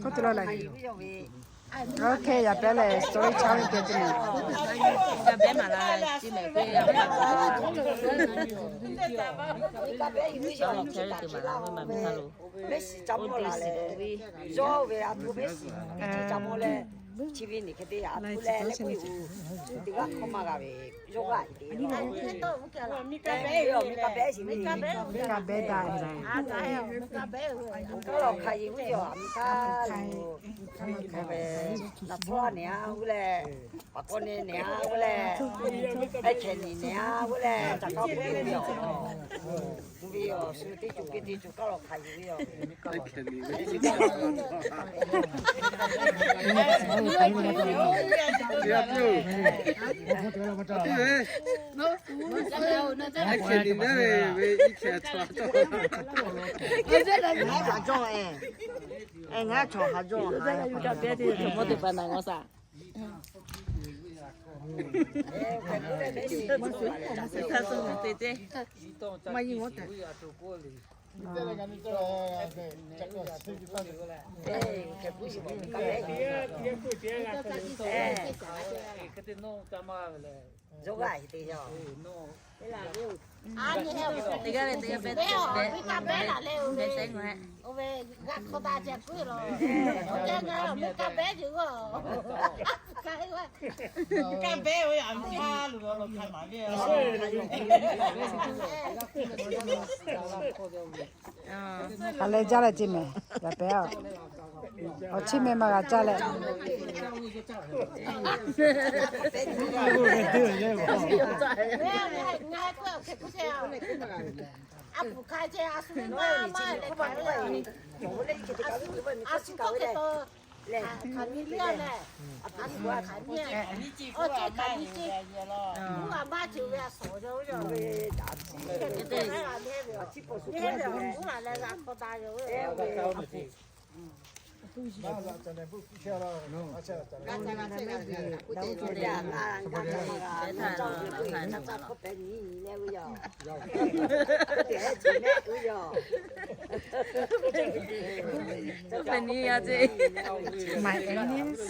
K'oˆ tuˬ la leh. Ok, yaꞈ pehˉ lehˬ story challenge te tuˬ. Ka behˉ maˍ la, chi mehˍ k'oˆ ya. Ka behˉ yuˬ ve yoˬ, a, mehˉ shiˍ ca mawˇ la leh, yawˇ ve a htoꞈ mehˉ shiˍ ca mawˇ leh, chi ve nyi hk'e te a htoꞈ leh leh k'oˆ ve, teˇ g'aˇ hk'awˇ maˇ g'a ve, yawˇ g'aˇ te. Miˬ ka behˉ shiˍ ve, miˬ ka behˉ daꞈ, kanˉ lawˬ hk'a yeˬ ve yoˬ, miˬ ka loˬ. Naˬ hpawˇ nehˬ a g'uˇ leh, paˍ k'aw nehˬ nehˬ a g'uˇ leh, ehˉ hkehˍ nyi nehˬ a g'uˇ leh, ca k'aw k'oˆ ve yoˬ. Mvuhˇ ve yoˬ, shu teˇ ceuˬ k'ai teˇ ceuˬ kanˉ lawˬ hk'a yeˬ ve yoˬ. Hk'aˬ leh jaˇ leh ceˇ mehˍ, yaꞈ pehˉ a. Awˬ chiˇ meh maˇ g'a caˇ leh. My anus.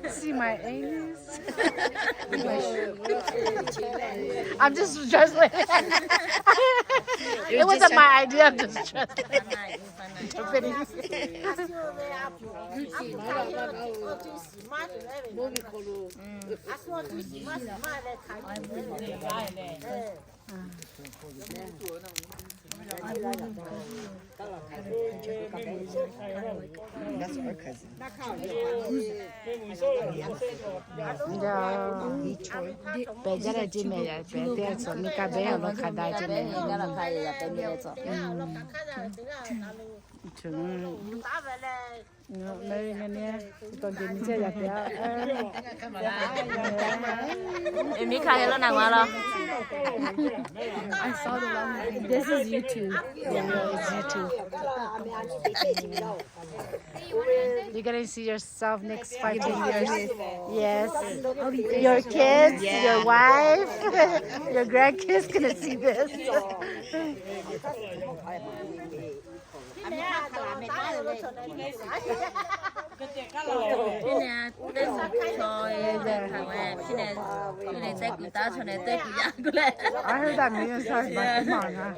See my anus. I'm just translating. It wasn't my idea. I'm just translating. Japanese. That's her cousin. Pehˬ jaˇ leh ceˇ mehˍ, yaꞈ pehˉ teˇ g'aˇ tcuh miˬ ka behˉ awˬ lawn hk'a da ceˇ mehˍ. Mehˍ ve nyi nyi, tawˇ jeˬ miˬ ceˇ yaꞈ pehˉ a. Miˬ ka hk'e law naˬ g'a law. This is YouTube. Yeah, it's YouTube. You're gonna see yourself next five, ten years. Yes. Your kids, your wife, your grandkids gonna see this. I heard that million times, but come on, huh?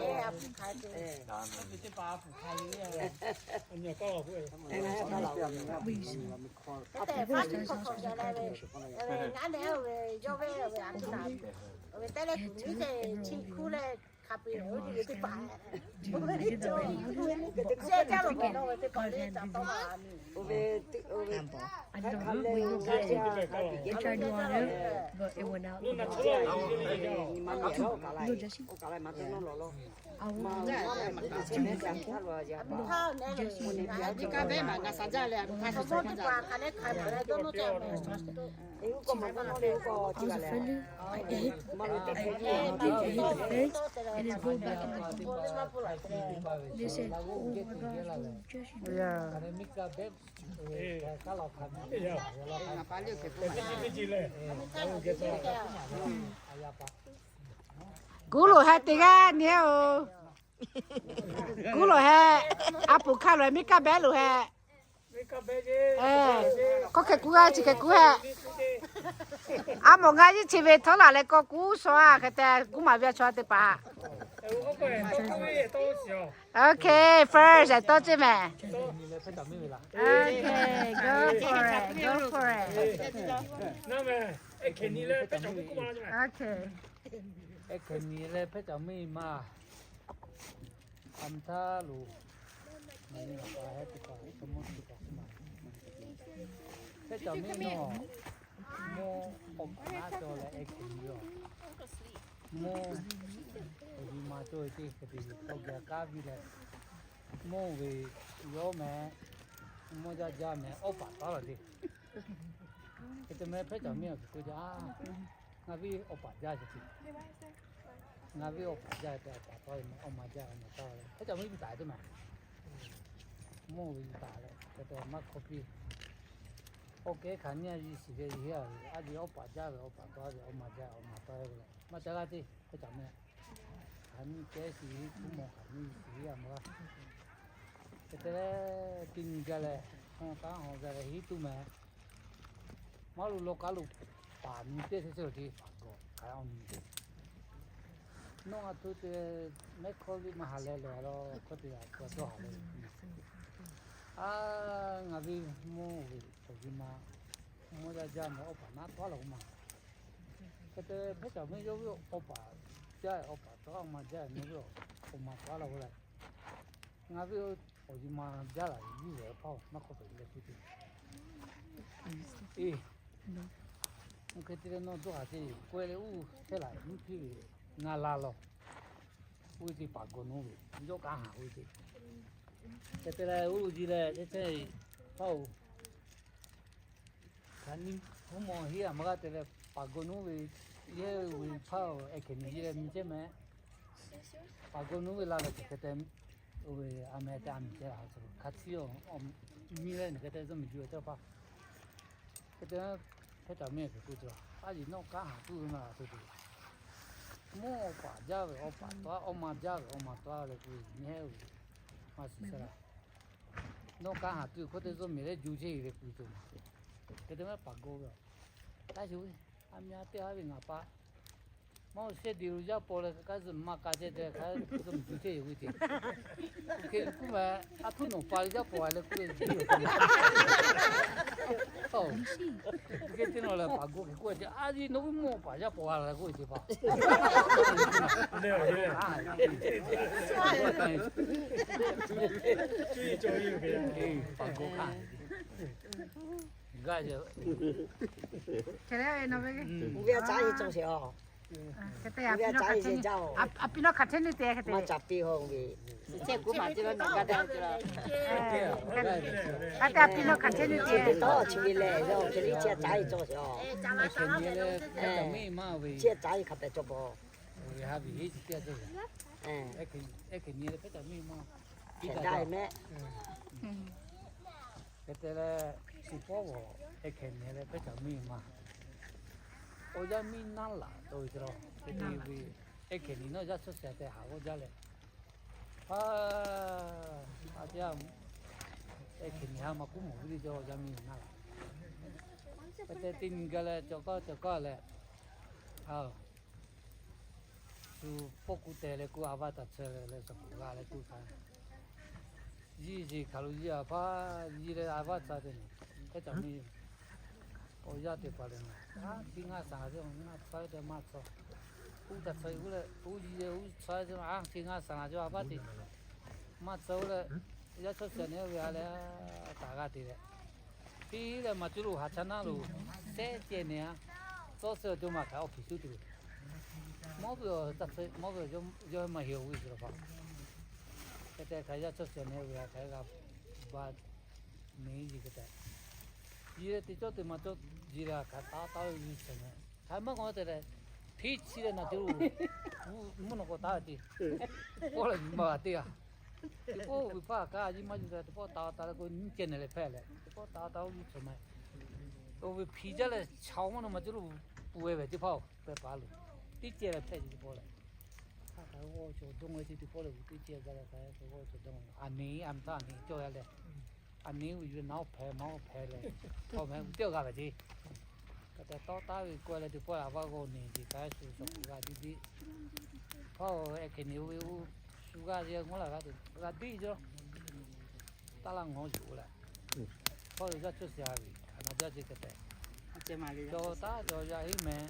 I was a failure. I hate, I hate, I hate the parents, and then go back in the house. They said, "Oh my God, you're just," yeah. Kuˉ loˬ heh teˇ g'aˇ nyi-oˬ. Kuˉ loˬ heh. A puˍ hkanˇ loˬ heh, miˇ kaˇ behˉ loˬ heh. K'awˇ hkeh kuˉ g'aˇ chi hkeh kuˉ heh. A mawˬ ngaˇ yiˇ chi ve htawˇ laˬ leh k'awꞈ kuˉ shaw-a hk'e te kuˉ maˍ ve a chaw teˇ hpaˍ. Okay, first tawˇ ceˇ mehˍ. Okay, go for it, go for it. Okay. Ehˉ hkeh nyi leh hpehˇ caˬ miˇ ma, a mvuhˇ htaˇ loˬ, ngaˬ nyi ngaˬ pa heh teˇ hpaˍ, heh k'o mawˇ teˇ hpaˍ k'oˆ ma. Hpehˇ caˬ miˇ nawˬ, mawˇ awˬ kaꞈ naˉ cawˬ leh ehˉ hkeh nyi-oˬ. Mawˇ awˬ nyi ma cawˬ ve teˇ hkeh te tawˇ geh kanˉ viˇ leh, mawˇ ve yawˇ meh, mawˇ jaˇ jaˇ meh, awˇ paˍ taˉ laˬ te. Hk'e te meh hpehˇ caˬ miˇ awˬ hk'e k'oˆ jaˇ, ngaˬ viˇ awˇ paˍ jaˇ ce te. Ngaˬ viˇ awˇ paˍ jaˇ te, awˬ paˍ taˉ ve meh, awˇ ma jaˇ, awˇ ma taˉ ve hpehˇ caˬ miˇ viˇ taˍ te meh. Mawˇ ve viˇ taˍ leh hk'e te maˇ hk'awˇ piˇ. Awˬ kehˉ hkanˍ nyiˇ a yiˇ shiˍ ve yeˬ a ve, a yeˬ awˇ paˍ jaˇ ve, awˇ paˍ taˉ ve, awˇ ma jaˇ, awˇ ma taˉ ve le. Maˇ ca g'a te hpehˇ caˬ miˇ. Hkanˍ nyiˇ kehˉ shiˍ, kuˉ mawˬ hkanˍ nyiˇ shiˍ a ma g'a. Hk'e te leh, teˇ nyi gaˇ leh, hawˇ kaˉ hawˇ gaˇ leh hiˉ tuˬ meh. Maˇ lo law kaˉ lo paˍ nyi teˇ hk'e te paˍ gawˬ hk'aˬ a nyi te. Nawˬ a htoꞈ te mehˉ hkawˇ liˇ maˇ ha leh leh a law hkawˇ te a hkawˇ dawˇ ha leh. A, ngaˬ viˇ mawˇ ve awˬ nyi ma, mawˇ jaˇ jaˇ meh, awˇ paˍ naˉ tawˉ laˬ k'oˆ ma. Hk'e te hpehˇ caˬ miˇ yawˇ viˇ awˇ paˍ jaˇ, awˇ paˍ taˉ, awˇ ma jaˇ, nawˬ viˇ awˬ ma taˉ laˬ k'oˆ leh, ngaˬ viˇ awˬ nyi ma jaˇ laˬ ve yuˇ ve hpaˇ-oˬ, maˇ hk'awˇ pehꞈ leh k'oˆ te. Eˬ, hk'e te leh nawˬ dawˇ haˍ ce k'oˆ leh uˉ hpehˇ laˬ mvuhˇ hpiˇ ve ngaˬ la law. Oˇ ve te paˍ gawˬ nawˉ ve, yawˇ kanˉ haˍ oˇ ve te. Hk'e te leh uˉ lo ji leh chehˇ chehˇ hpaˇ-oˬ. Hkanˍ nyiˇ kuˉ mawˬ hiˉ a ma g'a te leh paˍ gawˬ nawˉ ve, yehˇ ve hpaˇ-oˬ, ehˉ hkeh nyi ji leh nyi chehˇ meh. Paˍ gawˬ nawˉ ve la leh hk'e te, oˇ ve a meh te a miˬ chehˇ a, hk'a ciˉ-oˬ, miˇ leh nyi hk'e te zuhˇ miˬ ju ve teˇ hpaˍ. Hk'e te hpehˇ caˬ miˇ hk'e k'oˆ ce, a yeˬ nawˬ kanˉ haˍ tuˬ ve maˇ g'a te te. Mawˇ awˇ paˍ jaˇ ve awˇ paˍ taˉ, awˇ ma jaˇ ve awˇ ma taˉ leh k'oˆ ve nyi hehˉ ve, maˇ shiˍ sha la. Nawˬ kanˉ haˍ tuˬ hkawˇ teˇ zuhˇ miˬ leh ju chehˇ ve k'oˆ ce. Hk'e te maˇ paˍ gawˬ ve, taˇ shuˍ ve, a mya teˇ haˉ ve ngaˬ pa maˇ-oˬ, shehˇ de lo yaˇ paw leh hk'a zuhꞈ maˇ k'a ceh te hk'a zuhꞈ ju chehˇ yoˬ ve ce. Oˇ hk'e kuˉ meh, a htuˉ nawˬ pa leh yaˇ paw a leh k'oˆ ve. Oˇ hk'e te nawˬ leh paˍ gawˬ hk'e k'oˆ ce, a yeˬ nawˬ viˉ mawˇ paˍ yaˇ paw a leh k'oˆ ve ce paˍ. Paˍ gawˬ hk'aˇ. G'aˇ ce. Hk'e te a, a pi nawˬ hk'aˬ hk'e nyi te hk'e te. Maˇ ca piˇ hawˇ ve. Hk'e te a pi nawˬ hk'aˬ hk'e nyi te. Chi ve lehˬ, yawˇ hk'e le chi a caˉ e cawˬ sheˍ a. Chi a caˉ e hk'a pehꞈ cawˬ paw. Hk'e te leh, suh pawˇ g'awˬ ehˉ hkeh nyi leh hpehˇ caˬ miˇ ma. Awˬ yaˇ miˇ naˉ laꞈ tawˆ ve ce la. Hk'e te ve, ehˉ hkeh nyi nawˬ yaˇ chaw shehˍ tehꞈ haꞈ g'awˇ jaˇ leh, a, a teˇ, ehˉ hkeh nyi ha ma kuˉ mawˬ ve le, awˬ yaˇ miˇ naˉ laꞈ. Hk'e te teˇ nyi gaˇ leh cawˬ kawˇ cawˬ kawˇ leh, a, suh pawˆ kuˬ teh leh k'o, a vaˇ taˍ chehˇ leh suh kuˬ g'a leh k'oˆ htaˇ, yiˇ yeˬ hk'aˬ lo yiˇ a hpaˇ yiˇ leh a vaˇ tcuh te, hpehˇ caˬ miˇ awˬ yaˇ teˇ hpaˍ lehˬ, a, chi ngaˇ shaˍ laˬ ce, ngaˇ tcuh te maˇ tcuh. Uˉ taꞈ tcuh uˉ leh uˉ yiˇ leh uˉ tcuh ce, a, chi ngaˇ shaˍ laˬ ce a vaˇ te maˇ tcuh oˇ leh, yaˇ chaw shehˍ nehˬ ve a leh, taˍ g'a te leh, piˇ leh maˍ cuˇ lo haˍ chaˇ naˉ lo, sehˉ ceh nehˬ a, tawˇ suh awˬ co maˬ kaꞈ awˬ hpiˍ shuˉ te ve. Mawˇ ve awˬ taˇ tcuh mawˇ ve yawˇ maˇ heˆ oˬ ve ce la pa. Hk'e te hk'aˬ yaˇ chaw shehˍ nehˬ ve a hk'aˬ g'a ba neˬ ji hk'e te, ji leh teˇ cawˇ te maˇ cawˇ ji leh a hk'aˬ taˍ taˍ ve yuˬ shehˍ nehˬ hk'aˬ maˇ k'awꞈ te leh, hteˇ chi leh naˬ te lo, mvuhˇ naw k'awꞈ taˍ ve te, k'oˆ leh yuˬ maˇ g'a te a. Teˇ pawˆ ve hpaˇ a kaˇ a yiˇ maˇ yuˬ te, teˇ pawˆ taˍ taˍ leh k'o nyiˇ ceh nehˬ leh hpehˇ leh, teˇ pawˆ taˍ taˍ oˇ yuˬ tcuh ma. Oˇ ve hpiˍ jaˇ leh chaw mvuhˇ naw maˇ cawˇ lo, peuˬ ve teˇ hpaˍ-oˬ, pehˇ paˍ lo, teˇ ceh leh hpehˇ ce teˇ pawˆ leh, Hk'aˬ g'awˇ cawˬ dawˇ ve teˇ teˇ pawˆ lehˬ, g'uiˬ teˇ ceh g'a leh hk'aˬ g'awˇ cawˬ dawˇ. A neh a meh taˇ a neh cawˇ g'a leh, a neh uiˍ yuˬ naˉ oˇ hpehꞈ maˇ oˇ hpehꞈ leh, hk'aw meh g'uiˬ teˇ g'a ve ce. Hk'e te tawˇ taˉ ve k'oˆ leh teˇ pawˆ lehˬ, a vaˇ g'awˇ neh ce k'ai shu shuˍ g'a diˇ diˇ. Hk'aw ehˉ hk'e nyi ve oˇ shu g'aˇ ce ngawˉ laˬ g'a tuˬ g'a diˇ jaw. Taˇ laˇ ngawˬ yuˬ leh, hk'aw yaˇ cawˇ sha ve hk'aˬ na jaˇ ce hk'e te. Cawˬ taˉ cawˬ yaˇ heˉ meh,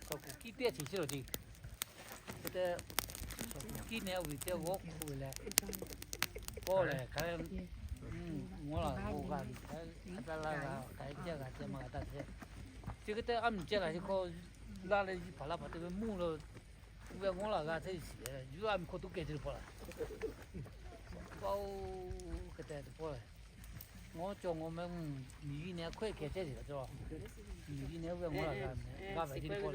sawˍ kuˬ kiˇ teˇ chi chi lo ce. Hk'e te, sawˍ kuˬ kiˇ neh uiˍ teˇ g'awˇ hk'oˆ ve leh, kawˆ lehˬ hk'aˬ, ngawˉ laˬ g'awˇ g'a ve hk'aˬ, a taˇ laˇ g'a hk'aˬ, ceh g'a ceh maˇ g'a taˇ ceh. Chi hk'e te a miˬ ceh laˬ chi hk'aw, laˇ leh yiˇ hpaˍ laˇ hpaˍ te ve mvuhˇ lo, ve ngawˉ laˬ g'a hteˇ shiˍ leh yuˬ a miˬ hk'aw tuˬ kehˬ ce teˇ pawˆ laˬ. Paˇ-oˬ, hk'e te teˇ pawˆ lehˬ, ngawˉ cawˬ ngawˉ meh, miˬ yiˇ neh hkawehˇ kehˬ ceh ce la cawˬ. Miˬ yiˇ neh ve ngawˉ laˬ g'a meh g'a ve teˇ pawˆ.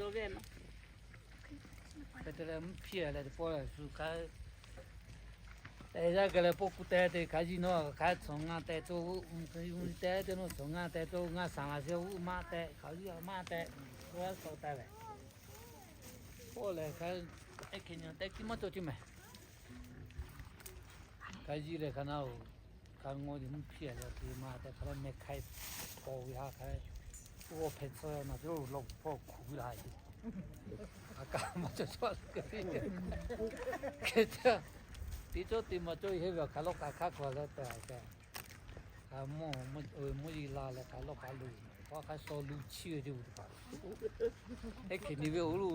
Hk'e te leh mvuhˇ hpiˇ leh teˇ pawˆ lehˬ shu hk'aˬ, te yaˇ geh leh pawˆ kuˬ te te hk'aˬ yiˇ nawˉ hk'aˬ cawˬ ngaˇ teh tawˇ, teh te nawˉ cawˬ ngaˇ teh tawˇ, ngaˇ shaˍ laˬ sheh g'uˇ maˇ teh, hk'aˬ yiˇ maˇ teh, g'a tawˍ taˍ leh. Pawˆ lehˬ hk'aˬ, ehˉ hk'e nyi tehꞈ kiˇ maˇ cawˬ ce meh. Hk'aˬ yiˇ lehˬ hk'aˬ na-oˬ, hk'aˬ ngaw yiˬ mvuhˇ hpiˇ leh te maˇ tehꞈ hk'aˬ leh meh hk'ai paw ve ha hk'aˬ, g'awˇ hpehꞈ tcuh na teˇ lo law hpawˇ hkuˬ ve la ce. A kaꞈ maˇ cawˬ cawˬ a le. Hk'e te, teˇ cawˇ te maˇ cawˬ heˆ ve hk'aˬ lawˇ k'a hk'aˇ hk'aw leh te a kaꞈ, hk'aˬ mvuhˇ, mvuhˇ yeˬ la leh hk'aˬ lawˇ k'a lo, k'aw hk'aˬ shaw lu chiˇ ve ce ve teˇ hpaˍ. Ehˉ hk'e nyi ve oˇ lo,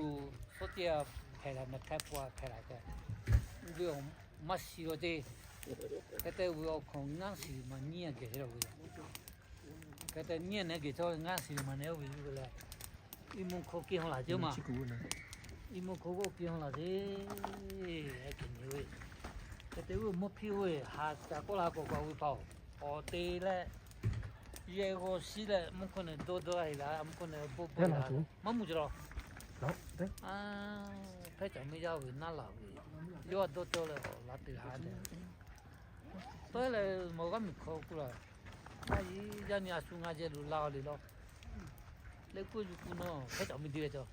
shawˉ teˇ a hpehꞈ la meh hk'ai paw a hpehꞈ la kaꞈ, uˇ ve maˇ shiˍ lo ce. Hk'e te ve awˬ hk'aw ngaˇ shiˍ maˇ nyiˇ a geh ce la ve. Hk'e te nyiˇ a neh geh cawˇ ngaˇ shiˍ maˇ neh oˇ ve yuˬ ve leh, iˉ mvuhˇ hk'oˆ kehˬ haw laˬ ce ma. Iˉ mvuhˇ hk'oˆ kehˬ haw laˬ ce. Ehˉ hk'e nyi ve, hk'e te ve mvuhˇ hpiˇ ve ha ca kawˆ la k'awꞈ k'awꞈ ve hpaˍ-oˬ, awˬ te leh, yehˬ g'awˇ shiˉ leh mvuhˇ hk'oˆ neh dawˇ dawˇ a heˍ la, mvuhˇ hk'oˆ neh bawˆ bawˆ la, maˇ mvuh ce la. Hpehˇ caꞈ miˇ yaˇ ve naˉ laˬ ve, yawˇ a dawˇ cawˇ leh awˬ la te ha leh, tawˆ leh mawˬ g'aˇ miˬ hk'aw k'oˆ la, maˇ yiˇ yaˇ nyi a shu ngaˇ jehˇ lo la le law. Leh k'oˆ yuˬ k'o nawˬ hpehˇ caꞈ miˇ de ve cawˬ.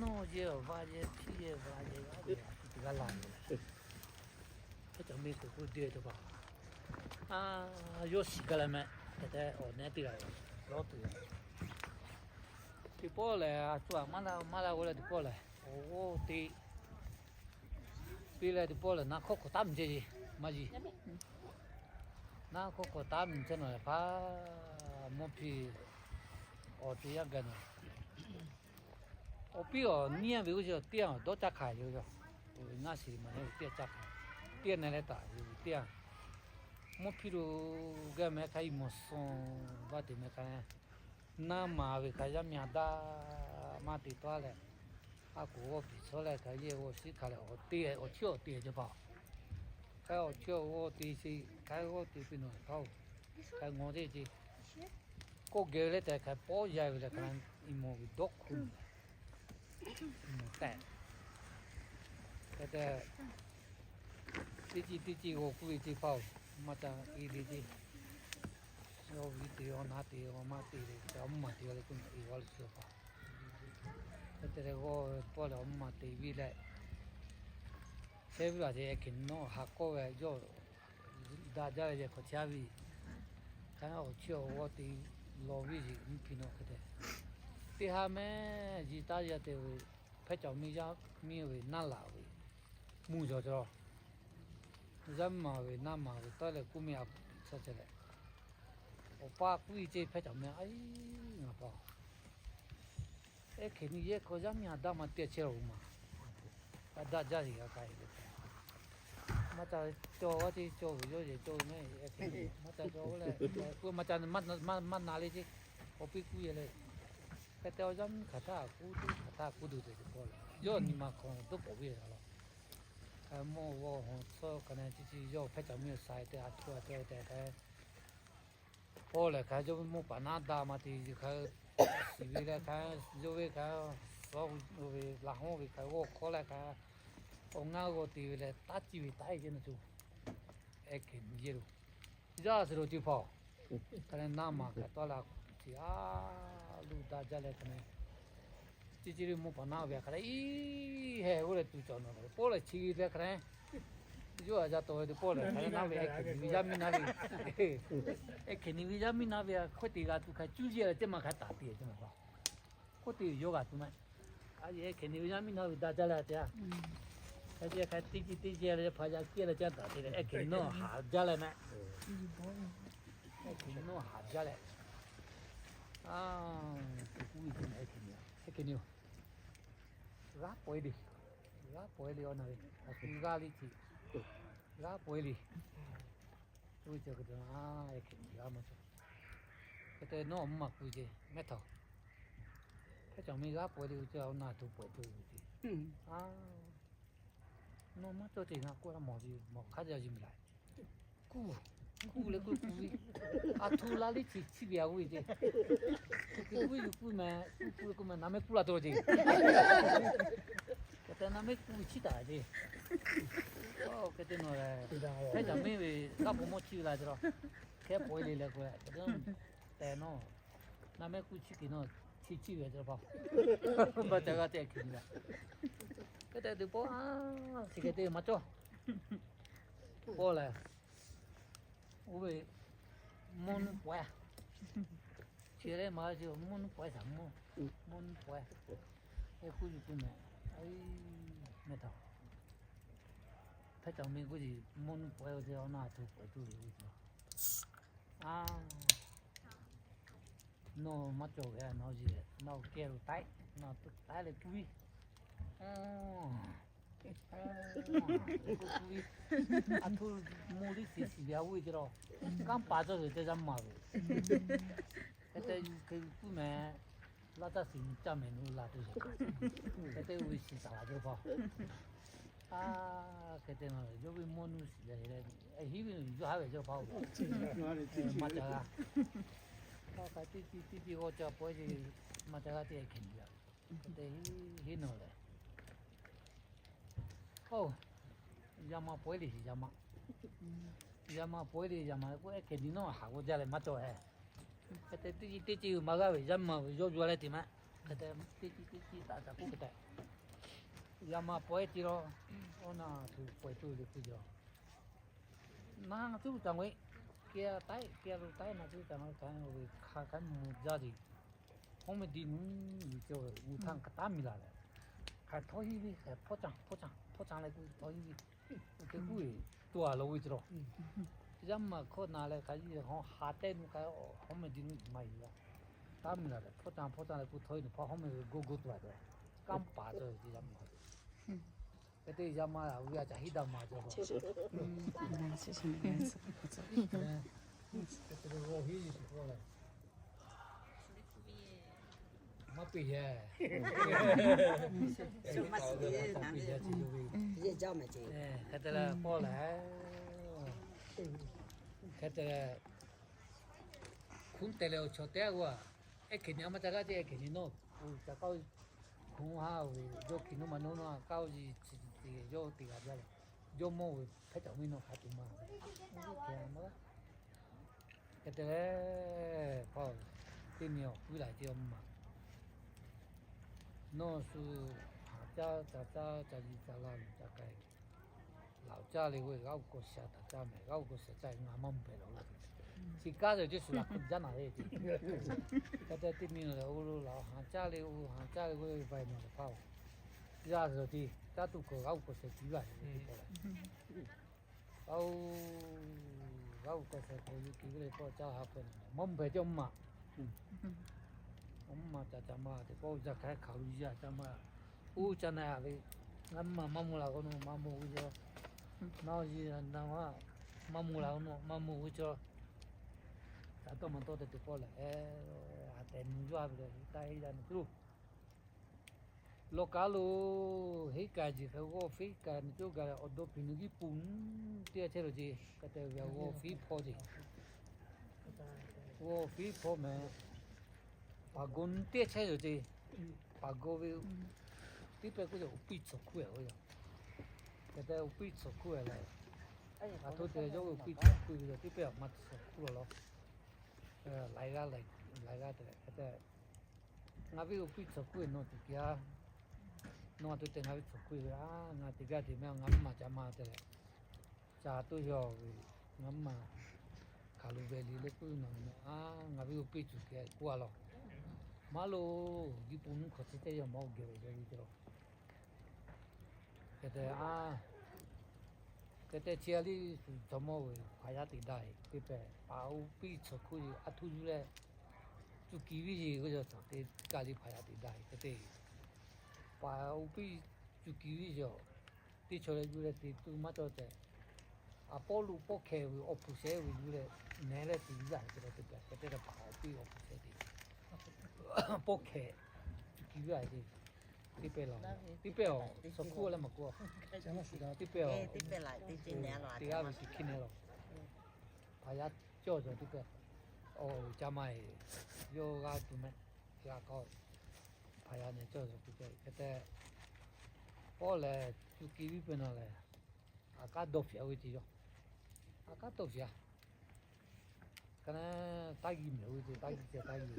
Nawˬ yehˬ awˬ va yehˬ hpiˇ yehˬ va yehˬ g'a ve a shu teˇ g'aˇ la ve. Hpehˇ caꞈ miˇ k'oˆ k'oˆ de ve cawˬ paˍ. A, yawˇ shiˍ gaˇ leh meh, hk'e te awˬ neh teˇ g'aˇ lawˉ tuˬ ve. Teˇ pawˆ lehˬ, a shu aꞈ maˇ la maˇ la g'aw leh teˇ pawˆ lehˬ, awˬ g'awˇ te piˇ leh teˇ pawˆ lehˬ, naˆ hk'awˇ hk'awꞈ taˉ mvuhˇ ceh ce maˇ yiˇ. Naˆ hk'awˇ hk'awꞈ taˉ mvuhˇ ceh nawˬ lehˬ hpaˇ mvuhˇ hpiˇ awˬ te yaˇ gaˬ nawˬ. Awˬ piˇ awˬ nyiˇ a ve g'uˇ suhˍ teˇ a dawˇ caˇ hk'aˬ yoˬ. Ngaˇ shiˍ maˇ neh ve teˇ a caˇ hk'aˬ, teˇ a neh leh taˍ yoˬ teˇ a. Mvuhˇ hpiˇ lo gaˇ meh hk'aˬ iˉ mvuhˇ suhˍ vaˇ te meh hk'aˬ, naˇ maˍ ve hk'aˬ yaˇ miˇ a daˇ maˇ te tawˆ leh, a kuˬ g'awˇ piˍ tcuhˉ leh hk'aˬ yehˬ g'awˇ shiˉ hk'aˬ leh awˬ te awˬ chiˇ awˬ te ce paˍ. Hk'aˬ awˬ chiˇ awˬ g'awˇ te ce, hk'aˬ g'awˇ te piˇ nawˬ hk'aˬ-oˬ, hk'aˬ ngaw teˇ ce. Kawˆ geh leh tehꞈ hk'aˬ pawˆ yaˇ ve leh hk'aˬ iˉ mvuhˇ ve dawˇ hk'oˆ, iˉ mvuhˇ tehꞈ. Hk'e te, teˇ ciˇ teˇ ciˇ g'aw k'oˆ ve teˇ hpaˍ-oˬ, maˇ ca e le ce. Yawˇ viˉ te awˬ na te awˬ ma te le, awˬ mvuhˇ maˬ te le k'oˆ na e g'a le shu paˍ. Hk'e te leh g'awˇ pawˆ leh awˬ mvuhˇ maˬ te viˉ leh, chehˇ viˉ la ce. Ehˉ hk'e nawˬ ha kawˆ ve yawˇ daꞈ jaˇ ve yehˬ hk'aw chehˇ ve, hk'aˬ awˬ chiˇ awˬ g'awˇ te law viˉ yeˬ mvuhˇ hpiˇ nawˬ hk'e te, teˇ ha mehˉ yiˇ taˇ yaˇ te ve, hpehˇ caꞈ miˇ yaˇ miˇ ve naˇ laˬ ve mvuhˇ yaw cawˬ. Yaˇ maˍ ve naˇ maˍ ve tawˆ leh kuˇ miˇ a puˍ tiꞈ chehˇ chehˇ leh, awˬ pa k'oˆ ve ce, hpehˇ caꞈ miˇ a, ngaˬ pa Ehˉ hk'e nyi yehˬ hk'aw yaˇ miˇ a daˇ maˇ te chehˇ-oˬ maˬ. A daˇ jaˇ yeˬ g'a k'ai ve. Maˇ ca cawˬ g'a ce, cawˬ ve yawˇ yehˬ cawˬ ve mehˉ. Ehˉ hk'e maˇ ca cawˬ leh, maˇ ca maˇ na le ce. Awˬ piˇ kuˇ yehˬ leh, hk'e te awˬ yaˇ miˇ hk'aˬ htaˇ k'oˆ tuˬ, hk'aˬ htaˇ k'oˆ tuˬ te teˇ pawˆ leh, yawˇ nyi ma hk'aw dawˇ pawˍ ve laˬ. Hk'e mawˇ g'awˇ hawˬ tcuhˉ hk'e na chi chi yawˇ hpehˇ caꞈ miˇ a saiˍ te a htoꞈ a te te hk'e Pawˆ lehˬ hk'a yawˇ mawˇ paˍ naˉ daꞈ maˇ te, hk'a shiˍ ve leh hk'a yawˇ ve hk'a suh ve laˬ hawˉ ve hk'a g'awˇ hk'awˇ leh hk'a awˬ ngaˇ g'awˇ te ve leh taˇ ciˇ ve taˇ e ce na co. Ehˉ hk'e nyi yehˬ lo yaˇ suhˍ lo ce hpaˍ, hk'a leh naˇ maˬ hk'a tawˆ la ce a, luˇ daꞈ jaˇ leh hk'a leh Chi chi le mvuhˇ hpaˍ naˆ ve hk'a le, iˉ heh oˇ leh tuˬ cawˬ nawˬ le, pawˆ leh chi leh hk'a le, yawˇ a yaˇ tawˍ ve teˇ pawˆ leh hk'a le naˆ ve, ehˉ hkehˍ nyi ve yaˇ miˇ naˆ ve, ehˉ hkehˍ nyi ve yaˇ miˇ naˆ ve hkawehˇ te g'a tuˬ hk'a cuˇ yeˬ leh ceˇ ma hk'a taˍ te ceˇ ma k'o, hkawehˇ te yawˇ g'a tuˬ ma. A yehˬ ehˉ hkehˍ nyi ve yaˇ miˇ naˆ ve daꞈ jaˇ leh a te a, hk'a ce hk'a teˇ ce teˇ ce leh hpaˍ yaˇ kehˇ leh caˇ taˍ te leh, ehˉ hkehˍ nyi nawˇ haˍ jaˇ leh meh, ehˉ hkehˍ nyi nawˇ haˍ jaˇ leh, a, kuˬ kuˬ ve ce meh, ehˉ hkehˍ nyi-oˬ, g'aˇ pawehˇ le, g'aˇ pawehˇ le, awˬ na ve a kuˬ g'aˇ le ce, g'aˇ pawehˇ le. Oˇ ve cawˬ hk'e te, ehˉ hkehˍ nyi g'aˇ maˇ cawˬ. Hk'e te nawˇ mvuhˇ maˬ kuˬ ce mehˉ htaꞈ, hk'e cawˬ mi g'aˇ pawehˇ le, oˇ ve cawˬ awˬ na tuˬ pawehˇ tuˬ ve ce, a, nawˇ maˇ cawˬ ce ngaˬ k'oˆ la mawˬ ve, mawˬ hk'aˇ jaˇ yuˬ miˬ la. Kuˇ, kuˇ leh kuˇ kuˇ ve, a htoꞈ la liˇ chi chi ve a g'uˇ ve ce. Kuˇ kuˇ yuˬ kuˇ meh, kuˇ kuˇ kuˇ meh, naˬ mehˆ kuˇ la tuˬ ce. Hk'e te naˬ mehˆ kuˇ ve chiˇ taˍ ce. Hk'e te nawˬ lehˬ, hk'e caˬ mehˆ ve g'aˇ bon mawˇ chiˇ ve la ce la. Hkehˉ pawehˇ le leh k'o, hk'e te nawˬ, naˬ mehˆ kuˇ chiˇ kuiˬ nawˬ, chi chiˇ ve ce la pa. Maˇ ca g'aˇ te hkehˍ nyi la. Hk'e te tuˬ pawˆ a, chi hk'e te maˇ cawˇ. Pawˆ lehˬ, oˇ ve mvuhˇ nuˇ pawehˇ, chi leh ma ce mvuhˇ nuˇ pawehˇ shaˍ mvuhˇ, mvuhˇ nuˇ pawehˇ, ehˉ kuˇ yuˬ kuˇ meh, mehˉ htaꞈ, hk'e caˬ mi k'oˆ ce, mvuhˇ nuˇ pawehˇ ve ce, awˬ na tuˬ pawehˇ tuˬ ve ce. A, nawˬ maˇ cawˬ ve, nawˬ kehˬ lo taiˉ, nawˬ taiˉ leh puiˉ, a htoꞈ mvuhˇ liˇ shiˍ shiˍ ve a g'uˇ ve ce la. Kanˉ paˍ cawˬ ve teˇ yanˇ maˬ ve, hk'e te yuˬ hk'e puiˉ meh, laˇ caˇ shiˍ nyi caˇ meh nu la tuˬ yoˬ. Hk'e te oˇ ve shiˍ taˍ la ce pa. A, hk'e te nawˬ yawˇ ve mvuhˇ nuˇ shiˍ leh, a hiˉ ve yawˇ haˉ ve ce pa-oˬ, maˇ ca g'a. Hk'a teˇ tiˇ teˇ tiˇ g'awˇ ca pawehˇ ce, maˇ ca g'a te hkehˍ nyi a. Hk'e te hiˉ nawˬ lehˬ, oˇ, yaˇ ma pawehˇ le yaˇ ma, yaˇ ma pawehˇ le yaˇ ma k'oˆ, ehˉ hkehˍ nyi nawˇ haˍ g'awˇ jaˇ leh maˇ cawˬ e. Hk'e te teˇ ce teˇ ce uiˍ ma g'aˇ ve yaˇ ma ve yawˇ yaˇ leh te ma. Hk'e te teˇ ce teˇ ce taꞈ ca k'oˆ hk'e te, yaˇ ma pawehˇ ce la, awˬ na tuˬ pawehˇ tuˬ le k'oˆ ce la. Na tcuhˉ caˍ ve, kehˬ taiˉ kehˬ lo taiˉ na tcuhˉ caˍ ve hk'a hk'a mvuh jaˇ ce. Hawˉ meh di nuˇ ve cawˬ ve, uˉ htaˇ hk'a taˉ miˬ la leh, hk'a htawˇ hiˉ ve, hk'a hpawˇ caˇ hpawˇ caˇ hpawˇ caˇ leh k'oˆ htawˇ hiˉ ve, oˇ hk'e k'oˆ ve, tuˬ a lo ve ce la. Yaˇ ma hkawˇ na leh hk'a yiˇ haꞈ tehˆ nuˇ hk'a, hawˉ meh di nuˇ maˇ yuˬ la. Taˉ miˬ la leh hpawˇ caˇ hpawˇ caˇ leh k'oˆ htawˇ hiˉ nuˬ hpawˇ hawˉ meh ve goˇ goˇ tuˬ a te, kanˉ paˍ cawˬ ve yaˇ ma. Hk'e te yaˇ ma a ve a caˬ hiˉ daꞈ ma cawˬ. Maˇ piˇ yehˬ. Hk'e te leh pawˆ lehˬ, hk'e te leh, hkunˉ te leh awˬ chaw teˇ g'aˇ, ehˉ hkehˍ nyi a maˇ ca g'aˇ ce, ehˉ hkehˍ nyi nawˇ, ca k'aoˆ, hkunˉ haˉ ve yawˇ hkiˬ nuˇ ma nuˇ nawˇ k'aoˆ ce, yawˇ te g'a jaˇ leh, jawˇ mawˇ ve hpehˇ caˬ miˇ nawˇ hk'a tuˬ ma. Hk'e te leh, hpaˇ-oˬ, teˇ nyi awˬ puiˉ la ce awˬ maˬ. Nawˬ shu haˍ caˇ ca caˇ ca yiˍ ca la luˬ ca k'ai, laˬ caˇ le g'oˇ g'aˇ uˉ k'awꞈ sha taˍ caˇ meh, g'aˇ uˉ k'awꞈ sha caˇ ngaˬ maˇ mvuh hpehꞈ la. Chi kaˉ leh ceˇ shu la hk'aˬ jaˇ naˍ le. Hk'e te teˇ nyi lehˬ, oˇ lo laˬ haˍ caˇ le, oˇ haˍ caˇ le g'oˇ ve vaiˬ nawˬ lehˬ hpaˇ-oˬ, yaˇ zuhˬ te caˇ tuˬ k'o g'aˇ uˉ k'awꞈ sha kiˬ la le. Aoˬ, g'aˇ uˉ k'awꞈ sha k'awꞈ yuˬ kiˬ ve le k'o, caˇ ha k'awꞈ maˇ mvuh hpehꞈ ce awˬ maˬ. Awˬ maˬ ca ca ma te k'o, yaˇ hk'aˬ hk'aˬ lo yaˇ ca ma. Oˇ ca na ve, ngaˬ maˬ maˇ mvuh la k'o nawˬ maˇ mvuh ve ce. Nawˬ yaˇ na maˇ mvuh la k'o nawˬ maˇ mvuh ve ce. Ca tawˇ maˇ tawˇ te te k'oˆ leh, a tehꞈ nu yaˇ ve le, taˇ heˆ yaˇ nu tuˬ. Lawˬ kaˉ lo heˆ kaꞈ jeˬ hk'e g'awˇ fiˉ kaꞈ nyi coˇ gaˬ leh awˬ dawˇ piˬ nu kiˉ pun teˇ g'aˇ chehˇ lo ce. Hk'e te ve g'awˇ fiˉ hpawˇ ce. G'awˇ fiˉ hpawˇ meh, paˍ gawˇ nu teˇ g'aˇ chehˇ lo ce. Paˍ gawˇ ve teˇ pehˇ k'oˆ ce awˬ piˇ tsuhˍ hkuˇ e k'o yaˇ. Hk'e te awˬ piˇ tsuhˍ hkuˇ e leh, a htoꞈ te yawˇ ve awˬ piˇ tsuhˍ hkuˇ ve teˇ pehˇ awˬ ma tsuhˍ hkuˇ lawˬ lawˬ. Laiˬ g'aˇ laiˬ g'aˇ te leh hk'e te Ngaˬ ve awˬ piˇ tcuhˍ kuˇ ve nawˬ teˇ g'aˇ, nawˬ a to te ngaˬ ve tcuhˍ kuˇ ve a, ngaˬ teˇ g'aˇ te mehˆ, ngaˬ mvuhˇ maˬ ca ma te leh, ca toˇ yaw ve, ngaˬ mvuhˇ maˬ hkaˍ lo ve le le kuˇ ve nawˬ a, ngaˬ ve awˬ piˇ tcuhˍ kuˇ a law. Maˇ lo, jiˇ pu nuˇ hkawꞈ chi teˇ yaw maˇ geh ve yaw ve te law. Hk'e te a, hk'e te chi a liˇ shu chaw mawˇ ve hpaˍ yaˇ teꞈ daꞈ e teˇ pehˍ, paˍ awˬ piˇ tcuhˍ kuˇ ve a htuˇ yuˬ leh, cuˇ kiˍ viˇ yeˬ g'aˇ yaw cawˬ te kaˇ liˇ hpaˍ yaˇ teꞈ daꞈ e hk'e te, paˍ awˬ piˇ cuˇ kiˍ viˇ yeˬ teˇ chaw leh yuˬ leh te tuˬ maˇ cawˬ tehꞈ, a pawˇ lo pawˇ hkeh ve awˬ hpu shehˉ ve yuˬ leh, nehˬ leh te yuˬ yaˇ hk'e te te pehˍ hk'e te paˍ awˬ piˇ awˬ hpu shehˉ te pawˇ hkeh cuˇ kiˍ viˇ a te teˇ pehˍ law, teˇ pehˍ awˬ suhˍ hkuˇ leh maˬ k'o, teˇ pehˍ awˬ teˇ g'aˇ ve chi hkiˇ nehˬ law. Hpaˍ yaˇ cawˇ cawˬ teˇ pehˍ, awˬ ca ma e, yawˇ g'a tuˬ mehˆ, g'a k'aw, hpaˍ yaˇ nehˬ cawˇ cawˬ teˇ pehˍ hk'e te, pawˇ lehˬ cuˇ kiˍ viˇ peuˬ nawˬ lehˬ, a kaˉ dawˇ hpfuhˆ ve ce yawˇ, a kaˉ dawˇ hpfuhˆ a Ka na, taˇ g'i mehˍ ve ce, taˇ g'i ce, taˇ g'i.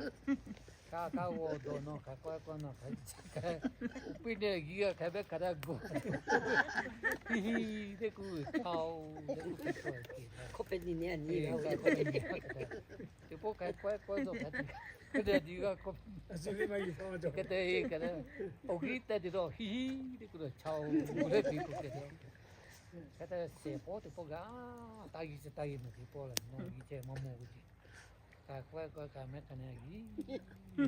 Ka, ka g'aw dawˬ nawˬ hk'aˬ k'oˆ k'oˆ nawˬ hk'aˬ, awˬ piˇ nehˬ g'i g'a hk'aˬ hk'e g'a gu. Hiˇ hiˇ teˇ kuˇ ve chaw, teˇ kuˇ ve chaw, hk'aˬ hk'e nyi nyi a nyi, teˇ pawˆ hk'aˬ k'oˆ k'oˆ nawˬ hk'aˬ, hk'e te di g'a k'oˆ, hk'e te, hk'e te, awˬ g'uˇ tehꞈ te dawˇ hiˇ hiˇ teˇ kuˇ ve chaw, leh te kuˇ hk'e te. Hk'e te shehˍ pawˆ teˇ pawˆ g'a, taˇ g'i ce taˇ g'i mehˍ teˇ pawˆ lehˬ, nawˬ g'i ce maˇ mawˬ ve ce. Ka k'oˆ k'oˆ ka mehˆ ka nehˬ g'i,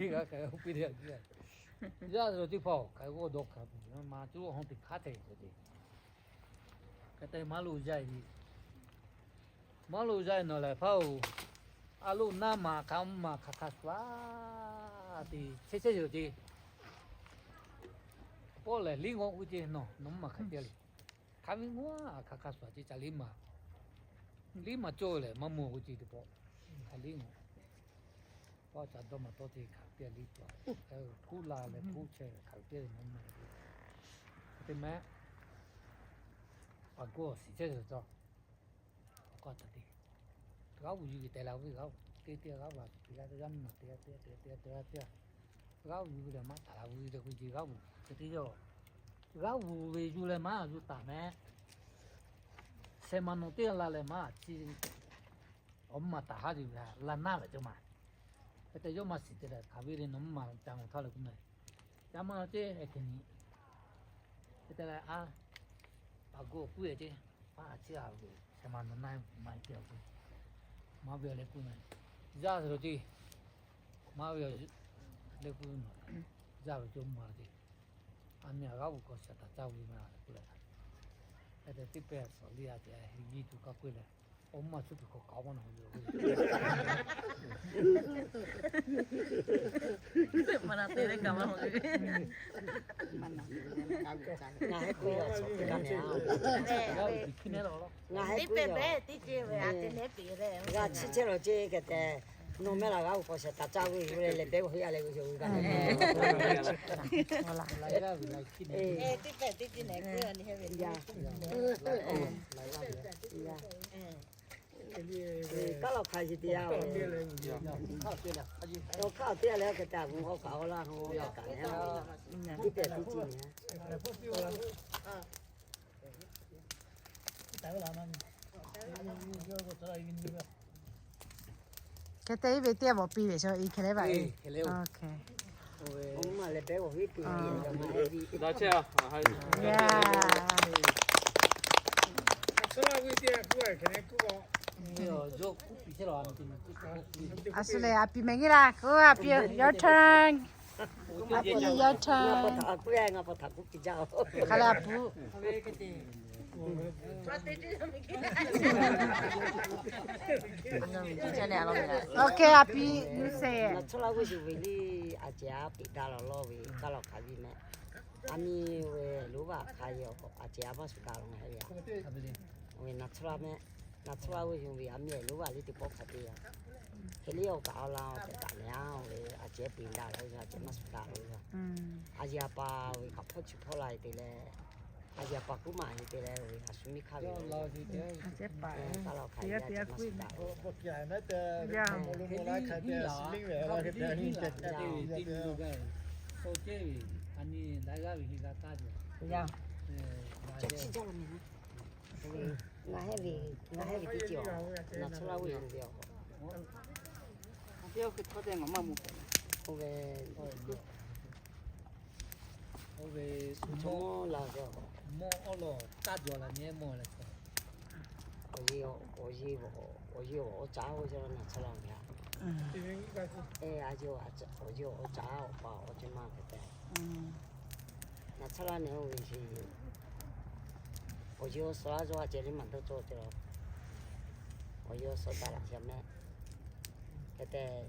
g'a ka piˇ te g'a g'i a. Yaˇ zuhˬ teˇ hpaˍ-oˬ, ka g'aw dawˇ hk'aˬ peuˬ ma cuˇ hawˇ teꞈ hk'aˇ hteꞈ te. Hk'e te maˇ lo yaˇ e, maˇ lo yaˇ e nawˬ lehˬ hpaˇ-oˬ, a loˇ naˇ maˬ hk'a mvuhˇ maˬ hk'aˬ hk'a shuˍ a te chehˇ chehˇ yoˬ ce. Pawˆ lehˬ liˇ ngawˆ k'oˆ ce, nawˬ mvuhˇ maˬ hk'aˬ te le. Hk'a ve ngaˬ a hk'aˬ hk'a shuˍ a ce ca liˇ maˬ, liˇ maˬ cawˇ lehˬ maˇ mawˬ k'oˆ ce teˇ pawˆ. Hk'a liˇ ngawˆ, pawˆ ca dawˇ maˬ tawˇ ce hk'aˬ piˇ liˇ tuˬ a, hpuˉ la leh hpuˉ chehˇ hk'aˬ piˇ ve maˇ mawˬ. Hk'e te mehˆ, paˍ g'awˇ shiˍ chehˇ cawˬ cawˬ. Awˬ k'aw taˍ te, g'aˇ vuˬ yuˬ ve tehꞈ la ve g'aˇ vuˬ te te g'aˇ vuˬ a tuˬ te g'a te g'aˇ mvuhˇ maˬ te g'a te te te te g'a te a, g'aˇ vuˬ yuˬ ve lehˬ maˇ taˍ la vuˬ te k'oˆ ce g'aˇ vuˬ hk'e te yaˇ. G'aˇ vuˬ ve yuˬ leh maˇ yuˬ taˍ mehˆ. Shehˍ maˬ nawˬ teˇ g'aˇ la leh maˇ ciˇ awˬ mvuhˇ maˬ taˍ haˉ ve la naˇ ve cawˇ ma. Hk'e te yawˇ maˇ shiˍ te leh hk'aˬ ve le nawˬ mvuhˇ maˬ ca mawˬ htaˇ leh k'oˆ mehˍ. Ca maˇ ceh hk'e te a, paˍ g'awˇ k'oˆ e ce, maˇ a ciˇ a ve, shehˍ maˬ nawˬ naˇ maˇ te a k'oˆ, maˇ ve a leh k'oˆ mehˍ. Yaˇ zuhˬ lo ce, maˇ ve a leh k'oˆ nawˬ, yaˇ ve cawˇ mvuhˇ maˬ ce, a miˇ a g'aˇ vuˬ k'awꞈ shaˍ taˍ caˇ ve maˇ k'oˆ leh, hk'e te teˇ pehˇ a suhˍ liˇ a ce, a heˍ yiˇ tuˬ kaˇ k'oˆ leh, awˬ mvuhˇ maˬ suhˉ tuˬ hk'aˬ k'aoˍ maˇ na ve yoˬ. Maˇ na te leh kaꞈ maˇ mawˬ ve. Ngaˬ heh k'oˆ yaˇ suhˍ kaˇ nehˬ a, ngaˬ heh k'oˆ yaˇ, g'a chiˇ chehˇ lawˬ ce hk'e te, nawˬ mehˆ laˬ g'aˇ vuˬ k'awꞈ shaˍ taˍ caˇ ve yoˬ leh lehˬ behˉ g'awˬ heˆ a leh ve yoˬ kaꞈ nehˬ. Teˇ pehˍ teˇ ceuˬ nehˬ k'oˆ a nehˬ ve. Kaˉ law hk'a yeˬ te yaˇ-oˬ. Awˬ hk'aˇ awˬ teˇ g'aˇ leh, hk'e te a gu k'awꞈ kaꞈ awˬ laˇ hk'aw kaꞈ nehˬ. Teˇ pehˍ teˇ ceuˬ nehˬ. Hk'e te iˉ ve teˇ a bawˬ piˇ ve chaw i hk'e le baˬ e. A shu lehˬ, a piˍ mehˍ nyi laˇ, k'oˆ a piˍ, your turn. A piˍ, your turn. Hk'a leh a puˉ. Okay, a piˍ, you say it. Ngaˬ chaw la g'uˇ yuˬ ve le, a cehˬ a peꞈ daꞈ lawˬ lawˇ ve kaˉ law hk'aˬ ve mehˆ. A miˇ ve loˉ vaˬ hk'a yehˬ a cehˬ a maˇ shuˍ daꞈ lawˬ ngaˬ heh ve a. Ngaˬ chaw la mehˆ, ngaˬ chaw la g'uˇ yuˬ ve a miˇ loˉ vaˬ liˇ teˇ pawˆ hk'a te a. Hk'e le awˬ kaꞈ awˬ la tehꞈ kaꞈ nehˬ a ve a cehˬ peꞈ daꞈ lawˬ ve a cehˬ maˇ shuˍ daꞈ lawˬ ve a. A yehˬ a pa ve hk'aˬ hpawˇ chi hpawˇ la e te leh, A yaꞈ paˍ kuˉ maˬ heˆ te leh, a shu miˇ hk'aˇ ve, a cehˇ paˍ, teˇ g'aˇ teˇ g'aˇ kuˉ, ngaˬ heˆ ve, ngaˬ heˆ ve teˇ ceuˬ, ngaˬ chaw laˇ g'uˇ ve, oˇ ve, oˇ ve, chaw mawˇ la ve, mawˇ awˉ lawˬ taˇ jaw la nyi mawˇ leh, awˬ yeˇ, awˬ yeˇ, awˬ yeˇ awˬ caˉ oˇ ve ngaˬ chaw laˇ ve a. E, a yeˇ, awˬ yeˇ awˬ caˉ awˬ pa awˬ ceuˬ maˇ hpehꞈ tehꞈ, ngaˬ chaw laˇ nehˬ oˇ ve chi, awˬ yeˇ awˬ suhˍ a yawˇ a ceh liˇ maˬ dawˇ cawˇ ceh la, awˬ yeˇ awˬ suhˍ taˍ laꞈ sheh mehˆ hpehꞈ tehꞈ,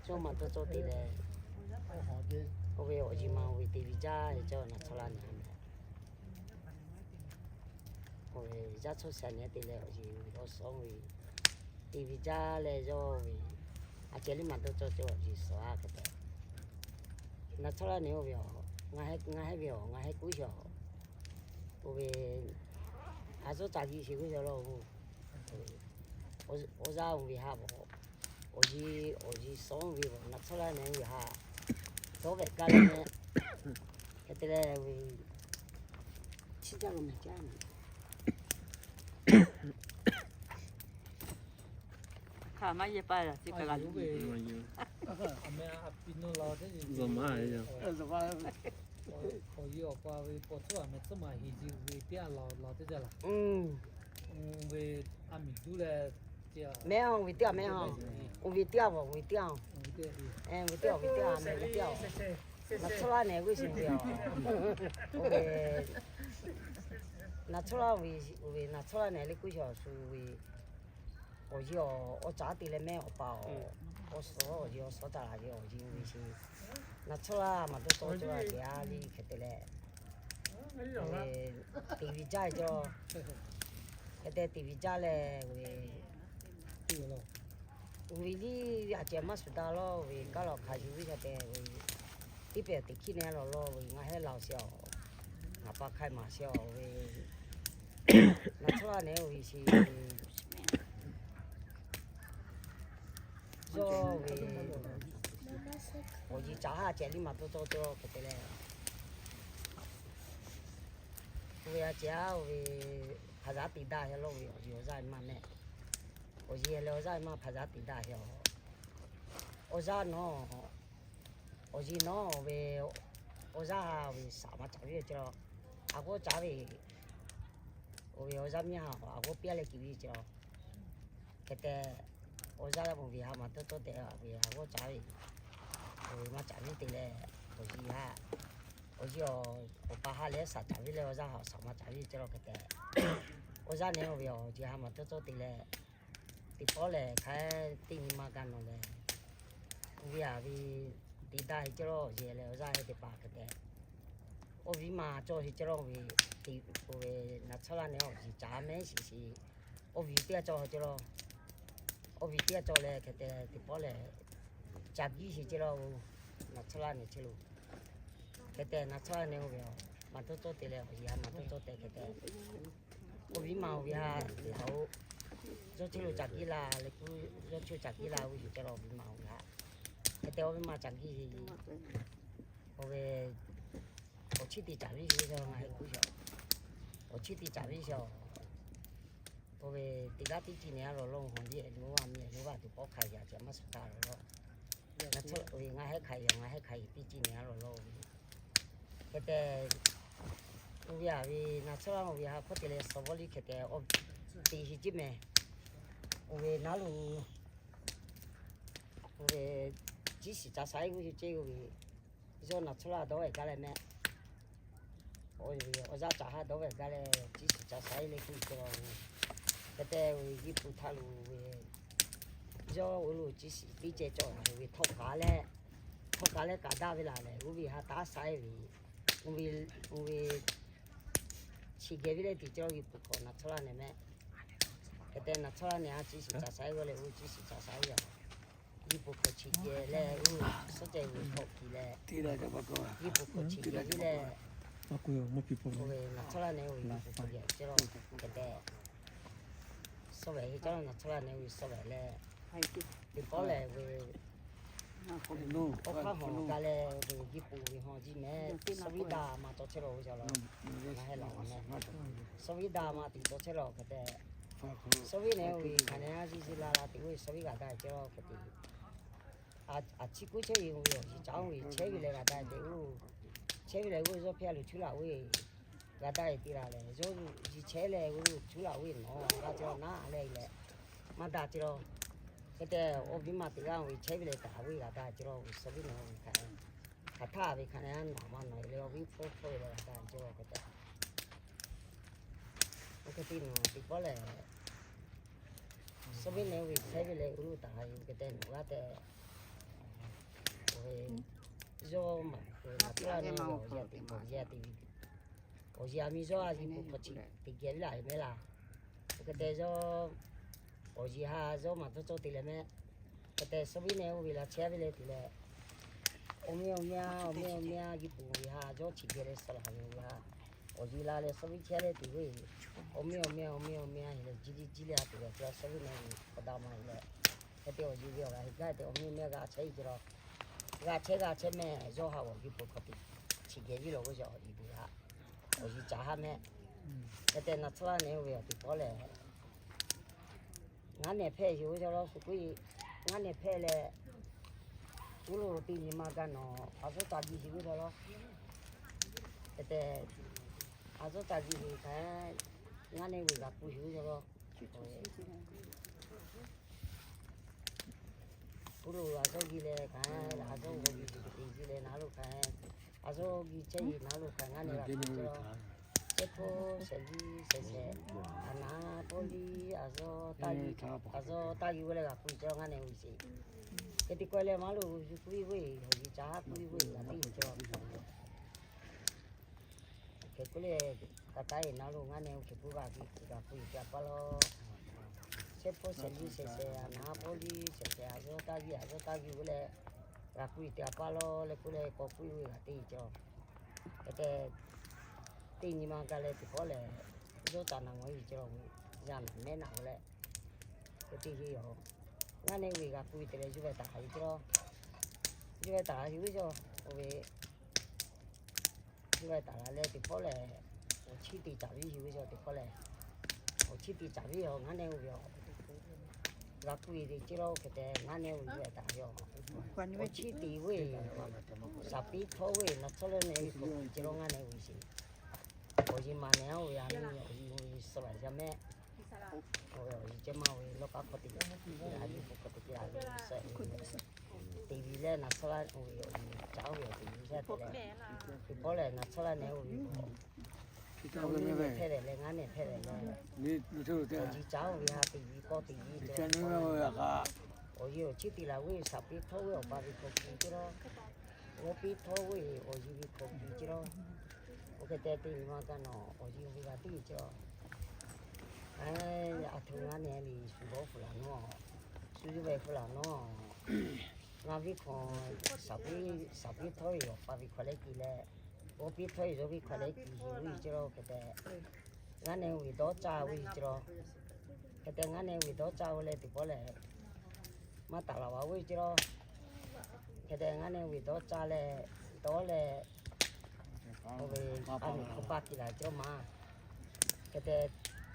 yawˇ maˬ dawˇ cawˇ te leh, oˇ ve awˬ yeˇ ma oˇ ve te ve jaˇ ve cawˇ ngaˬ chaw laˇ nehˬ a mehˍ. Oˇ ve yaˇ chaw sha nehˬ te leh awˬ yeˇ awˬ suhˍ oˇ ve te ve jaˇ leh yawˇ ve a ceh liˇ maˬ dawˇ cawˇ ceh awˬ yeˇ suhˍ a hpehꞈ tehꞈ, ngaˬ chaw laˇ nehˬ oˇ ve, ngaˬ heˆ ve awˬ, ngaˬ heˆ kuˉ shaw, oˇ ve, a yawˇ caˍ ve sheˍ g'uˇ shaw la oˬ, awˬ yaˇ oˇ ve ha, awˬ yeˇ, awˬ yeˇ suhˍ oˇ ve ngaˬ chaw laˇ nehˬ oˇ ve ha, dawˇ vehꞈ gaˇ leh mehˆ hk'e te leh, chi jaˇ lo mehˍ jaˇ mehˍ. Hk'aˬ maˇ yehˇ paˇ laˬ chi kaꞈ laˬ yoˬ ve, a meh a pi nu la teˇ, awˬ yeˇ awˬ pa ve paw tcuhˉ a meh tcuhˉ maˬ heˍ ji ve teˇ a laˬ laˬ teˇ jaˇ laˬ. Ve a miˬ duˇ leh, mehˆ a, oˇ ve teˇ a mehˆ a, oˇ ve teˇ a vaˬ, oˇ ve teˇ a, oˇ ve teˇ a, oˇ ve teˇ a mehˆ ve teˇ a, ngaˬ chaw laˇ nehˬ g'uˇ suhˍ ve a, oˇ ve, ngaˬ chaw laˇ ve, oˇ ve ngaˬ chaw laˇ nehˬ le kuˉ shaw shu ve, awˬ yeˇ awˬ caˉ te leh mehˆ awˬ pa awˬ, awˬ suhˍ awˬ yeˇ awˬ suhˍ taˍ laꞈ ve awˬ yeˇ oˇ ve sheˍ, ngaˬ chaw laˇ maˬ dawˇ cawˇ ceh a liˇ hk'e te leh, te ve jaˇ ve cawˇ, hk'e te te ve jaˇ leh, oˇ ve liˇ a ceh maˇ shuˍ daꞈ lawˇ ve kaˉ lawˬ hk'a yuˬ ve hk'e te ve, teˇ pehˍ teˇ hkiˇ nehˬ lawˬ lawˇ ve ngaˬ heˆ laˬ sheˍ awˬ, ngaˬ pa hk'ai maˍ sheˍ awˬ ve, ngaˬ chaw laˇ nehˬ oˇ ve sheˍ, yawˇ ve, awˬ yeˇ caˍ haˉ ceh liˇ maˬ dawˇ cawˇ ceh hk'e te leh, oˇ ve a ceh a oˇ ve, hpaˍ zaˉ te daꞈ heˆ lawˇ ve awˬ yeˇ awˬ yaˇ ve maˇ mehˆ, awˬ yeˇ leh awˬ yaˇ ve maˇ hpaˍ zaˉ te daꞈ heˆ awˬ, awˬ yaˇ nawˉ, awˬ yeˇ nawˉ oˇ ve, awˬ yaˇ ve shaˍ maˇ caˍ ve ceh la, a g'awˇ caˍ ve, oˇ ve awˬ yaˇ miˇ ha a g'awˇ piˇ leh kiˬ ve ceh la, hk'e te, awˬ yaˇ oˇ ve ha maˬ dawˇ cawˇ tehꞈ ve a g'awˇ caˍ ve, oˇ ve maˇ caˍ ve te leh, awˬ yeˇ ha, awˬ yeˇ awˬ pa ha leh shaˍ caˍ ve leh awˬ yaˇ ha shaˍ maˇ caˍ ve ceh la hk'e te, awˬ yaˇ nehˬ oˇ ve awˬ yeˇ ha maˬ dawˇ cawˇ te leh, teˇ pawˆ lehˬ hk'aˬ teˇ nyi ma gaˇ nawˬ lehˬ, oˇ ve a ve te daꞈ heˆ ceh la awˬ yeˇ leh awˬ yaˇ heˆ teˇ hpaˍ hk'e te, awˬ viˉ ma cawˇ heˆ ceh la oˇ ve, oˇ ve ngaˬ chaw laˇ nehˬ awˬ yeˇ caˍ mehˆ shiˍ shiˍ, awˬ viˉ teˇ g'aˇ cawˇ heˆ ceh la, awˬ viˉ teˇ g'aˇ cawˇ leh hk'e te teˇ pawˆ lehˬ, caˍ biˇ shiˍ ceh la oˬ, ngaˬ chaw laˇ nehˬ chehˇ lo, hk'e te ngaˬ chaw laˇ nehˬ oˇ ve maˬ dawˇ cawˇ te leh awˬ yeˇ ha maˬ dawˇ cawˇ te hk'e te, awˬ viˉ ma oˇ ve ha, yawˇ chehˇ lo caˍ biˇ la leh kuˉ, yawˇ chehˇ caˍ biˇ la oˇ ve ceh la awˬ viˉ ma oˇ ve ha, hk'e te awˬ viˉ ma caˍ biˇ, oˇ ve, awˬ chiˇ te caˍ biˇ shiˍ ngaˬ heˆ kuˉ shaw, awˬ chiˇ te caˍ biˇ shaw, oˇ ve teˇ g'aˇ teˇ ciˇ nehˬ a lawˬ lawˇ hawˬ liˇ lo a miˇ lo a teˇ pawˆ hk'aˬ yaꞈ ceh maˇ suh taˍ lawˬ lawˇ, ngaˬ heˆ hk'aˬ yaꞈ ngaˬ heˆ hk'aˬ yaꞈ teˇ ciˇ nehˬ a lawˬ lawˇ oˇ ve, hk'e te, oˇ ve a ve ngaˬ chaw laˇ oˇ ve ha hk'oˆ te leh suh vawˇ liˇ hk'e te, awˬ te heˆ ciˇ mehˍ, oˇ ve naˉ lo, oˇ ve, ciˉ shiˍ ca sha iˉ g'uˇ yuˬ ceh oˇ ve, yawˇ ngaˬ chaw laˇ dawˇ ve gaˇ leh mehˆ, awˬ yaˇ caˍ haˉ dawˇ ve gaˇ leh ciˉ shiˍ ca sha iˉ leh kuˇ ceh la, hk'e te ve Yiˇ puˍ htaˇ lo ve, yawˇ oˇ lo ciˉ shiˍ teˇ ceh cawˬ ve htawˇ kaꞈ leh, htawˇ kaꞈ leh kaꞈ daꞈ ve laˬ lehˬ oˇ ve ha taˉ sha iˉ ve, oˇ ve, oˇ ve, chi geh ve leh teˇ cawˇ Yiˇ puˍ hk'awꞈ ngaˬ chaw laˇ nehˬ mehˆ, hk'e te ngaˬ chaw laˇ nehˬ a ciˉ shiˍ ca sha iˉ g'uˇ leh oˇ ciˉ shiˍ ca sha iˉ a, Yiˇ puˍ hk'awꞈ chi geh leh oˇ suhˉ ceh ve hk'awꞈ kiˬ leh, Yiˇ puˍ hk'awꞈ chi geh ve leh, Oˇ ve naˬ tsuhˇ laˇ nehˬ oˇ ve yehˬ ceh laˇ hk'e tehꞈ, suh ve he caˉ laˇ naˬ tsuhˇ laˇ nehˬ oˇ ve suh ve leh, teˇ pawˆ lehˬ ve awˬ hk'aˇ hawˬ ga leh ve jiˇ puˍ ve hawˬ jiˇ mehˍ, suh viˉ daꞈ ma cawˬ chehˇ la ve ca la, ngaˬ heh laˬ ve mehˍ. Suh viˉ daꞈ ma tiꞈ cawˬ chehˇ la hk'e tehꞈ, suh viˉ nehˬ oˇ ve hk'aˬ nehˬ a ciˉ ciˉ la la teꞈ oˇ ve suh viˉ g'a daꞈ ceh laˇ hk'e te, a ciˉ kuˉ chehˇ ve oˇ ve awˬ yiˍ caˉ oˇ ve chehˇ ve leh g'a daꞈ tehꞈ oˇ, chehˇ ve leh oˇ ve yawˇ hpehˇ a loˬ chuˉ laꞈ oˇ ve g'a daꞈ e te la leh, yawˇ yiˍ chehˇ leh oˇ ve chuˉ laꞈ oˇ ve nawˬ g'a ceh laˇ naˉ leh leh maˇ daꞈ ceh laˇ hk'e tehꞈ, awˬ viˉ ma teꞈ g'aˇ oˇ ve chehˇ ve leh taˍ ve g'a daꞈ ceh laˇ ve suh viˉ nehˬ oˇ ve hk'aˬ htaˇ ve hk'aˬ nehˬ a nawˬ ma nawˬ e leh awˬ viˉ hpfuhˇ hpfuhˇ ve leh g'a daꞈ ceh laˇ hk'e tehꞈ, oˇ hk'e te nawˬ teˇ pawˆ lehˬ, suh viˉ nehˬ oˇ ve chehˇ ve leh oˇ lo taˍ la yoˬ hk'e tehꞈ nawˬ g'a tehꞈ, oˇ ve yawˇ maˬ ve naˬ tsuhˇ laˇ nehˬ oˇ ve awˬ yaˇ teꞈ awˬ yaˇ teꞈ ve awˬ yaˇ miˇ yawˇ a yiˍ puˍ hk'aw chi teꞈ geh ve laˬ ve mehˍ laˇ. Oˇ hk'e tehꞈ yawˇ awˬ yiˍ ha yawˇ maˬ tawˇ cawˇ te leh mehˍ. Hk'e tehꞈ suh viˉ nehˬ oˇ ve la chehˇ ve leh te leh, awˬ meh awˬ meh a awˬ meh awˬ meh a yiˍ puˍ ve ha yawˇ chi geh leh suh laˬ ve ha, awˬ yiˍ la leh suh viˉ chehˇ leh te ve, awˬ meh awˬ meh awˬ meh awˬ meh a leh jiˇ liˇ jiˇ leh a te ve ceh suh viˉ nehˬ oˇ ve hk'aw daꞈ ma ve leh, hk'e te awˬ yiˍ ve awˬ g'a heˆ gaˇ tehꞈ awˬ meh meh g'a chehˇ ceh laˇ, g'a chehˇ g'a chehˇ mehˍ yawˇ ha awˬ yiˍ puˍ hk'aw teꞈ chi geh ve laˬ ve awˬ yiˍ ve ha, awˬ yiˍ caˍ ha mehˍ. Hk'e tehꞈ naˬ tsuhˇ laˇ nehˬ oˇ ve awˬ teꞈ pawˆ lehˬ, ngaˉ nehˬ hpehˇ yoˬ ve ca laˇ suh kuiˉ, ngaˉ nehˬ hpehˇ leh, oˇ lo teˇ nyi ma gaˇ nawˬ a zuhˇ taˍ biˇ shiˍ ve ca laˇ. Hk'e tehꞈ, a zuhˇ taˍ biˇ shiˍ hk'aˬ, ngaˉ nehˬ ve g'a kuˬ shiˍ ve ca laˇ. Oˇ lo a zuhˇ giˇ leh hk'aˬ, a zuhˇ g'a biˇ shiˍ teˇ g'aˇ leh naˉ lo hk'aˬ, a zuhˇ giˇ chehˇ ve naˉ lo hk'aˬ ngaˉ nehˬ g'a kuˬ ceh laˇ. Shehˆ hpawˇ shehˍ liˇ shehˍ shehˍ, a naˉ pawˆ liˇ a zuhˇ taˇ yuˬ, a zuhˇ taˇ yuˬ ve leh g'a kuˬ ceh ngaˉ nehˬ oˇ ve shiˍ. Hk'e te k'oˆ leh maˇ lo yuˬ kuˬ ve, awˬ yiˍ caˍ ha kuˬ ve g'a teˇ ceh Hk'e k'oˆ leh, ka taˉ e naˉ lo ngaˉ nehˬ oˇ hk'e k'oˆ g'a ve, g'a kuˬ e te a paˇ law. Shehˆ hpawˇ shehˍ liˇ shehˍ shehˍ, a naˉ pawˆ liˇ shehˍ shehˍ, a zuhˇ taˇ yuˬ, a zuhˇ taˇ yuˬ ve leh g'a kuˬ e te a paˇ law leh k'oˆ leh k'awꞈ k'oˆ ve g'a teˇ ceh. Hk'e tehꞈ, teˇ nyi ma gaˇ leh teˇ pawˆ lehˬ, yawˇ caꞈ naˬ ngaˬ hui ceh laˇ ve, yaˇ naˬ mehˉ naˬ ve leh, hk'e te heˆ a, ngaˉ nehˬ oˇ ve g'a kuˬ e te leh yuˬ ve taˍ hk'aˬ ve ceh laˇ, yuˬ ve taˍ hk'aˬ ve ceh, oˇ ve yuˬ ve taˍ la leh teˇ pawˆ lehˬ, awˬ chiˇ te caˍ ve yoˬ ve ceh teˇ pawˆ lehˬ, awˬ chiˇ te caˍ ve yoˬ ngaˉ nehˬ oˇ ve yoˬ. G'a kuˬ e te ceh laˇ hk'e tehꞈ ngaˉ nehˬ oˇ ve yuˬ ve taˍ yoˬ. Awˬ chiˇ te ve, shaˍ piˉ htawˇ ve naˬ tsuhˇ laˇ nehˬ ve hk'aw kuˬ ceh laˇ ngaˉ nehˬ oˇ ve shiˍ. Awˬ yiˍ maˬ nehˬ oˇ ve a miˇ awˬ yiˍ oˇ ve suh laˬ yaˇ mehˆ. Oˇ ve awˬ yiˍ ceh maˇ oˇ ve lawˇ k'aˉ hk'aw te, a yiˍ puˍ hk'aw te te a ve suh e te ve leh naˬ tsuhˇ laˇ oˇ ve awˬ yiˍ caˉ oˇ ve awˬ te ve yaˇ te leh, teˇ pawˆ lehˬ naˬ tsuhˇ laˇ nehˬ oˇ ve, awˬ nehˬ hpehˇ ve leh ngaˉ nehˬ hpehˇ ve leh, awˬ yiˍ caˉ oˇ ve ha te ve kawˇ te ve ceh, awˬ yiˍ awˬ chiˇ te laˬ ve shaˍ piˉ htawˇ ve awˬ pa ve hk'aw kuˬ ceh laˇ. G'awˇ piˇ htawˇ ve awˬ yiˍ ve hk'aw kuˬ ceh laˇ. Oˇ hk'e te teˇ nyi ma gaˇ nawˬ awˬ yiˍ ve g'a teˇ ceh laˇ. A htoꞈ ngaˉ nehˬ liꞈ shu bawˇ hpu laˬ nawˉ, shu yuˬ ve hpu laˬ nawˉ, ngaˬ ve hk'aw shaˍ piˉ, shaˍ piˉ htawˇ ve awˬ pa ve hk'aw leh kuˬ leh, g'awˇ piˇ htawˇ ve yawˇ ve hk'aw leh kuˬ yuˬ ve ceh laˇ hk'e te. Ngaˉ nehˬ oˇ ve dawˇ caˇ ve ceh laˇ. Hk'e te ngaˉ nehˬ oˇ ve dawˇ caˇ ve leh teˇ pawˆ lehˬ, maˇ taˍ laˬ ve ceh laˇ. Hk'e te ngaˉ nehˬ oˇ ve dawˇ caˇ leh, dawˇ leh, oˇ ve a miˬ hk'aw baˇ te laˬ ceh laˇ ma. Hk'e te,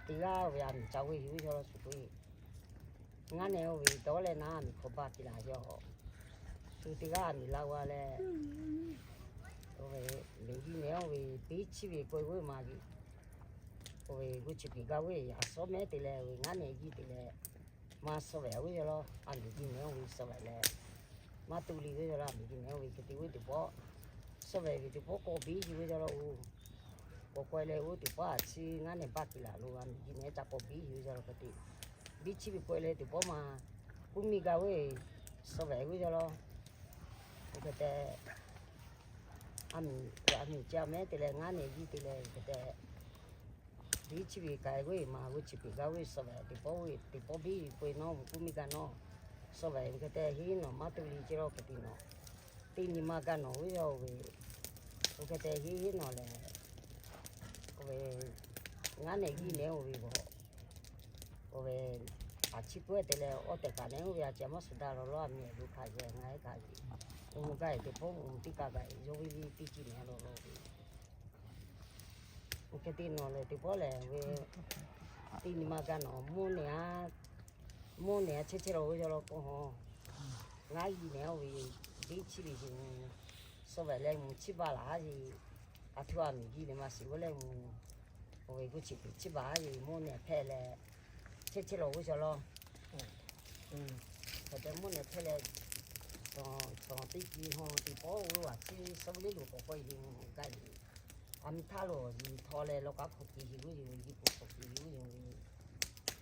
teˇ g'aˇ oˇ ve a miˬ ca ve yoˬ ve ceh laˇ shu k'oˆ e. Ngaˉ nehˬ oˇ ve dawˇ leh naˉ a miˬ hk'aw baˇ te laˬ yoˬ. Shu teˇ g'aˇ a miˬ la g'a leh, oˇ ve, miˬ yiˇ nehˬ oˇ ve teˇ chiˇ ve k'oˆ e ve ma ve, oˇ ve g'uˇ chi piˍ gaˇ ve a suhˉ mehˉ te leh ve ngaˉ nehˬ yiˇ te leh, maˇ suh ve ve ceh laˇ. A miˬ yiˇ nehˬ oˇ ve suh ve leh, maˇ tu liˬ ve ceh laˇ. A miˬ yiˇ nehˬ oˇ ve hk'e te ve teˇ pawˆ, suh ve ve teˇ pawˆ k'awꞈ biˇ yuˬ ve ceh laˇ oˬ. K'awꞈ k'oˆ e leh oˇ teˇ pawˆ a chi ngaˉ nehˬ baˇ te laˬ lo a miˬ yiˇ nehˬ ca k'awꞈ biˇ yuˬ ve ceh laˇ hk'e te. Biˇ chiˇ ve k'oˆ e leh teˇ pawˆ ma, kuˇ miˬ gaˇ ve, suh ve ve ceh laˇ. Oˇ hk'e te, a miˬ, a miˬ ca mehˉ te leh ngaˉ nehˬ yiˇ te leh hk'e te, biˇ chiˇ ve k'ai ve ma g'uˇ chi piˍ gaˇ ve suh ve teˇ pawˆ ve teˇ pawˆ biˇ ve k'oˆ e nawˉ ve kuˇ miˬ gaˇ nawˉ, suh ve ve hk'e te heˉ nawˬ maˇ tu liˬ ceh laˇ hk'e te nawˬ, teˇ nyi ma gaˇ nawˬ ve yoˬ ve, oˇ hk'e te heˉ heˉ nawˬ lehˬ Ngaˉ nehˬ jiˇ nehˬ oˇ ve g'aw, oˇ ve, a ciˉ puiˉ te leh awˬ tehˬ kaꞈ nehˬ oˇ ve a ceh maˇ shuˍ daꞈ law law a miˬ a lo hk'a yehˬ ngaˬ heˆ kaꞈ, oˇ mvuhˇ gaˇ e teˇ pawˆ mvuhˇ teˇ kaˇ kaꞈ yawˇ ve liˇ teˇ ciˇ nehˬ law law ve, oˇ hk'e te nawˬ lehˬ teˇ pawˆ lehˬ ve, teˇ nyi ma gaˇ nawˬ mvuhˇ nehˬ a, mvuhˇ nehˬ a chehˇ chehˇ law ve yaw law k'o, ngaˉ jiˇ nehˬ oˇ ve, deˇ chiˇ ve yoˬ, suh vehꞈ leh mvuhˇ chiˇ baˬ laˬ haˉ ve, a htoꞈ a miˬ jiˇ nehˬ ma shiˍ g'uˇ leh mvuhˇ, oˇ ve g'uˇ chi teꞈ chiˇ baˬ haˉ ve mvuhˇ nehˬ hpehˇ leh, chehˇ chehˇ law ve yaw law. Hk'e te mvuhˇ nehˬ hpehˇ leh, cawˬ teˇ ciˇ hawˇ teˇ pawˆ oˇ ve a ciˉ suh ve le lo k'awꞈ k'oˆ e ve mvuhˇ gaˇ e, a miˬ htaˇ lo yiˍ htaw leh lawˇ k'aˉ hk'awꞈ ke ve g'uˇ yoˬ ve, yiˍ puˍ hk'awꞈ ke ve g'uˇ yoˬ ve,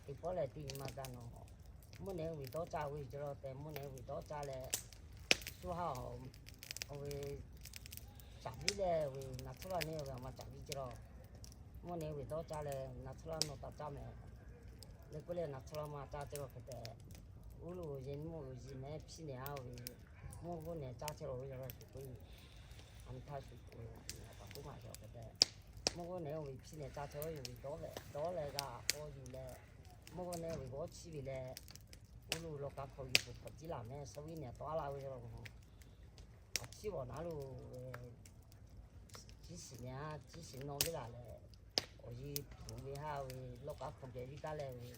teˇ pawˆ lehˬ teˇ nyi ma gaˇ nawˬ, mvuhˇ nehˬ oˇ ve dawˇ caˇ ve ceh law tehꞈ mvuhˇ nehˬ oˇ ve dawˇ caˇ leh, shu ha, oˇ ve, caˍ viˉ leh ve naˬ tsuhˇ laˇ nehˬ oˇ ve a ma caˍ viˉ ceh law, mvuhˇ nehˬ oˇ ve dawˇ caˇ leh naˬ tsuhˇ laˇ nawˬ taˍ caˇ mehˍ, le k'oˆ leh naˬ tsuhˇ laˇ ma caˇ ceh law hk'e te, uˉ lo yehˬ nyi mvuhˇ lo yiˍ mehˉ hpiˇ nehˬ a ve, mvuhˇ g'uˇ nehˬ caˇ chehˇ law ve yaw law shuˍ k'oˆ e, a miˬ htaˇ shuˍ k'oˆ e, a paˍ k'oˆ maˇ cawˬ hk'e te, mvuhˇ g'uˇ nehˬ oˇ ve hpiˇ nehˬ caˇ chehˇ ve yoˬ ve dawˇ leh dawˇ leh g'a k'aw yuˬ leh, mvuhˇ g'uˇ nehˬ oˇ ve g'awˇ chiˇ ve leh, uˉ lo lawˇ k'aˉ hk'awꞈ yuˬ puˬ hk'awꞈ ciˉ laˬ mehˍ suh ve nehˬ tawˆ a laˇ ve yaw law, a ciˉ vawˬ naˉ lo, ciˉ shiˍ nehˬ a ciˉ shiˍ nawˇ ve laˬ leh, awˬ yiˍ tuˬ ve haˇ ve lawˇ k'aˉ hk'awꞈ geh viˉ taˉ leh ve,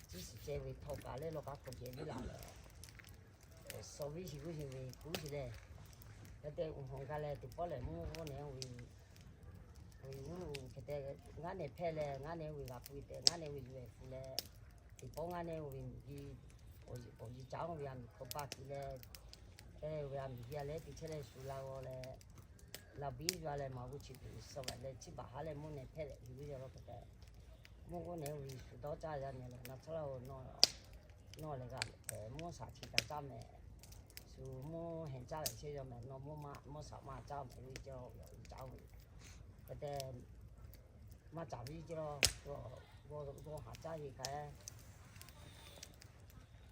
ciˉ shiˍ ceh ve htaw kaꞈ leh lawˇ k'aˉ hk'awꞈ geh viˉ laˬ leh, suh ve shiˍ g'uˇ shiˍ ve kuˉ shiˍ leh, hk'e te uˉ hawˬ gaˇ leh teˇ pawˆ lehˬ mvuhˇ g'uˇ nehˬ oˇ ve, uˉ lo hk'e te, ngaˉ nehˬ hpehˇ leh ngaˉ nehˬ oˇ ve g'a pui tehꞈ ngaˉ nehˬ oˇ ve yuˬ leh fuˬ leh, teˇ pawˆ ngaˉ nehˬ oˇ ve miˬ guiˇ, awˬ yiˍ caˉ oˇ ve a miˬ hk'awꞈ paˇ tiꞈ leh, ve a miˬ guiˇ a leh teˇ chehˇ leh shu la g'aw leh, la biˇ yaw leh maˍ g'uˇ chi tuˬ suh vehꞈ leh chiˇ baˬ haˉ leh mvuhˇ nehˬ hpehˇ leh yuˬ ve yaw law hk'e te, mvuhˇ g'uˇ nehˬ oˇ ve shu dawˇ caˇ yaˇ nehˬ lehˬ naˬ tsuhˇ laˇ oˬ, nawˬ lehˬ g'a hpehꞈ mvuhˇ shaˍ chi kaꞈ caˇ mehˍ, shu mvuhˇ heˍ caˇ leh chehˇ yaw mehˍ nawˬ mvuhˇ ma mvuhˇ shaˍ ma caˇ mehˍ ve ceh, caˇ ve, hk'e te, maˇ caˍ ve ceh law, g'aw haˍ caˇ ve hk'a,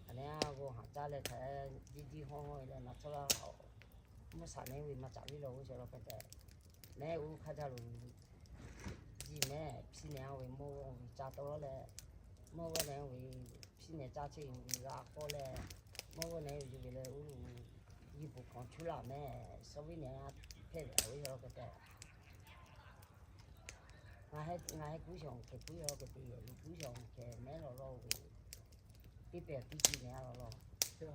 a nehˬ g'aw haˍ caˇ leh hk'a, jiˇ jiˇ hawˇ hawˇ leh naˬ tsuhˇ laˇ, mvuhˇ shaˍ nehˬ oˇ ve maˇ caˍ ve law g'uˇ ceh law hk'e te, nehˬ oˇ hk'aˇ jaˇ lo jiˇ mehˍ hpiˇ nehˬ oˇ ve mvuhˇ g'uˇ nehˬ caˇ tawˆ lawˉ leh, mvuhˇ g'uˇ nehˬ oˇ ve hpiˇ nehˬ caˇ chehˇ ve g'a k'aw leh, mvuhˇ g'uˇ nehˬ oˇ yuˬ ve leh uˉ lo, yiˍ puˍ hk'awꞈ chuˇ laˬ mehˍ suh ve nehˬ a hpehˇ ve a ve yaw law hk'e te, ngaˬ heˆ kuˉ shaw hk'e kuˉ yaw hk'e te yehˬ ve kuˉ shaw hk'e mehˉ law law ve, teˇ pehˍ teˇ ciˇ nehˬ a law law, hk'e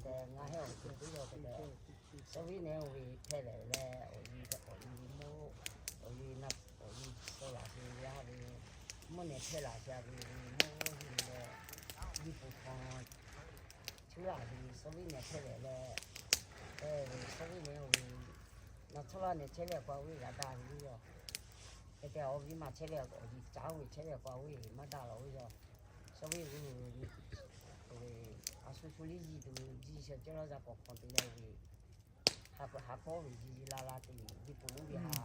te ngaˬ heˆ awˬ hk'e kuˉ yaw hk'e te, suh ve nehˬ oˇ ve hpehˇ lehˬ leh awˬ yiˍ awˬ yiˍ mvuhˇ, awˬ yiˍ na, awˬ yiˍ suh laˬ ve a ve, mvuhˇ nehˬ hpehˇ laˬ ve a ve, mvuhˇ g'uˇ nehˬ leh, yiˍ puˍ hk'awꞈ chuˇ laˬ ve suh ve nehˬ hpehˇ lehˬ leh, suh ve nehˬ oˇ ve, naˬ tsuhˇ laˇ nehˬ chehˇ ve a pa ve g'a daꞈ ve yaw, hk'e te awˬ viˉ ma chehˇ ve awˬ yiˍ caˉ oˇ ve chehˇ ve a pa ve maˇ daꞈ law ve yaw, suh ve a shu shu liˇ yiˇ tuˬ ve jiˇ sheh cawˇ laˇ za k'awꞈ hk'awꞈ te leh ve, ha hk'awˇ ve yiˇ la la te ve yiˇ puˍ mvuhˇ ve ha,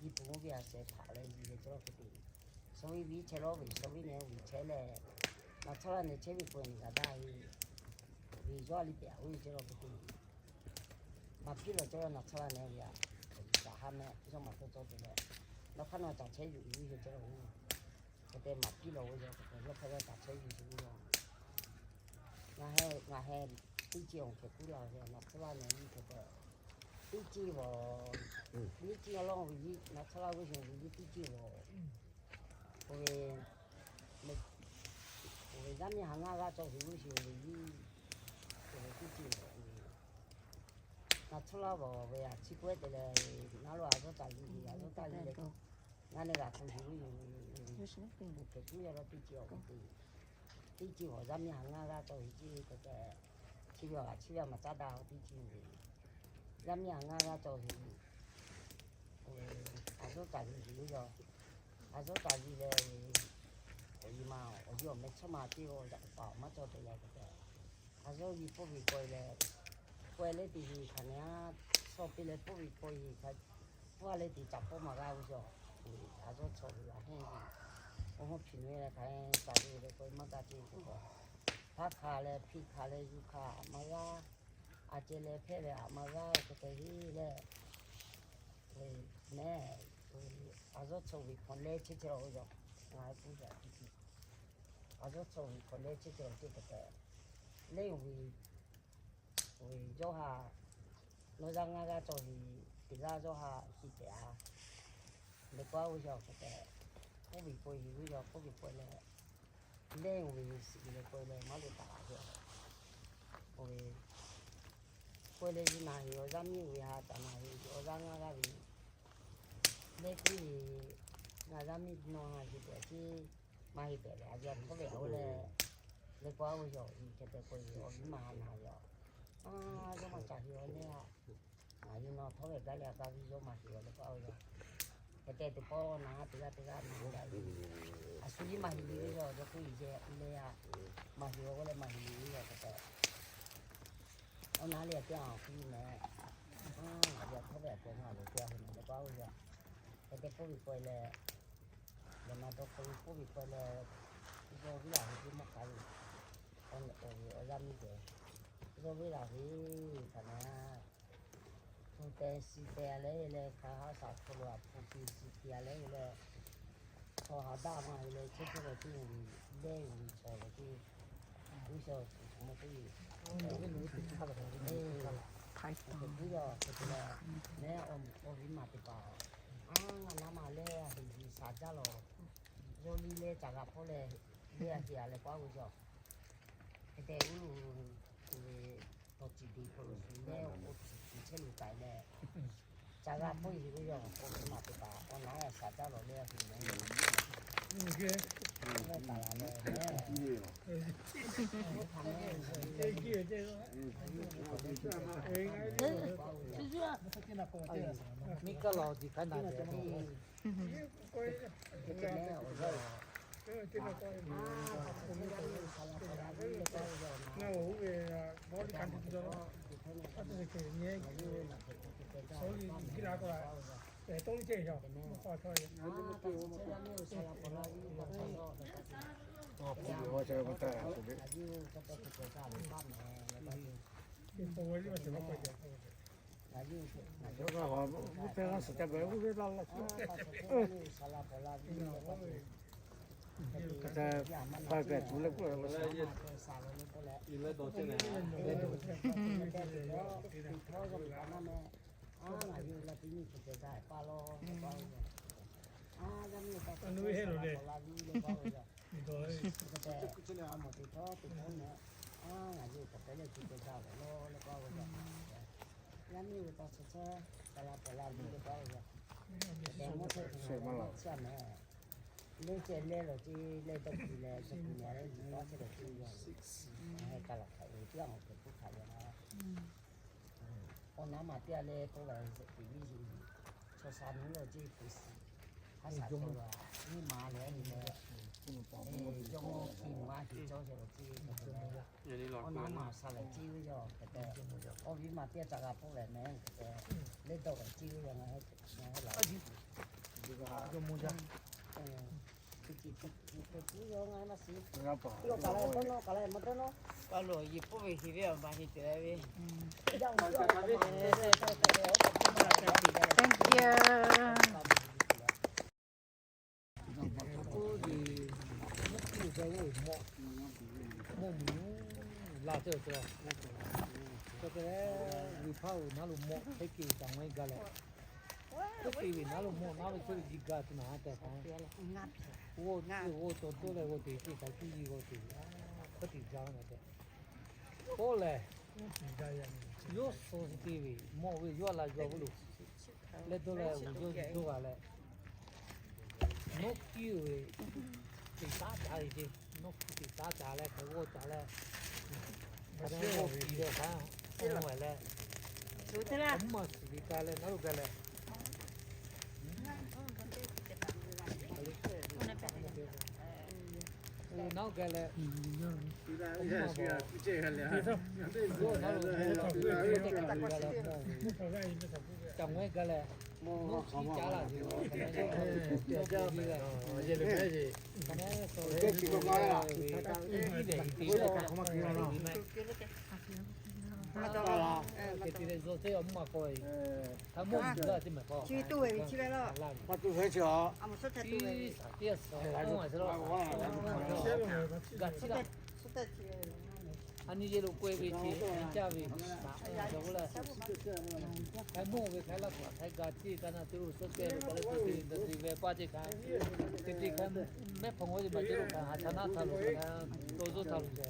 yiˇ puˍ mvuhˇ ve ha sheh hpaꞈ leh yiˇ leh cawˇ laˇ hk'e te, suh ve viˉ chehˇ lawˉ ve suh ve nehˬ oˇ ve chehˇ leh, naˬ tsuhˇ laˇ nehˬ chehˇ ve k'o nehˬ g'a daꞈ ve, ve yawˇ a liˇ pehˍ a ve cawˇ laˇ hk'e te, maˍ piˇ lawˬ cawˇ laˇ naˬ tsuhˇ laˇ nehˬ oˇ ve a, awˬ yiˍ caˍ ha mehˍ yawˇ maˍ tawˇ cawˇ te leh, nawˬ hk'aˇ nawˬ caˍ chehˇ yuˬ ve cawˇ laˇ oˇ, hk'e te maˍ piˇ lawˬ ve yaw hk'e te yawˇ hk'aˇ yawˇ caˍ chehˇ yuˬ ve yaw, ngaˬ heˆ ngaˬ heˆ, teˇ ciˇ awˬ hk'e kuˉ laˬ ve naˬ tsuhˇ laˇ nehˬ oˇ hk'e te, teˇ ciˇ vawˬ, nyiˇ ciˇ awˬ lawˇ ve yiˇ naˬ tsuhˇ laˇ g'uˇ shehˍ ve yiˇ teˇ ciˇ vawˬ, oˇ ve, oˇ ve yaˇ miˇ ha ngaˇ g'aˇ cawˬ ve g'uˇ shehˍ ve yiˇ, oˇ ve teˇ ciˇ vawˬ, naˬ tsuhˇ laˇ vawˬ ve a ciˉ k'oˆ te leh, naˉ lo a zuhˇ taˍ yiˇ ve a zuhˇ taˍ yiˇ leh, ngaˬ nehˬ g'a hk'u shiˍ g'uˇ shehˍ ve, oˇ hk'e kuˉ yaw lawˇ teˇ ciˇ awˬ hk'e te, teˇ ciˇ vawˬ yaˇ miˇ ha ngaˇ g'aˇ cawˬ ve ciˇ hk'e te, chi ve a g'a chi ve a maˍ caˇ daꞈ teˇ ciˇ ve, yaˇ miˇ ha ngaˇ g'aˇ cawˬ ve, a zuhˇ taˍ ve yiˇ g'uˇ yaw, a zuhˇ taˍ yiˇ leh, awˬ yiˍ ma awˬ yiˍ awˬ meh chawˇ ma teˇ g'aˇ yaꞈ k'aw paˍ awˬ maˇ cawˇ te leh hk'e te, a zuhˇ yiˇ pawˆ ve k'oˆ leh, k'oˆ leh teˇ ve hk'aˬ nehˬ a, shaw piˇ leh pawˆ ve k'oˆ ve hk'aˬ, pawˆ leh teˇ caꞈ pawˆ maˍ g'a ve yaw, a zuhˇ chaw ve a henˇ ve, awˬ hawˉ hpiˍ nu leh hk'aˬ caˍ ve leh k'oˆ maˇ g'a ceˇ k'o, hpaˇ hk'a leh hpiˇ hk'a leh yuˬ hk'a maˇ g'a, a ceh leh hpehˇ leh a maˇ g'a k'oˆ te heˆ leh, mehˍ, Aˬ zawˇ chaw ve hk'awꞈ leh chehˇ chehˇ la ve yoˬ. Aˬ zawˇ chaw ve hk'awꞈ leh chehˇ chehˇ la ve teˇ hk'e tehꞈ, lehˬ ve, ve yawˇ htaꞈ nawˬ yaˇ ngaˇ g'aˇ cawˬ ve teˇ g'aˇ yawˇ htaꞈ hiˍ tehꞈ a, leh k'oˆ ve yoˬ hk'e tehꞈ, k'oˆ ve k'oˆ ve yoˬ, k'oˆ ve k'oˆ leh, lehˬ ve suhˍ leh k'oˆ leh maˇ loꞈ taˍ ve yoˬ. K'oˆ ve, k'oˆ leh, Yaˇ miˇ ve htaꞈ taˍ naˍ ve, awˬ yaˇ ngaˇ g'aˇ ve, lehˬ k'oˆ ve, ngaˬ yaˇ miˇ nawˬ htaꞈ hiˍ tehꞈ ceˇ, maˇ hiˍ tehꞈ leh a yaˇ htawˇ ve a oˇ leh, leh k'oˆ ve yoˬ. Hk'e tehꞈ k'oˆ ve, awˬ viˉ maˬ ha naˍ ve yoˬ. Aˬ, yawˇ maˇ ca hiˍ a leh a, ngaˬ yaˇ nawˬ htawˇ ve gaˇ leh a gaˇ ve yawˇ maˇ hiˍ a leh k'oˆ ve yoˬ. Hk'e tehꞈ teˇ pawˆ naˍ teˇ g'aˇ teˇ g'aˇ naˍ gaˇ ve, a shu yawˇ maˇ hiˍ ve yoˬ. Yawˇ k'oˆ ve yehˬ leh a, maˇ hiˍ a k'oˆ leh maˇ hiˍ ve yoˬ. Hk'e tehꞈ awˬ naˍ leh a teˇ a k'oˆ ve meh, a, ngaˬ yaˇ htawˇ ve a k'oˆ ve a loˍ teˇ a ve meh leh k'oˆ ve yoˬ. Hk'e tehꞈ k'oˆ ve k'oˆ leh, leh maˇ dawˇ k'oˆ ve k'oˆ ve k'oˆ leh, yawˇ viˉ laˬ ve teˇ mawˇ k'ai ve, awˬ yaˇ miˇ tehꞈ, yawˇ viˉ laˬ ve htaꞈ na, hpu teh shi teh leh leh hk'a haˉ shaˍ hk'aw lo a hpu teh shi teh leh leh, chaw ha daˇ maˇ heˆ leh chehˇ chehˇ leh teˇ g'uˇ lehˬ ve chaw leh teˇ g'uˇ shaw maˇ teˇ g'uˇ, teˇ g'uˇ yaˇ hk'e te leh, mehˉ awˬ viˉ maˬ teˇ hpaˍ, a, ngaˬ naˉ ma lehˬ a heˍ yuˬ shaˍ jaˇ lawˬ, yawˇ liˇ lehˬ caˬ g'a hpawˇ leh, lehˬ a heˍ a leh k'oˆ ve yoˬ. Hk'e tehꞈ uˉ, ve tawˇ ciˍ te hk'aw lo shu lehˬ awˬ ciˍ te chehˇ lo k'ai leh, caˬ g'a hpawˇ heˍ ve yoˬ. Awˬ viˉ maˬ teˇ hpaˍ awˬ naˉ a shaˍ jaˇ lawˬ lehˬ a heˍ lehˬ, lehˬ taˍ la leh, Miˇ kaˇ la awˬ tiꞈ hk'a naˬ ve, Lehˬ ceh leh lawˬ ceˇ, leh dawˇ kuiˬ leh dawˇ kuiˬ leh leh yuˬ taˍ chehˇ lawˬ ceˇ yoˬ. Ka laˬ hk'aˬ ve teˇ g'aˇ awˬ hk'e k'oˆ hk'aˬ ve a. Awˬ naˉ ma teˇ g'aˇ leh k'oˆ ve, teˇ viˉ yuˬ, chaw sha nuˇ lawˬ ceˇ, hpu shiˍ, haˉ shaˍ chaw la, nyiˇ ma leh nyi leh, jawˇ mawˇ hkiˇ ma heˍ cawˇ chehˇ lawˬ ceˇ. Awˬ naˉ ma sha leh ceˇ ve yoˬ hk'e tehꞈ, awˬ viˉ maˬ teˇ g'aˇ caˬ g'a hpawˇ leh meh hk'e tehꞈ, leh dawˇ leh ceˇ ve yoˬ ngaˬ hui la. Jawˇ mawˇ jaˇ. Teˇ ceuˬ teˇ ceuˬ teˇ ceuˬ yoˬ ngaˬ hui maˇ shiˍ. Lo kaˬ leh dawˇ nawˇ, kaˬ leh maˇ dawˇ nawˇ. Pa lo yehˬ k'oˆ ve heˍ ve awˬ ma heˍ ceuˬ ve. Thank you. Mawˇ mvuhˇ la ceh ceh, ceh leh, Liꞈ hpaˇ uiˍ naˉ lo mawˇ hk'e ke caˬ ngaweh gaˇ leh, hk'e ke ve naˉ lo mawˇ naˉ ve ceh ve jiˇ gaˇ tuˬ naˍ tehꞈ k'o, g'awˇ g'awˇ cawˬ dawˇ leh g'awˇ teꞈ ceˇ, ka cuˇ yiˇ g'awˇ teꞈ, hk'e te gaˇ tehꞈ k'oˆ lehˬ, yawˇ suh te ve mawˇ ve yawˇ la yaw ve lo leh dawˇ leh, yawˇ dawˇ g'a leh, nawˉ kiˇ ve teꞈ taˉ ca ve ceˇ, nawˉ kiˇ teꞈ taˉ ca leh hk'e g'awˇ ca leh, hk'e g'awˇ piˇ leh hk'a, oˇ ve leh, mvuhˇ maˬ shiˍ ve k'ai leh naˉ lo gaˇ leh, naˉ lo gaˇ leh, ca ngaweh gaˇ leh, nawˉ kiˇ ca laˇ ve, Te ti leh zo teˇ awˬ mvuhˇ ma k'aw ve, hk'a mawˇ mvuhˇ la teˇ mehˍ k'aw, chi ve toˇ ve chi ve laˇ. Chi shaˍ teˇ shaˍ, ga chiˇ laˇ. A nyi yehˬ lo k'oˆ ve chi, a nyi caˇ ve, shaˍ oˇ ve leh, hk'a mawˇ ve hk'a laˇ k'aw, hk'a ga chiˇ ve ka na teˇ lo suhˉ te lo k'aw leh, te te ve paˇ teˇ hk'a, te te hk'a mehˉ hpawnˬ g'awˇ ve maˇ te lo hk'a, ha cha naˉ htaˇ lo hk'a, to zuhˇ htaˇ lo ve,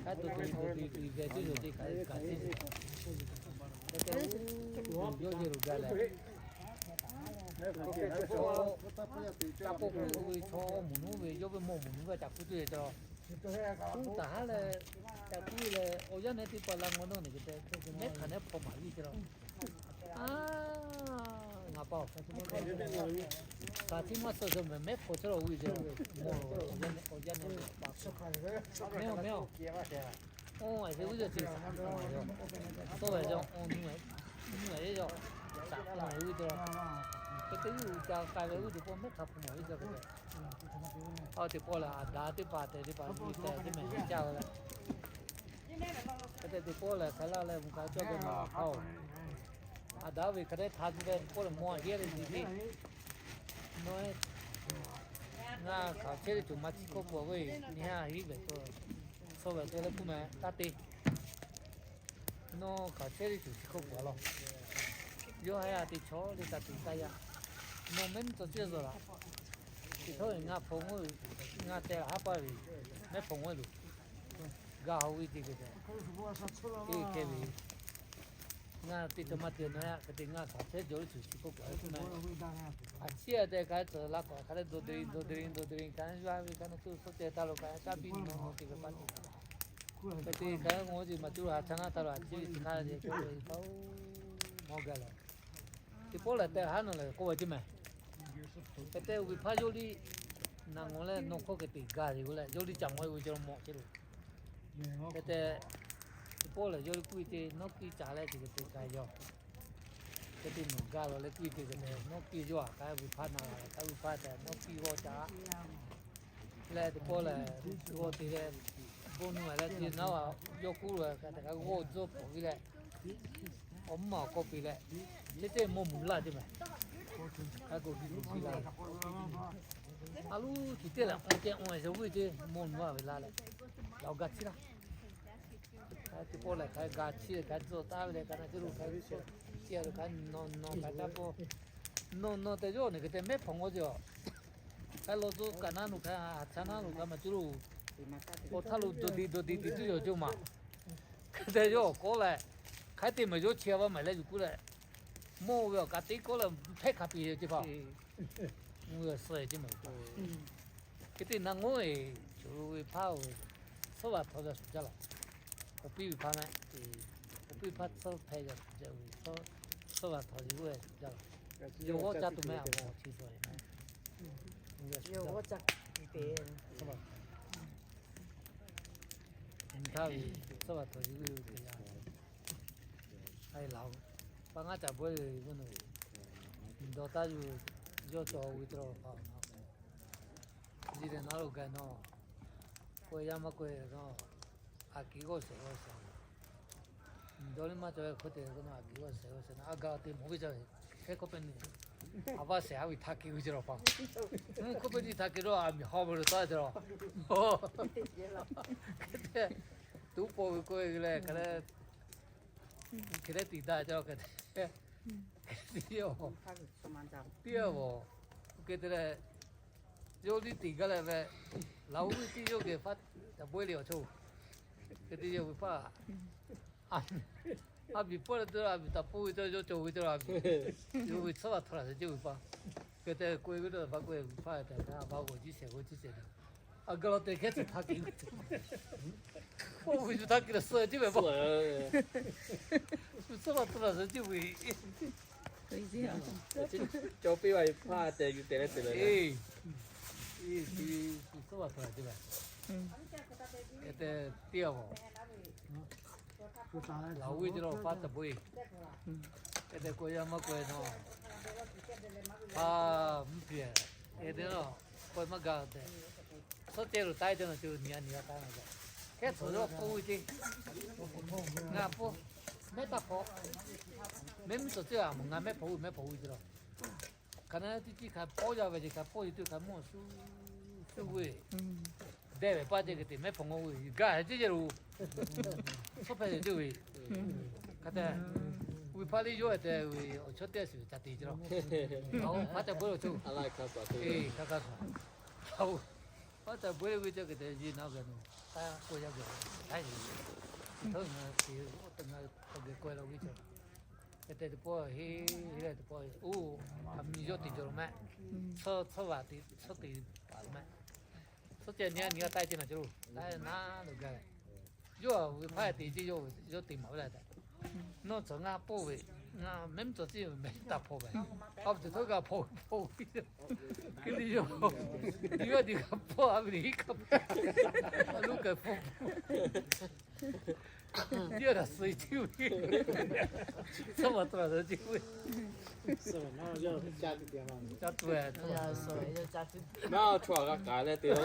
hk'a to to ve tuˬ ve tuˬ ve tuˬ yoˬ teˇ hk'a ga chiˇ ve. Hk'e te, yawˇ yehˬ lo gaˬ leh, ca k'oˆ k'oˆ ve chaw mawˬ nuˉ ve, yawˇ ve mawˬ mawˬ nuˉ ve ca kuˇ tuˬ ve ca, kuˇ taˍ haˉ leh, ca kuˇ leh, awˬ yanˇ nehˉ teˇ pa la ngaw nawˇ ne te, mehˉ hk'aˬ nehˉ hpaw maˍ viˇ te la. A, ngaˬ pa-oˬ, shaˍ tiˉ maˇ suh suh mehˍ mehˉ hpaw chehˇ la viˇ te la. Mawˬ awˬ yanˇ nehˉ, awˬ yanˇ nehˉ pa, mehˉ-oˬ mehˉ-oˬ. Oˇ, a ve uˉ yaˇ chi shaˍ hpaw maˍ ve, suh ve yaˇ oˇ nuˇ ve, nuˇ ve yaˇ, shaˍ hpaw maˍ ve uˉ te la. Hk'e te uˉ ca k'ai ve uˉ te pawˆ mehˉ hk'aˬ hpaw maˍ viˇ te la. Aˬ, teˇ pawˆ lehˬ, aˬ daꞈ teˇ hpaˍ tehꞈ teˇ hpaˍ teˇ mehˍ caˇ ve leh, hk'e te teˇ pawˆ lehˬ, hk'a laˇ leh mvuhˇ k'a cawˇ ve naˬ hk'aˇ-oˬ, aˬ daꞈ ve hk'a dehꞈ htaꞈ tuˬ ve teˇ pawˆ lehˬ, mawˬ heˆ leh nyi te, nawˬ, ngaˬ hk'aˬ chehˇ ve tuˬ maˇ chi hk'oˆ pawˬ ve, nyi haˉ hiˉ ve, suh ve te leh kuˇ mehˍ taˇ te. Nawˬ hk'aˬ chehˇ ve tuˬ chi hk'oˆ pawˬ laˇ. Yawˇ haˉ yaˇ teˇ chaw le taˇ te taˇ yaˇ. Nawˬ mehˉ mvuhˇ tcuh ceˇ zuhˬ laˬ. Chi htawˇ ngaˬ hpaw mawˇ, ngaˬ tehꞈ haˉ paˇ ve, mehˉ hpaw mawˇ lo, gaˬ haw ve te hk'e te, te hk'e ve, ngaˬ teˇ cawˬ maˇ te nawˬ yaˇ hk'e te ngaˬ hk'aˬ chehˇ jaw ve tuˬ chi hk'oˆ pawˬ ve, a ciˉ a tehꞈ ka tcuhˍ la k'awꞈ hk'a leh dawˬ de dawˬ de dawˬ de ka yaˇ ve ka na tuˬ suhˉ te taˇ lo ka yaˇ caˇ piˇ nyi nawˬ te ve paˇ te. Hk'e te hk'a ngaˬ hui maˇ cuˇ lo ha cha naˉ htaˇ lo a ciˉ ve chi hk'aˇ ve k'oˆ ve, mawˇ gaˬ leh, teˇ pawˆ lehˬ tehꞈ haˉ nawˬ lehˬ k'oˆ ve ceˇ mehˍ. Hk'e te uˉ ve hpaˇ yawˇ liˇ naˬ ngawˬ leh nawˬ hkawˇ hk'e te gaˬ ve k'o leh, yawˇ liˇ ca mawˬ ve cawˬ mawˬ ceˇ lo. Hk'e te, teˇ pawˆ lehˬ yawˇ liˇ kuˇ ve ceˇ, nawˉ kiˇ ca leh chi hk'e te gaˬ yaˇ. Hk'e te nawˬ gaˬ lawˬ leh kuˇ ve ceˇ hk'e te, nawˉ kiˇ yawˇ a k'ai ve hpaˇ na la leh k'ai ve hpaˇ tehꞈ nawˉ kiˇ g'awˇ ca leh teˇ pawˆ lehˬ, g'awˇ te leh, bon nuˇ a leh te naˉ a, yawˇ kuˉ lo hk'e te k'a g'awˇ tcuhˇ pawˬ ve leh, awˬ mvuhˇ ma awˬ k'aw piˇ leh, teˇ teˇ mawˇ mvuhˇ laˇ ceˇ mehˍ. K'ai k'o biˇ k'o biˇ laˇ. A loˉ chi teˇ lehˬ awˬ ceh awˬ e ve ceˇ mawˇ mvuhˇ a ve laˇ leh, laꞈ awˬ ga chiˇ laˇ. Teˇ pawˆ lehˬ hk'a ga chiˇ leh ka tcuhˇ taˍ ve leh ka na teˇ lo hk'a ve chi a lo ka nawˬ nawˬ ka taˇ pawˆ, nawˬ nawˬ tehꞈ yawˇ ne hk'e te mehˉ hpawnˬ g'awˇ ceˇ a. Hk'a law tcuhˇ kaꞈ naˉ lo hk'a, a cha naˉ lo hk'a maˇ cuˇ lo, awˬ htaˇ lo dawˬ de dawˬ de te tuˬ yaˬ ceˇ maˬ. Hk'e te yawˇ awˬ kawˉ leh, hk'aˬ hk'e te maˬ yawˇ chi a va maˬ leh yuˬ kuˉ leh, mawˇ ve awˬ ka teˇ kawˉ leh hpehˇ hk'a piˇ ceˇ hpaˇ. Mvuhˇ g'a suh ceˇ mehˍ. Hk'e te naˬ ngawˇ e, choˬ lo ve hpaˇ-oˬ, suhˉ va htaw ve shuˍ jaˇ laˬ. Awˬ piˇ ve hpaˇ mehˍ. Awˬ piˇ hpaˇ suhˉ hpehˇ ve shuˍ jaˇ ve, suhˉ va htaw ve g'uˇ e shuˍ jaˇ laˬ. Yawˇ g'awˇ caˇ tuˬ mehˍ a mawˬ chi suhˍ e mehˍ. Suhˉ va htaw ve, suhˉ va htaw ve g'uˇ e te yaˇ. A e laˬ-oˬ, pa ngaˇ caꞈ bawehˇ ve k'oˆ nawˬ, dawˬ taˇ yuˬ, yawˇ cawˬ ve tawˇ hk'a-oˬ na. Nyi leh naˉ lo gaˬ nawˬ, k'oˆ yaˇ maˇ k'oˆ e nawˬ, a kiˍ g'awˇ shehˍ g'awˇ shehˍ. Dawˇ liˇ maˇ cawˬ ve hk'oˆ te k'oˆ nawˬ, a kiˍ g'awˇ shehˍ g'awˇ shehˍ na, a ga te mawˬ ve ca ve, hk'e k'oˆ pehꞈ ne. A vaˇ shehˍ a ve htaˇ kiˍ ve ce laˬ pa. K'oˆ pehꞈ ne htaˇ kiˍ dawˇ a miˬ haw ve lo taˇ ce laˬ. Hk'e te, tuˉ paw ve k'oˆ ve leh hk'e leh, hk'e leh tiˍ daꞈ ce laˬ hk'e te. Tiˉ a, tiˉ a vaˬ, hk'e te leh, yawˇ liˇ tiˍ gaˇ leh ve, laˬ oˇ ve tiˉ yawˇ geh faˉ taˍ bawehˇ le awˬ chawˇ. Hk'e te yawˇ ve faˉ, a miˬ pawˆ leh te a miˬ taˍ pawˆ ve cawˇ yawˇ cawˬ ve cawˇ a miˬ, yawˇ ve tsuhˇ va htaw laˬ shehˍ ceˇ ve pa. Hk'e te k'oˆ ve k'o, a pa k'oˆ ve faˉ tehꞈ a pa g'awˬ jiˇ shehˍ g'awˇ jiˇ shehˍ. A ga law te hkehˉ chi htaˇ kiˍ, oˇ ve shu htaˇ kiˍ leh suh ceˇ ve pa. Shu tsuhˇ va htaw laˬ suh ceˇ ve. Cawˬ piˇ ve hpaˇ tehꞈ yuˬ te leh te leh, shu tsuhˇ va htaw laˬ ceˇ ve. Hk'e te tiˉ a vaˬ, laˬ oˇ ve ce laˬ paˇ taˍ bawehˇ. Hk'e te k'oˆ yaˇ maˇ k'oˆ e nawˬ, hpaˇ mvuhˇ piˍ, hk'e te nawˬ k'oˆ maˇ gaˬ tehꞈ, suhˉ cehˇ lo taˉ e te nawˬ ce nyi a nyi a taˉ na gaˬ. Hkehˉ tcuhˍ yawˇ k'oˆ ve ceˇ, ngaˬ pawˆ mehˉ taˇ hpaw, mehˉ mvuhˇ tcuhˍ ceˇ a, ngaˬ mehˉ hpaw-o, mehˉ hpaw-o ceˇ la. Hk'aˬ na teˇ ciˉ hk'a pawˆ jaˇ ve ceˇ, hk'a pawˆ ve teˇ hk'a mawˇ suh suh ve, dehˇ ve paˇ ceˇ hk'e te mehˉ hpaw ngaw ve gaˬ ceˇ ceˇ lo. Shawˉ hpehꞈ ve teˇ ve, hk'a te, ve hpaˇ liˇ yawˇ te ve awˬ chawˇ teˇ a shiˍ ve ca te ceˇ la. Aˬ, hpaˇ ca beuˆ lo tuˬ, hk'a hk'a suh, aˬ, hpaˇ ca beuˆ ve ceˇ hk'e te ji na gaˬ nu, k'oˆ yaˇ gaˬ, a, ngaˬ te ngaˬ awˬ geh k'oˆ la ve ceˇ. Hk'e te teˇ pawˆ heˆ, heˆ leh teˇ pawˆ, oˇ, a mi yawˇ te jawˬ lo mehˆ, tcuhˇ tcuhˇ vaꞈ te, tcuhˇ te paˍ lo mehˆ, tcuhˇ ceh nyi a nyi a taiˇ ceˇ na ceˇ lo, taiˇ na lo gaˬ. Yawˇ ve hpaˇ te ceˇ, yawˇ te maˍ ve la tehꞈ, nawˬ tcuhˍ ngaˬ pawˆ ve, ngaˬ mehˉ mvuhˇ tcuhˍ ceˇ ve mehˉ taˇ hpaw ve, a pu teˇ htawˇ g'a hpaw ve hpaw ve, hk'e te yawˇ, yawˇ te g'a pawˆ a ve le, iˉ kaˆ, a lo kaꞈ pawˆ, yawˇ htaꞈ suh e ceˇ ve, tcuhˇ ma tcuhˇ ma tcuhˇ ceˇ ve, ca tuˬ e, naˇ chaw g'a k'aˍ leh te lo,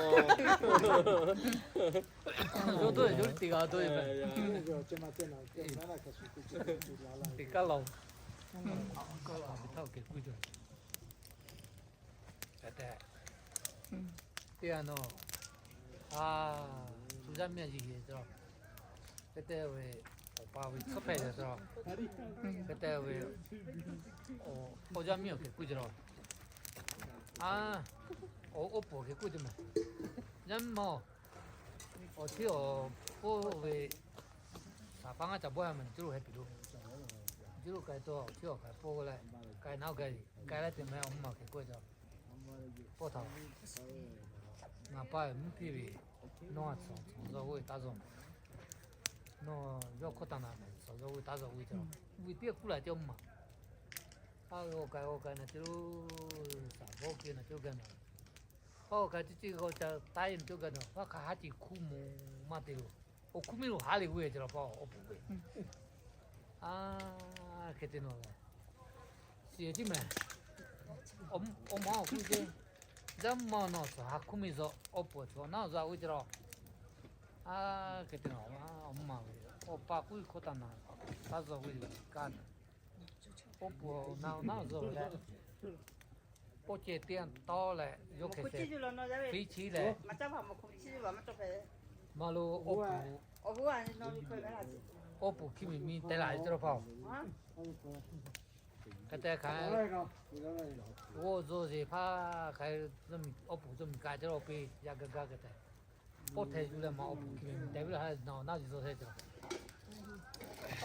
yawˇ dawˇ yawˇ te g'a dawˇ e meh, te kaˇ la-o, kaˇ la ve htaˇ kehˬ kuˇ cawˬ. Hk'e te, teˇ g'aˇ nawˬ, a, shu yaˇ miˇ a yeˬ yeˬ cawˬ. Hk'e te ve, awˬ pa ve tcuhˉ hpehꞈ cawˬ. Hk'e te ve, awˬ yaˇ miˇ awˬ kehˬ kuˇ cawˬ. A, awˬ oˉ pfuhˍ kehˬ kuˇ cawˬ mehˍ. Yaˇ miˇ ma, awˬ hteˇ awˬ k'oˆ ve, saˍ paˇ ngaˇ ca bawˆ a mehˍ, cuˇ lo heh piˍ lo, cuˇ lo k'ai taw, awˬ hteˇ awˬ k'ai pawˆ leh, k'ai na oˇ gaˬ, k'ai leh te mehˍ, awˬ mvuhˇ ma kehˬ kuˇ cawˬ. Pawˆ htaꞈ, ngaˬ pa mvuhˇ hpiˇ ve, nawˬ a tcuhˍ tcuhˍ zaw ve taˇ zaw, nawˬ yawˇ hkawˇ taˍ na mehˍ, tcuhˍ zaw ve taˇ zaw ve cawˬ. Ve teˇ kuˇ laˬ cawˬ mvuhˇ ma. A, g'aw k'ai g'aw k'ai na te lo, saˍ bawˆ keu na cawˬ gaˬ na. Paˇ g'aw k'ai teˇ ceuˬ g'aw ca taiˇ na cawˬ gaˬ na, paˇ hk'a haˉ ceˬ hkuˇ moˍ maˇ te lo. Awˬ hkuˇ miˇ lo haˉ le g'uˇ e cawˬ la paˇ awˬ pfuhˍ ve. A, hk'e te nawˬ le, shiˍ tiˉ mehˍ. Awˬ ma awˬ hkuˇ ceˇ, yaˇ ma nawˬ tcuhˍ ha hkuˇ miˇ zaw, awˬ pfuhˍ tcuhˍ naˉ zaw g'uˇ cawˬ la. A, hk'e te nawˬ, awˬ mvuhˇ ma ve, awˬ pa k'oˆ ve hkawˇ taˍ na, taˇ zaw ve kaˇ na. Awˬ pfuhˍ na naˉ zaw leh, pawˆ ceh teˇ yanˇ tawˇ leh yawˇ hkeh te, fiˉ chiˉ leh, ma lo, awˬ pfuhˍ hkiˇ miˬ miˬ teh laˬ ve cawˬ la paˇ-oˬ. Hk'e te hk'aˬ, g'awˇ zuhˇ zeˬ hpaˇ hk'aˬ, awˬ pfuhˍ zuhˇ miˬ ka cawˬ la piˇ, yaˇ gaˇ gaˇ hk'e te. Pawˆ hteˇ yuˬ leh ma awˬ pfuhˍ hkiˇ miˬ miˬ teh ve la ha na naˉ zuhˇ zeˬ cawˬ la.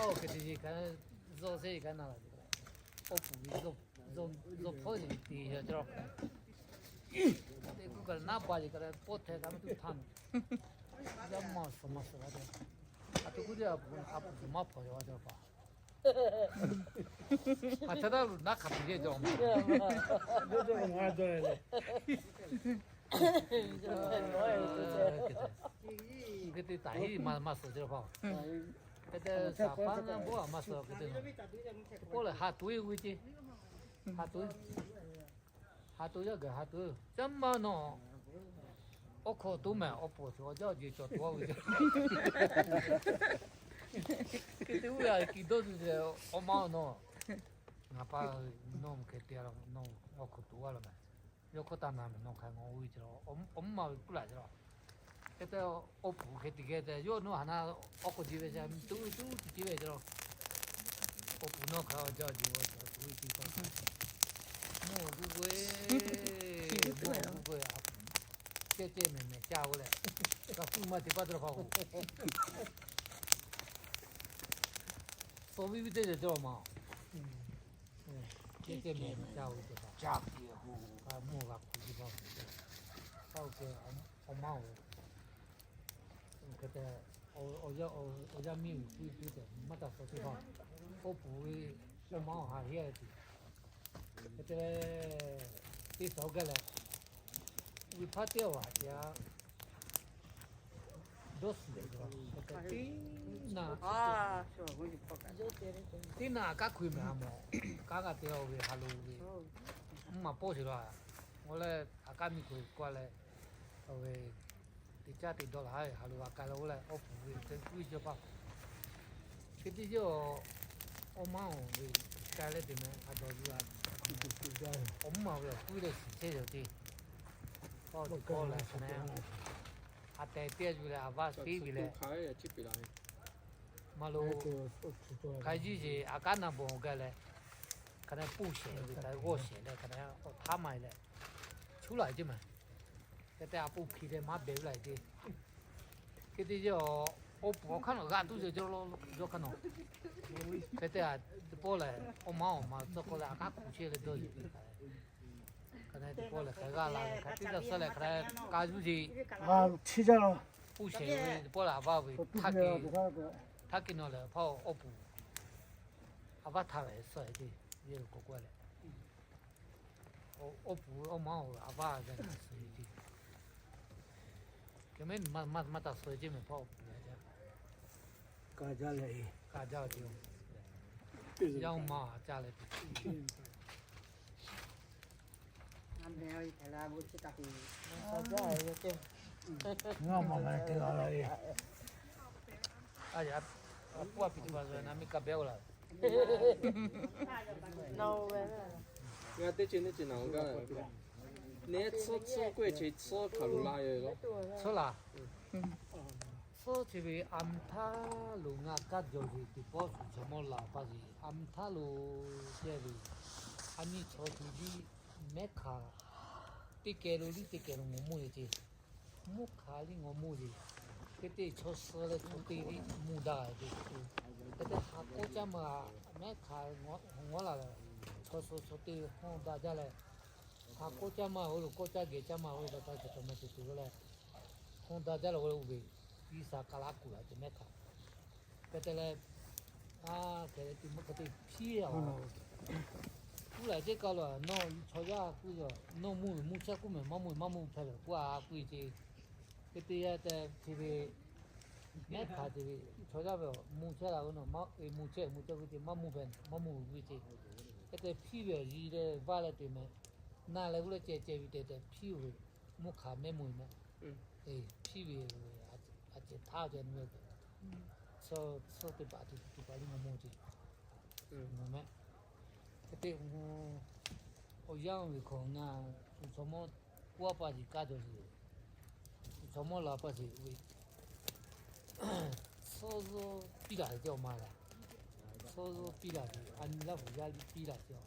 Oˇ hk'e te yeˬ kaꞈ, zuhˇ zeˬ kaꞈ na la, awˬ pfuhˍ ve zuhˇ hpawˇ yeˬ te yaw cawˬ la. Teˇ kuˇ kaꞈ naˉ ba yeˬ kaꞈ leh pawˆ hteˇ kaꞈ maˇ tuˬ htaˇ na. Yaˇ ma suhˍ ma suhˍ la te, a to kuˇ teˇ a pfuhˍ maˇ hpawnˬ yaw a cawˬ la paˇ. Hk'aˬ htaˇ taˇ luˬ naˉ hk'aˬ te yehˇ cawˬ ma. Hk'e te taˍ hiˉ maˇ suhˍ cawˬ la paˇ. Hk'e te saˍ paˇ naˇ bawˆ a maˇ suhˍ hk'e te, pawˆ leh ha tuˬ e g'uˇ ceˇ. Ha tuˬ, ha tuˬ yaˇ gaˬ ha tuˬ, yaˇ ma nawˬ, awˬ hkawˇ tuˬ mehˍ, awˬ pfuhˍ tuˬ awˬ jaˇ awˬ jeˬ cawˬ tuˬ a ve cawˬ. Hk'e te uˇ yaˇ kiˬ dawˇ tuˬ te, awˬ ma nawˬ, ngaˬ pa nawˬ hk'e te a la, nawˬ awˬ hkawˇ tuˬ a la mehˍ. Yawˇ hkawˇ taˍ na mehˍ, nawˬ hk'aˬ ngaˬ oˇ ve cawˬ la, awˬ mvuhˇ ma ve kuˇ laˬ cawˬ la. Hk'e te, awˬ pfuhˍ hk'e te geh te, yawˇ nawˬ ha na, awˬ hkawˇ jeˬ ve ca tuˬ tuˬ te ce ve cawˬ la. Awˬ pfuhˍ nawˬ hk'aˬ jaˇ jeˬ ve cawˬ tuˬ ve te pa, mvuhˇ g'uˇ g'uˇ e, mvuhˇ g'uˇ g'uˇ e, cehˇ cehˇ mehˍ mehˍ caˇ g'uˇ leh, kaꞈ kuˇ maˇ te paˇ te la paˇ-oˬ. Tawˇ viˉ viˉ teˇ cawˬ cawˬ ma. Cehˇ cehˇ mehˍ mehˍ caˇ g'uˇ te pa, mvuhˇ g'a kuˬ te pa, paˇ-oˬ kehˬ, awˬ ma-oˬ. Hk'e te, awˬ yaˇ miˇ uiˍ puiˉ puiˉ tehꞈ maˇ taˍ suh teˇ hpaˍ, oˇ puˍ ve awˬ ma awˬ ha heˉ a ve tuˬ, hk'e te leh, teˇ suhˍ gaˇ leh, uiˍ hpaˇ teˇ awˬ haꞈ te a, dawˇ suhˍ leh, teˇ naˇ, teˇ naˇ kaˉ hkoꞈ e mehˍ a mawˬ, kaˉ g'a te a ve ha lo ve, mvuhˇ maˍ pawˆ sheˍ la, awˬ leh ha kaˉ miˇ hkoꞈ e k'oˆ a leh, awˬ ve, te Caˇ te dawˇ laˬ ha ve, ha lo g'a k'ai la oˇ leh, awˬ puˍ ve teˇ kuiˉ jaˇ paˇ. Hk'e te yaˇ, awˬ maˇ awˬ ve k'ai leh te meh, a dawˬ yuˬ a, awˬ mvuhˇ ma ve awˬ kuiˉ leh shiˍ chehˇ yaˬ te. Paw te paw leh hk'aˬ ne, a tehˬ teˇ yuˬ leh a vaˇ teˇ ve leh, maˇ lo, hk'a yiˇ yeˬ a kaˉ na bawˬ gaˇ leh, hk'aˬ ne puˇ shehˍ ve, hk'aˬ g'awˇ shehˍ leh, hk'aˬ ne awˬ htaˇ ma leh, chuˉ laˬ ceˇ ma. Hk'e te a puˇ hkiˬ leh maˇ behˬ ve laˬ te. Hk'e te yaˇ, awˬ puˍ awˬ hk'aˇ nawˬ g'a tuˬ yeˬ jawˇ hk'aˇ nawˬ. Hk'e te a, teˇ pawˆ lehˬ, awˬ maˇ awˬ ma tcuh k'aw leh a k'aˉ hkuˬ chehˇ leh dawˇ yeˬ. Hk'aˬ ne teˇ pawˆ lehˬ hk'aˬ g'a la ve, hk'aˬ teˇ g'aˇ suh leh hk'aˬ ka zuˇ yeˬ. Puˇ shehˍ ve teˇ pawˆ lehˬ a vaˇ ve, htaˇ ke nawˬ lehˬ hpaˇ awˬ puˍ a vaˇ htaˇ ve suh ve te, yehˬ lo k'awꞈ k'oˆ leh, awˬ puˍ awˬ maˇ awˬ a vaˇ ve suh ve te. Hk'e mehˉ maˇ taˍ suh ve ceˇ mehˬ hpaˇ awˬ puˍ a jaˇ. Ka jaˇ leh, ka jaˇ ve te. Yaˇ maˇ ca leh te. Ngaˬ maˇ maˇ te la la e. A, a puˇ a piˍ teˇ hpaˍ zuhꞈ na miˇ ka behˆ oˬ laˬ. Ngaˬ teˇ ceuˬ neˇ ceuˬ na oˬ gaˇ. Neˇ tsuhˇ tsuhˇ k'oˆ ve ce tsuhˇ hk'aˬ lo la yoˬ law. Tsuhˇ laˬ. Tsuhˇ ce ve a mvuhˇ htaˇ lo ngaˬ kaˇ jawˬ ve teˇ pawˆ shuˍ chaw mawˇ laˬ pa ve a mvuhˇ htaˇ lo ceh ve, a nyi chaw tuˬ liˇ mehˉ hk'aˬ teˇ keh lo liˇ teˇ keh lo ngaw mawˇ ve ce. Mvuhˇ hk'aˬ liˇ ngaw mawˇ ve, hk'e te chaw suh leh chaw te liˇ mvuhˇ daꞈ ve ce. Hk'e te ha k'oˆ caˇ ma, mehˉ hk'aˬ ngaw laˬ leh, chaw suh chaw te hawˇ daꞈ jaˇ leh, ha k'oˆ caˇ ma oˬ lo k'oˆ caˇ geh caˇ ma oˬ ve pa taw cawˬ taw meh tuˬ tuˬ lo leh, hawˇ daꞈ jaˇ leh oˬ ve, G'uiˬsha kaˬ laˇ kuˬ laˬ ce mehˉ hk'aˬ. Hk'e te leh, a, hk'e te mvuhˇ hk'e te hpiˇ a, kuˉ laˬ ceˇ kaˇ lo, nawˬ chaw yaˇ kuˉ yaˬ, nawˬ mvuhˇ ve mvuhˇ chehˇ kuˉ mehˬ, maˇ mvuhˇ ve maˇ mvuhˇ hpehꞈ ve kuˉ a kuˉ e ce. Hk'e te yaˇ te ce ve, mehˉ hk'aˬ ce ve, chaw yaˇ ve mvuhˇ chehˇ la ve nawˬ maˇ, mvuhˇ chehˇ mvuhˇ chehˇ kuˉ ce maˇ mvuhˇ hpehꞈ, maˇ mvuhˇ ve kuˉ e ce. Hk'e te hpiˇ ve awˬ yiˇ leh vaˇ leh te meh, na leh g'uˇ leh ceh ceh ve te te hpiˇ ve, mvuhˇ hk'aˬ mehˉ mvuhˇ ve meh. Hpiˇ ve, a cehˬ htaˇ ceh nu, tsuhˇ teˇ hpaˍ tuˬ tuˬ paˍ liˇ ngaw mawˇ ce. Meh, hk'e te, awˬ yanˇ ve hk'awꞈ ngaˬ shuˍ chaw mawˇ k'oˆ a pa ce kaˇ jawˬ ce, shuˍ chaw mawˇ la pa ce ve, tsuhˇ zuhˇ piˇ laˬ ce awˬ ma laˬ. Tsuhˇ zuhˇ piˇ laˬ ce, a nyi laˇ vuˬ yaˇ liˇ piˇ laˬ ce a.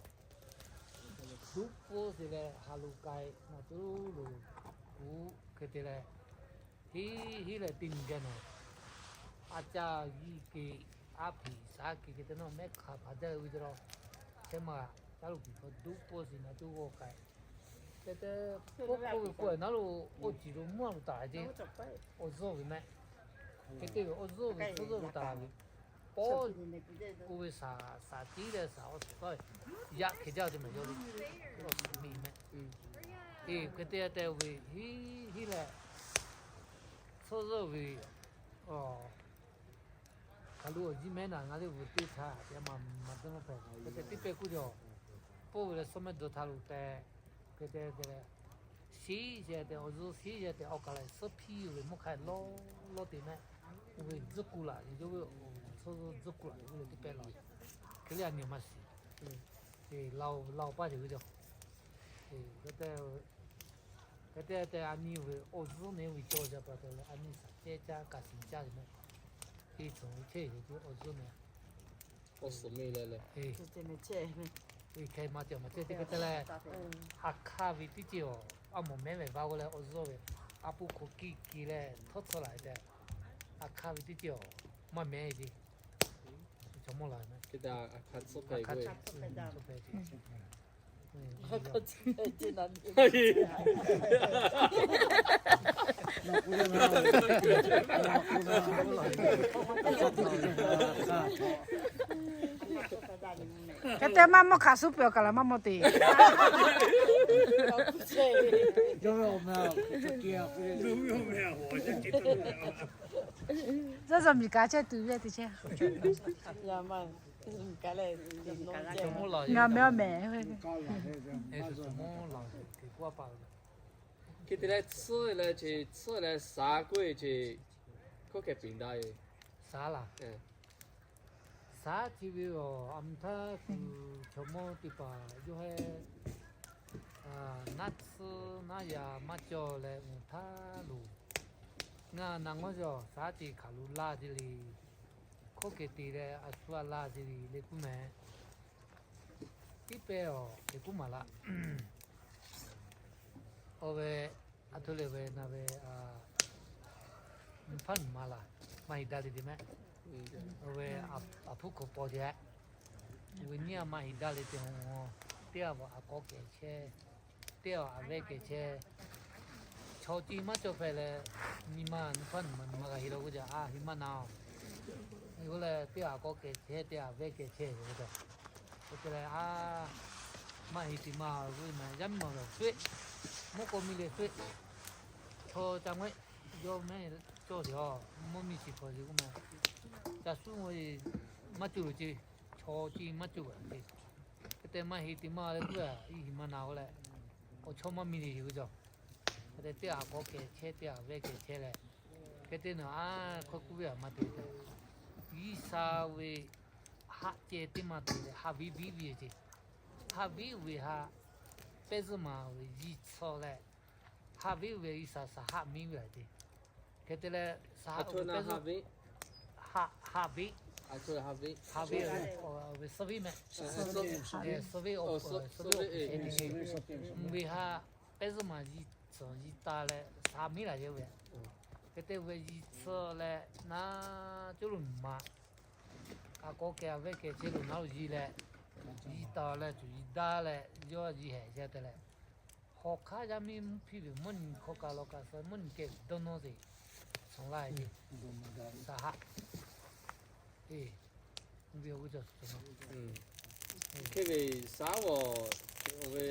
Duˉ pfuhˇ te leh ha lo k'ai naˬ tuˬ lo, kuˬ hk'e te leh, hiˉ hiˉ leh teˇ nyi gaˇ nawˬ, a caˇ yiˇ ke, a hpeꞈ shaˉ ke hk'e te nawˬ mehˉ hk'aˬ hpaˍ jaˇ ve te la, chehˇ ma, caˉ lo piˍ hk'aw duˉ pfuhˇ sheˍ naˬ tuˬ g'awˇ k'ai. Te te, k'oˆ k'oˆ ve k'o naˉ lo, oˇ ciˍ lo mvuhˇ a lo taˍ ce, awˬ zuhˇ ve meh. Hk'e te ve awˬ zuhˇ ve tsuhˇ zuhˇ lo taˍ ve, pawˆ, oˇ ve shaˍ, shaˍ tiˉ leh shaˍ awˬ suhˍ tawˇ, yaꞈ hkeh jaˇ te meh yawˇ le, awˬ suhˍ miˬ meh. Eˬ, hk'e te te ve hiˉ hiˉ leh, tsuhˇ zuhˇ ve, a, kaˬ lo awˬ jiˇ mehˉ naˬ ngaˬ le vuˬ teˇ htaˇ te ma ma dawˇ nawˇ hpehꞈ hk'e te tiˉ pehˇ kuˉ te a. Pawˆ ve leh suhˉ mehˆ dawˇ htaˇ lo tehꞈ, hk'e te te leh, shiˉ yehˬ tehꞈ awˬ zuhˇ shiˉ yehˬ tehꞈ awˬ kaˬ leh suhˉ hpiˇ ve mvuhˇ hk'aˇ lawˇ lawˇ te meh, oˇ ve tzuhˆ kuˬ laˬ ve yawˇ ve, tsuhˇ zuhˇ tzuhˆ kuˬ laˬ ve oˇ leh teˇ pehˇ laˬ. Hk'e le a nyi maˇ shiˍ. Laˬ laˬ paˇ te ve te a. Hk'e te te a nyi ve awˬ zuhˇ neˇ ve cawˬ jaˇ pa taw leh a nyi shaˍ cehˇ caˇ kaꞈ shiˍ caˇ ve meh. Te tcuhˍ ve chehˇ ve awˬ zuhˇ meh. Awˬ suhˍ meh leh leh, hk'e ma te ma te te hk'e te leh, a hk'aˇ ve teˇ ceuˬ awˬ, a mawˬ mehˉ ve vaˇ g'awˇ leh awˬ zuhˇ ve, a pu hk'oꞈ kiˇ kiˇ leh htawˇ tcuhˇ laˬ ve tehꞈ, a hk'aˇ ve teˇ ceuˬ awˬ maˇ mehˉ ve, chaw mawˇ laˬ ve meh. Hk'e te maˇ mawˇ hk'aˬ suhˉ peuˬ awˬ kaˬ laˬ maˇ mawˇ te. Zuhˇ zuhˇ miˬ kaꞈ chehˇ tuˬ ve te chehˇ. Ngaˬ meh awˬ meh. Hk'e te leh tsuhˇ leh ce, tsuhˇ leh saˍ k'oˆ ve ce, hkawˇ hkeh piˍ daꞈ ve. Saˍ laˬ. Saˍ chi ve awˬ, a mvuhˇ htaˇ kuˬ chaw mawˇ teˇ hpaˍ yawˇ hehˉ naˆ tsuhˇ naˆ yaꞈ maˇ cawˬ leh, mvuhˇ htaˇ loˬ ngaˬ na ngawˇ yaw saˍ ce hk'aˬ lo laˇ ce le. Hkawˇ hkeh te leh a shu a laˇ ce le le k'oˆ meh. Tiˉ pehˇ awˬ hk'e k'oˆ maˍ laˇ. Awˬ ve, a htoꞈ leh ve na ve, mvuhˇ hpaˇ nuˬ ma laˬ, maˇ heˆ daꞈ le te meh. Awˬ ve, a hpuˇ hk'aw paw ce, awˬ ve nyiˇ a maˇ heˆ daꞈ le te hawˬ, teˇ a awˬ a k'awꞈ kehˬ chehˇ, teˇ a awˬ a vehˇ kehˬ chehˇ. Chaw ci maˇ cawˬ hpehꞈ leh, nyi ma mvuhˇ hpaˇ nuˬ ma nuˬ ma g'a heˆ law k'oˆ ce, a heˆ maˇ na oˬ. K'oˆ leh teˇ a k'awꞈ kehˬ chehˇ, teˇ a vehˇ kehˬ chehˇ ve k'oˆ ce. Hk'e te leh a, maˇ heˆ te maˇ k'oˆ ve meh, yaˇ miˇ ma ve awˬ suhˉ, mvuhˇ k'aw miˇ leh suhˉ, chaw ca ngawehˇ yawˇ mehˉ cawˇ sheˍ a, mvuhˇ miˇ chi hk'aw ce k'oˆ meh. Ca suhˉ maˇ cawˬ loˬ ce, chaw ci maˇ cawˬ ve ce. Hk'e te maˇ heˆ te maˇ leh k'oˆ ve, i heˆ maˇ na k'oˆ leh, awˬ chawˇ maˇ miˇ le heˆ k'oˆ ce. Hk'e te teˇ a k'awꞈ kehˬ chehˇ, teˇ a vehˇ kehˬ chehˇ leh, hk'e te naˬ a, hkawˇ k'oˆ ve a maˇ te te. G'uiˬ sha ve haˆ ceh teˇ maˇ te leh, haˆ viˉ viˉ ve ce. Haˆ viˉ ve haˆ, pehˇ zuhˇ maˬ ve yiˇ tsuhˇ leh, haˆ viˉ ve G'uiˬ sha saˍ haˆ miˉ ve a ce. Hk'e te leh saˍ haˆ ve pehˇ zuhˇ, haˆ viˉ, haˆ viˉ, haˆ viˉ ve suhˉ viˉ meh. Suhˉ viˉ, suhˉ viˉ awˬ hk'e te ce. Mvuhˇ ve haˆ pehˇ zuhˇ maˬ yiˇ tsuhˇ yiˇ ta leh saˍ miˉ laˬ ce ve. Hk'e te ve yiˇ tsuhˇ leh na cawˇ lo nuˬ ma, a k'awꞈ kehˬ a vehˇ kehˬ chehˇ lo na lo yiˇ leh, yiˇ ta leh cuˬ yiˇ daˇ leh yawˇ yiˇ hehꞈ ce te leh, hawˬ hk'aˉ yaˇ miˇ mvuhˇ hpiˇ ve mvuhˇ nyi hkawˇ kaꞈ law kaꞈ suh mvuhˇ nyi kehˬ dawˇ nawˇ te, suhˍ laˇ e te, saˍ haˆ. Hk'e ve saˍ haˆ ve,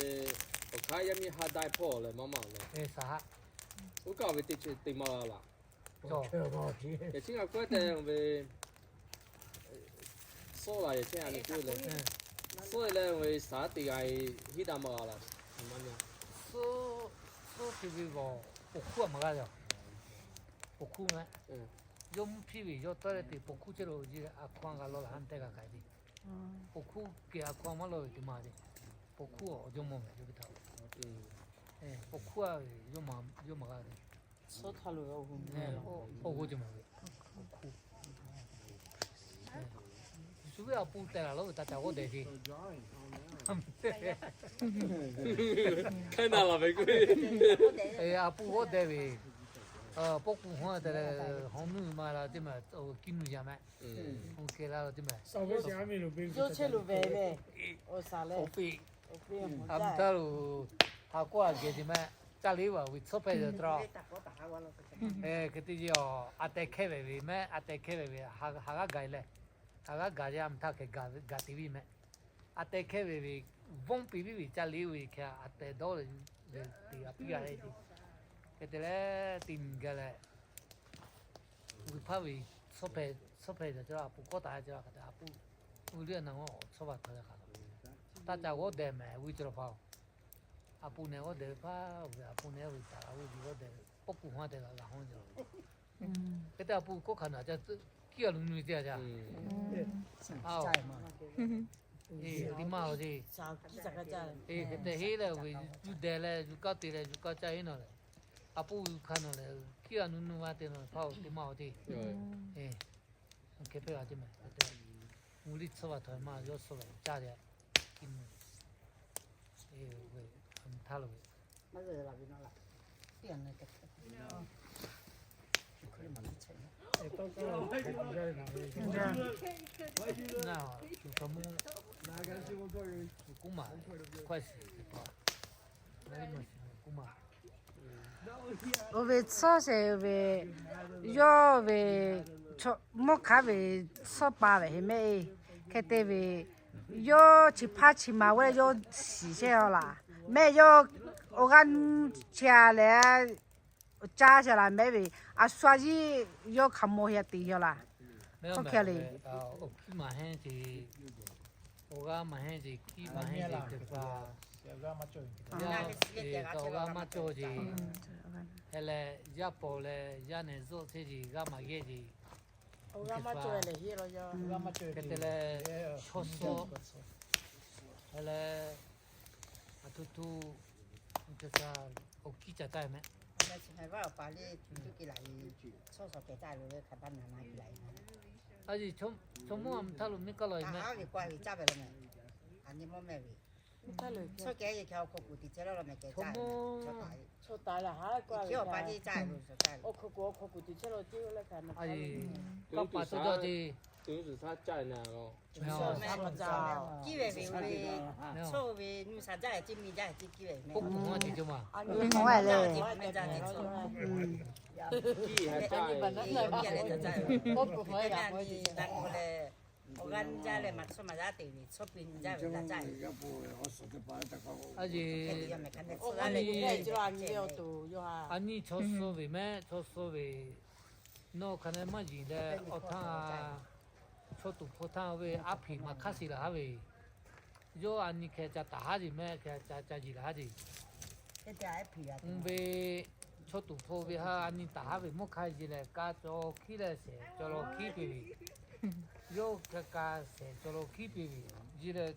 awˬ hk'aˉ yaˇ miˇ ha daiˇ hpawˇ leh maˇ maˇ leh, saˍ haˆ, oˇ kaꞈ ve teˇ ceuˬ te maˇ g'a laˬ. Chi ngaˬ k'oˆ te ve, suhˉ la yehˬ chehˇ a le k'oˆ leh, suhˉ leh ve saˍ haˆ te g'a hiˉ daꞈ maˇ g'a laˬ. Suhˉ te ve awˬ, paw hkuˇ a maˇ g'a yaˬ. Paw hkuˇ meh. Yawˇ mvuhˇ hpiˇ ve yawˇ tawˇ leh te paw hkuˇ chehˇ lo ji a hkaw-anˬ g'a law laˬ ha te g'a k'ai te. Paw hkuˇ kehˬ a hkaw-anˬ maˇ law ve te maˇ te. Paw hkuˇ awˬ jawˇ mawˇ meh yawˇ ve htaꞈ. Paw hkuˇ a ve yawˇ maˇ g'a ve. Awˬ g'oˇ ce maˬ ve. Shu ve a pu tehˬ laˬ lawˉ ve htaꞈ ca g'awˇ dehꞈ ve. A pu g'awˇ dehꞈ ve. Pawˆ k'u hawˉ te leh, hawˉ nuˇ ma la teˇ maˬ, kiˇ nuˇ yaˇ meh. Hawˉ kehˬ la teˇ maˬ. Awˬ piˇ, a mvuhˇ htaˇ lo, ha k'oˆ a geh te meh, caˇ le vaˬ ve tsuhˇ hpehꞈ yaw tawˇ. Hk'e te ce a, a tehˬ hkehˇ ve ve meh, a tehˬ hkehˇ ve ve, ha g'aˇ gaˬ leh, ha g'aˇ gaˬ yaˇ a mvuhˇ htaˇ hkeh gaˬ te ve meh. A tehˬ hkehˇ ve ve, vawˇ piˇ viˉ ve caˇ le ve hkeh a tehˬ dawˇ leh, te a piˇ g'a le te. Hk'e te leh te nyi gaˇ leh, g'uiˬ hpaˇ ve, tsuhˇ hpehꞈ yaw tawˇ a pu kawˆ taˍ a ca hk'e te a pu, u liˇ a na g'awˇ awˬ tsuhˇ vaˬ htaꞈ leh hk'a, taˇ ca g'awˇ dehꞈ meh ve cawˬ la hpaˇ-oˬ. A pu neh g'awˇ dehꞈ ve hpaˇ ve, a pu neh ve taˍ la ve g'awˇ dehꞈ ve, pawˆ k'u hawˉ te la la hawˉ cawˬ. Hk'e te a pu kawˆ hkanˍ naˬ ca kiˇ a lu nu te a ca. Te maˇ-oˬ ce. Hk'e te heˆ leh ve, yuˬ dehꞈ leh yuˬ kaˇ te leh yuˬ kaˇ caˇ heˆ nawˬ leh, a pu yuˬ hkanˍ nawˬ leh, kiˇ a nu nu ma te nawˬ hpaˇ-oˬ te maˇ-oˬ ce. Hk'e hpehꞈ g'a ce meh. Mvuhˇ liˇ tsuhˇ vaˬ htaꞈ maˇ yawˇ suh ve caˇ leh, kiˇ nu ve, a mvuhˇ htaˇ lo ve. Oˇ ve tsuhˇ sheˍ ve, yawˇ ve, mawˇ hk'aˉ ve, tsuhˇ pa ve heˆ mehˆ e. Hk'e te ve, yawˇ chi hpaˇ chi ma g'awˇ leh yawˇ shiˍ chehˇ a laˬ. Mehˆ yawˇ awˬ g'aˇ nuˇ chi a leh, caˇ sheˍ laˬ mehˆ ve, a shu a yiˇ yawˇ hk'a mawˬ heh te yaw laˬ. Hk'e le. Awˬ hkiˇ maˬ hehnˇ ce, awˬ g'aˇ maˬ hehnˇ ce, hkiˇ maˬ hehnˇ ce teˇ hpaˍ. Yaˇ, kaꞈ awˬ g'aˇ maˇ cawˬ jeˬ. Hk'e leh yaˇ paoˬ leh yaˇ nehˬ zuhˆ chehˇ jeˬ, g'aˇ maˍ yehˇ jeˬ. Hk'e te leh, chaw suh, hk'e leh, a htoꞈ htoꞈ, awˬ kiˇ caˍ taˇ mehˍ. A yeˬ, chaw mawˇ a mvuhˇ htaˇ lo miˇ k'aˇ law e mehˍ. Chaw mawˇ, a yeˬ, kanˇ paˍ to jaˇ ce. Oˇ hk'e k'o, a ce, a nyi chaw suh ve mehˍ, chaw suh ve, nawˬ hk'aˬ ne maˇ yiˍ leh, awˬ htaˇ, chaw tuˍ hpfuh htaˇ ve aˉ hpiˍ maˇ hk'aˇ shiˍ laˬ haˉ ve, yawˇ a nyi hkeh ca taˍ haˉ jeˬ mehˍ, hkeh ca ca yiˍ laˬ haˉ jeˬ. Ve chaw tuˍ hpfuh ve ha a nyi taˍ haˉ ve mvuhˇ hk'aˇ yeˬ leh, ka caw hkiˉ leh shehˍ caw lo hkiˉ piˇ ve, yawˇ hkeh ka shehˍ caw lo hkiˉ piˇ ve, yeˬ leh,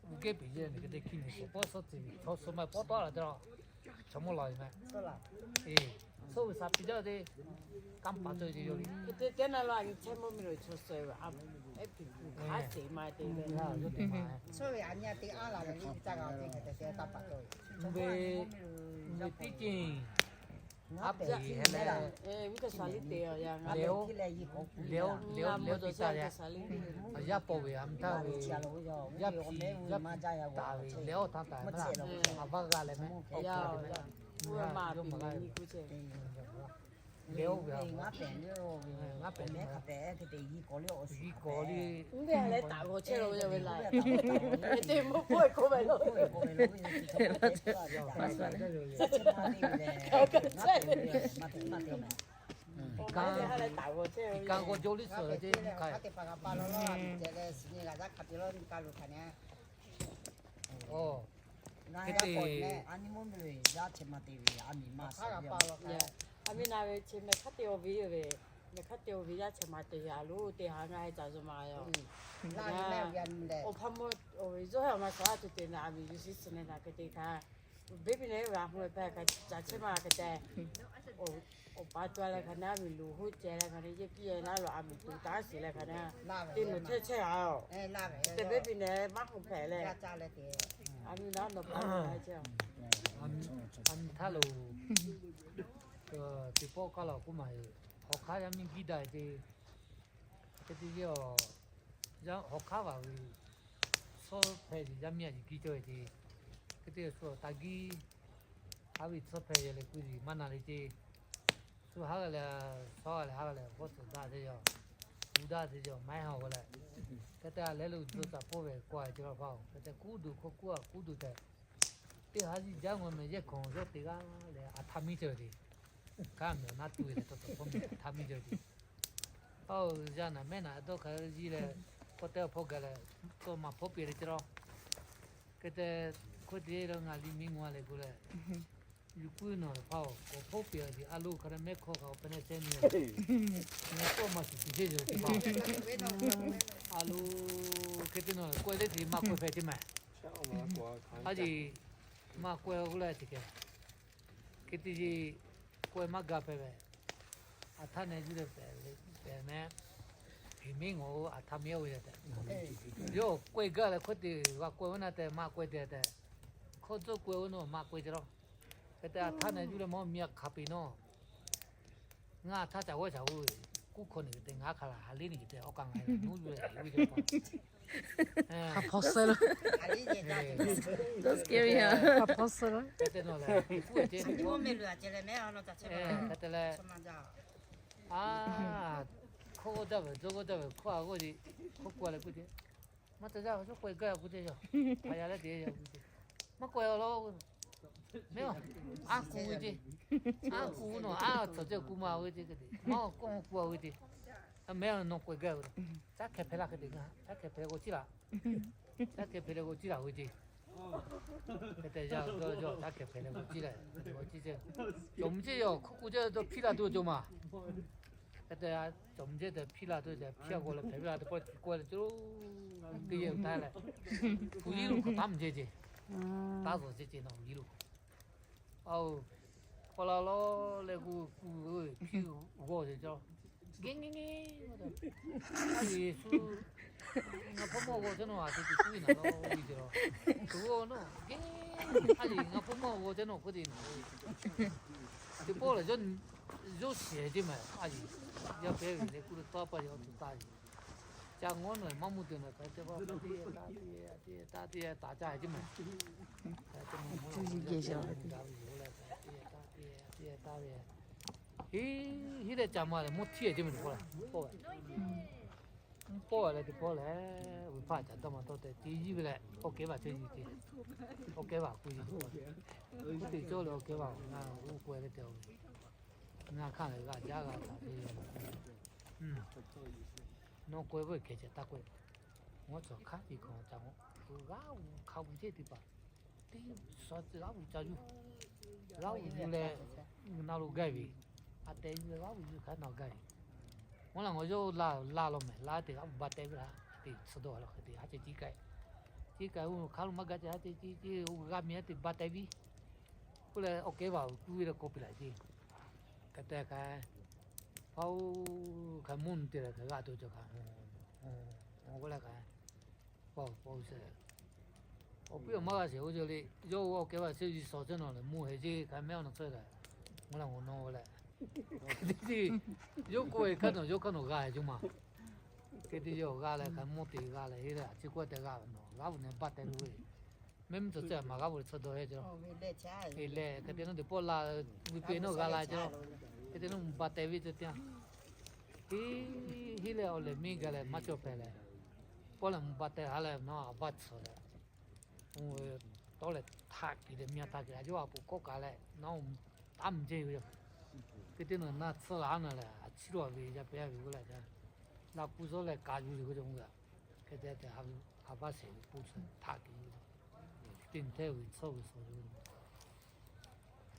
g'uˇ gehˇ piˍ yeˬ leh, nyi hk'e te hkiˇ nyi shehˍ pawˆ suhˉ tcuh ve, chaw suh maˇ pawˆ tawˆ la te la, chaw mawˇ laˬ ve mehˍ. Suhˉ ve shaˍ piˍ jaˇ te, kanˇ paˍ cawˬ ce yawˇ ve. Teˇ naˇ la nyi chehˇ mawˇ miˇ lo chaw suh ve, a, hpiˍ hpu hk'aˇ sheˍ ma te le. Ve, ve tiˉ ceh, aˉ hpiˍ hk'e leh, leh oˇ, leh oˇ, leh oˇ tiˉ taˍ leh, yaˇ hpiˍ, yaˇ hpiˍ taˍ ve, leh oˇ htaˇ taˍ ve, a vaˇ g'a leh mehˍ. Yawˇ maˇ g'a ve, leh oˇ ve, ngaˇ pehˍ, ngaˇ pehˍ, yiˇ kawꞈ le, leh taˍ g'awˬ chehˇ lo ve la, te mawˇ pawˆ e k'oˆ ve lo, kanˇ g'awˬ jo liˇ suhˍ le ce, hk'e te, a miˇ na ve chi mehˍ hk'aˇ te awˬ ve yoˬ ve, mehˍ hk'aˇ te awˬ ve yaˇ chehˇ ma te a lo te ha ngaˬ he caˬ zuhˬ ma yoˬ. Awˬ hpaˇ mawˇ awˬ ve zuhˆ hehˉ awˬ ma shaˍ a tuˬ te na a miˬ yuˬ shiˍ suhˍ ne na hk'e te htaˇ, baby ne g'a hu e hpehꞈ kaꞈ caˬ chehˇ ma hk'e te, awˬ pa cawˬ leh hk'aˬ na a miˬ luˬ hoˆ ceh leh hk'aˬ na yehˇ piˇ e naˉ lo a miˬ tuˬ taˉ shiˍ leh hk'aˬ na, te nuˬ hteˇ chehˇ a, te baby ne maˇ hu hpehꞈ leh, a miˬ na nawˬ pa a miˬ htaˇ lo, teˇ pawˆ k'aˇ la k'oˆ maˬ, hawˬ hk'aˇ yaˇ miˇ giˇ daꞈ ce. Hk'e te yawˇ, hawˬ hk'aˇ vaˬ ve, suhˉ hpehꞈ ve yaˇ miˇ a yiˬ giˇ cawˬ ve ce. Hk'e te shu taˍ giˇ, haˉ ve suhˉ hpehꞈ ve leh k'oˆ ve maˇ na le ce. Shu haˉ g'a leh, suhˉ g'a leh haˉ g'a leh, hawˉ tcuhˍ daꞈ te yaw, gu daꞈ te yaw, maiˉ haw g'a leh, hk'e te a lehˬ lo dawˇ caꞈ hpawˇ ve k'oˆ a ce la hpaˇ-oˬ, hk'e te kuˉ duˬ hk'oˆ kuˉ a kuˉ duˬ tehꞈ, teˇ haˉ ziˇ jaˇ ngaw meh yehˇ hkawnˍ yawˇ te g'aˇ leh a htaˇ miˇ cawˬ ve te. Kanˉ miˬ awˬ naˉ tuˬ ve leh tawˇ tawˇ hpawˇ miˬ a htaˇ miˇ cawˬ ve te. Aˬ, yaˇ naˬ mehˉ naˬ dawˇ hk'a ziˇ leh, k'awꞈ te awˬ hpawˇ gaˬ leh, tawˇ maˬ hpawˇ piˇ leh ce la. Hk'e te, hk'oˆ te la ngaˬ liˇ miˇ ngaw leh k'oˆ leh, yuˬ kuiˉ nawˬ leh hpaˇ-oˬ, k'awꞈ hpawˇ piˇ a ce, a lo hk'a mehˉ hkawˇ kaꞈ awˬ hpehꞈ nehˆ chehˇ nyi, ngaˬ tawˇ maˬ shiˍ shiˍ chehˇ yoˬ te pa. A lo, hk'e te nawˬ lehˬ k'oˆ e teˇ te maˇ k'oˆ hpehꞈ ce mehˍ. A ce, maˇ k'oˆ e k'oˆ leh ce kehˬ. Hk'e te ce, k'oˆ e maˇ ga hpehꞈ ve. A htaˇ neh yuˬ leh pehꞈ mehˉ. Hk'e miˉ ngaˬ a htaˇ miˉ oˇ ve tehꞈ, yawˇ k'oˆ e gaˇ leh hk'oˆ te g'a k'oˆ e ve na tehꞈ maˇ k'oˆ e te tehꞈ, hk'oˆ tcuhˉ k'oˆ e ve nawˬ maˇ k'oˆ e ce la. Hk'e te a htaˇ neh yuˬ leh mawˇ miˇ a hk'a peꞈ nawˬ ngaˬ htaˇ ca g'awˇ ca g'oˇ, kuˉ hkawˇ nyi te ngaˬ hk'a laˬ ha liˇ nyi te awˬ kaꞈ ngaˬ nuˇ yuˬ leh yuˬ ve pa. Hk'a hpawˇ suh lo, hk'a hpawˇ suh lo. Hk'e te leh, a, hk'oˆ g'awˇ jaˇ ve, dawˇ g'awˇ jaˇ ve, hk'oˆ a g'oˇ ce, hk'oˆ k'oˆ leh k'oˆ ce, maˇ ca jaˇ, k'oˆ k'oˆ e gaˇ k'oˆ ce, a ya leh te k'oˆ ce, maˇ k'oˆ e a la. Mehˉ-oˬ, a kuˬ ve ce, a kuˬ nawˬ a tcuhˍ ce kuˬ ma ve ce, maˇ k'oˆ kuˬ a ve ce, mehˉ-oˬ nawˬ k'oˆ e gaˇ ve, caˉ hkeh hpehꞈ la hk'e te, caˉ hkeh hpehꞈ k'o ciˉ laˬ, caˉ hkeh hpehꞈ leh k'o ciˉ laˬ ve ce. Hk'e te yaˇ dawˇ yawˇ taˇ hkeh hpehꞈ leh g'awˬ ciˇ leh, g'awˬ ciˇ ceˇ. Cawˬ mvuh ceˇ, yawˇ hk'oˆ k'oˆ ceˇ dawˇ hpiˇ la tuˬ cawˬ maˬ. Hk'e te cawˬ mvuh ceˇ tehꞈ hpiˇ la tuˬ tehꞈ hpiˇ a g'aw leh hpehꞈ ve la teˇ pawˆ k'oˆ leh, teˇ lo teˇ yehˬ taˇ leh, hpu yiˉ lo hk'awꞈ taˉ mvuh ceˇ ceˇ. Taˇ zuhˬ ceˇ ceˇ nawˬ yiˉ lo. Aˬ, paw la lawˉ leh k'o, kuˬ hpiˇ g'awˇ ceˇ cawˬ. Geh geh geh, a Yeˍsuˆ, ngaˬ hpawˇ mawˇ g'awˇ chehˇ nawˬ a te te kuˉ ve naˍ la ve ceˇ la. Tuˬ g'awˇ nawˉ geh, a yeˬ ngaˬ hpawˇ mawˇ g'awˇ chehˇ nawˬ k'oˆ te naˍ la ve. Teˇ pawˆ lehˬ, yawˇ shehˍ ceˇ maˬ a yeˬ, yaˇ pehˉ ve leh kuˬ lo taˇ paˇ yaˇ awˬ tuˬ taˇ yeˬ. Ca ngawˉ nawˬ maˇ mvuh tuˬ nawˬ ka te pa teˇ taˇ teˇ taˇ teˇ taˇ caˇ ceˇ maˬ. Tuˬ yiˬ geh shaˍ ve yoˬ leh, teˇ taˇ teˇ taˇ ve. Hiˉ hiˉ leh ca ma leh mvuhˇ htiˇ ceˇ maˬ teˇ pawˆ lehˬ, pawˆ ve, pawˆ ve leh teˇ pawˆ lehˬ, uiˍ hpaˇ caꞈ dawˇ maˍ tawˇ tehꞈ te yiˇ ve leh, awˬ kehˉ vaˬ chehˇ yiˇ ceˇ. Awˬ kehˉ vaˬ k'oˆ yiˇ teˇ pawˆ lehˬ, k'oˆ te cawˇ leh awˬ kehˉ vaˬ ngaˬ g'oˇ k'oꞈ e ve te, ngaˬ hk'aˇ lehˬ g'a jaˇ g'a taˍ ve. Nawˬ k'oˆ ve hkeh ceh taˇ k'oˆ. Ngawˉ cawˬ hk'aˉ tiꞈ hk'awꞈ ca ngawˬ, g'aˇ g'uˬ hk'a g'uˬ ceˇ teˇ hpaˍ, teˇ suhˍ g'aˇ g'uˬ ca yuˬ, g'aˇ g'uˬ yuˬ leh, na lo gaˇ ve, a tehˬ yuˬ leh g'aˇ g'uˬ yuˬ hk'aˬ nawˬ gaˇ ve. Mvuhˇ la ngawˬ yawˇ la laˇ law mehˍ, laˇ te g'aˇ g'uˬ ba teh ve la, te tsuhˇ dawˇ la hk'e te haˉ ceh ciˉ k'ai, ciˉ k'ai oˇ hk'aˉ lo maˇ gaˇ ceh haˉ ceh ciˉ ciˉ oˇ g'aˇ miˇ haˉ te ba teh viˉ. K'oˆ leh awˬ kehˉ vaˬ kuˇ ve leh k'oˆ piˇ laˬ ceˇ. Hk'e te k'ai, hpaˇ-oˬ, hk'aˬ mvuhˇ te leh hk'aˬ g'aˇ to cawˬ kaꞈ, k'oˆ leh k'ai, paw paw sheˍ, awˬ piˇ awˬ maˇ g'a sheˍ oˇ cawˬ le. Yawˇ oˇ awˬ kehˉ vaˬ shehˆ yiˇ shawˍ chehˇ nawˬ lehˬ mvuhˇ heˍ ceˇ k'ai mehˉ awˬ na tsuhˇ lehˬ, mvuhˇ la ngawˬ nawˬ leh, hk'e te yawˇ k'oˆ ve hk'aˇ nawˬ yawˇ hk'aˇ nawˬ g'a heˍ cuˇ maˬ. Hk'e te yawˇ g'a leh hk'aˬ mvuhˇ te g'a leh heˉ leh a ciˉ k'oˆ tehꞈ g'a ve nawˬ g'aˇ g'uˬ neh ba teh lo ve. Mehˉ mvuhˇ tcuh tcuh maˬ g'aˇ g'uˬ leh tsuhˇ dawˇ heˆ cawˬ. Eˬ leh hk'e te nawˇ teˇ pawˆ la, g'uiˬ peꞈ nawˇ g'a la cawˬ. Hk'e te nawˇ mvuhˇ ba teh ve ceh teˇ yanˇ, hiˉ hiˉ leh awˬ lehˬ miˇ gaˬ leh maˇ cawˬ hpehꞈ leh, pawˆ lehˬ mvuhˇ ba teh haˉ leh nawˇ a baˇ tsuhˍ leh, tawˇ lehˬ htaꞈ kiˬ leh miˇ a htaꞈ kiˬ a yawˇ a poˍ kawˆ kaꞈ leh nawˇ taˉ mvuh ceˇ ve yoˬ. Hk'e te nawˬ na tsuhˇ g'a naˬ lehˬ a ciˉ lo a ve yaˇ pehˉ ve k'oˆ leh, la kuˇ zawˇ leh ka yuˬ le k'oˆ cawˬ mvuhˇ g'a. Hk'e te te a baˇ sheˍ ve po tsuhˍ htaꞈ kiˬ ve, teˇ nyi hteˇ ve tsuhˇ ve suhˍ ve,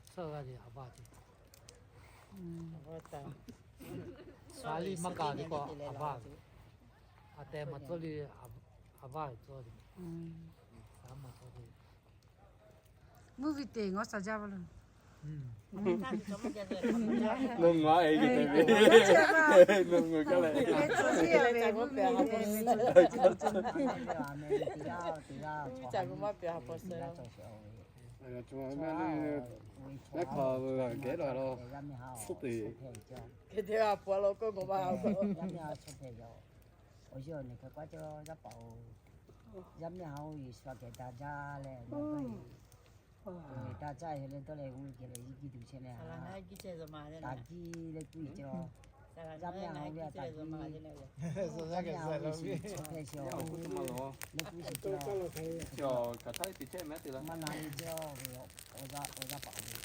tsuhˇ g'a ce a baˇ ce. Saˍ liˇ maˇ kaˬ ve k'o a baˇ ve, a tehˬ maˬ tcuhˇ le, a baˇ ve tcuhˇ ve, a maˬ tcuhˇ ve. Movie te ngawˬ shaˍ jaˇ ve lo. Nawˬ ngaˬ e ve, nawˬ ngaˬ kaˇ leh, mehˉ hk'aw geh la la, tsuhˇ te, hk'e te a pa lo k'o ngaˬ ma awˬ yawˇ nehˬ hk'e k'oˆ cawˇ, yaˇ paˍ-oˬ, yaˇ miˇ haꞈ-oˬ, Yeˍsuˆ a kehˬ daꞈ jaˇ leh, daꞈ jaˇ hk'e leh dawˇ leh g'uˇ geh leh yiˇ giˇ tuˬ chehˇ leh, taˍ giˇ leh kuˇ cawˇ, yaˇ miˇ haꞈ-oˬ ve taˍ giˇ, yaˇ miˇ haꞈ-oˬ ve chi chi hpehꞈ shiˍ leh kuˇ shiˍ cawˇ, maˇ na ve cawˇ ve, awˬ yaˇ paˍ-oˬ,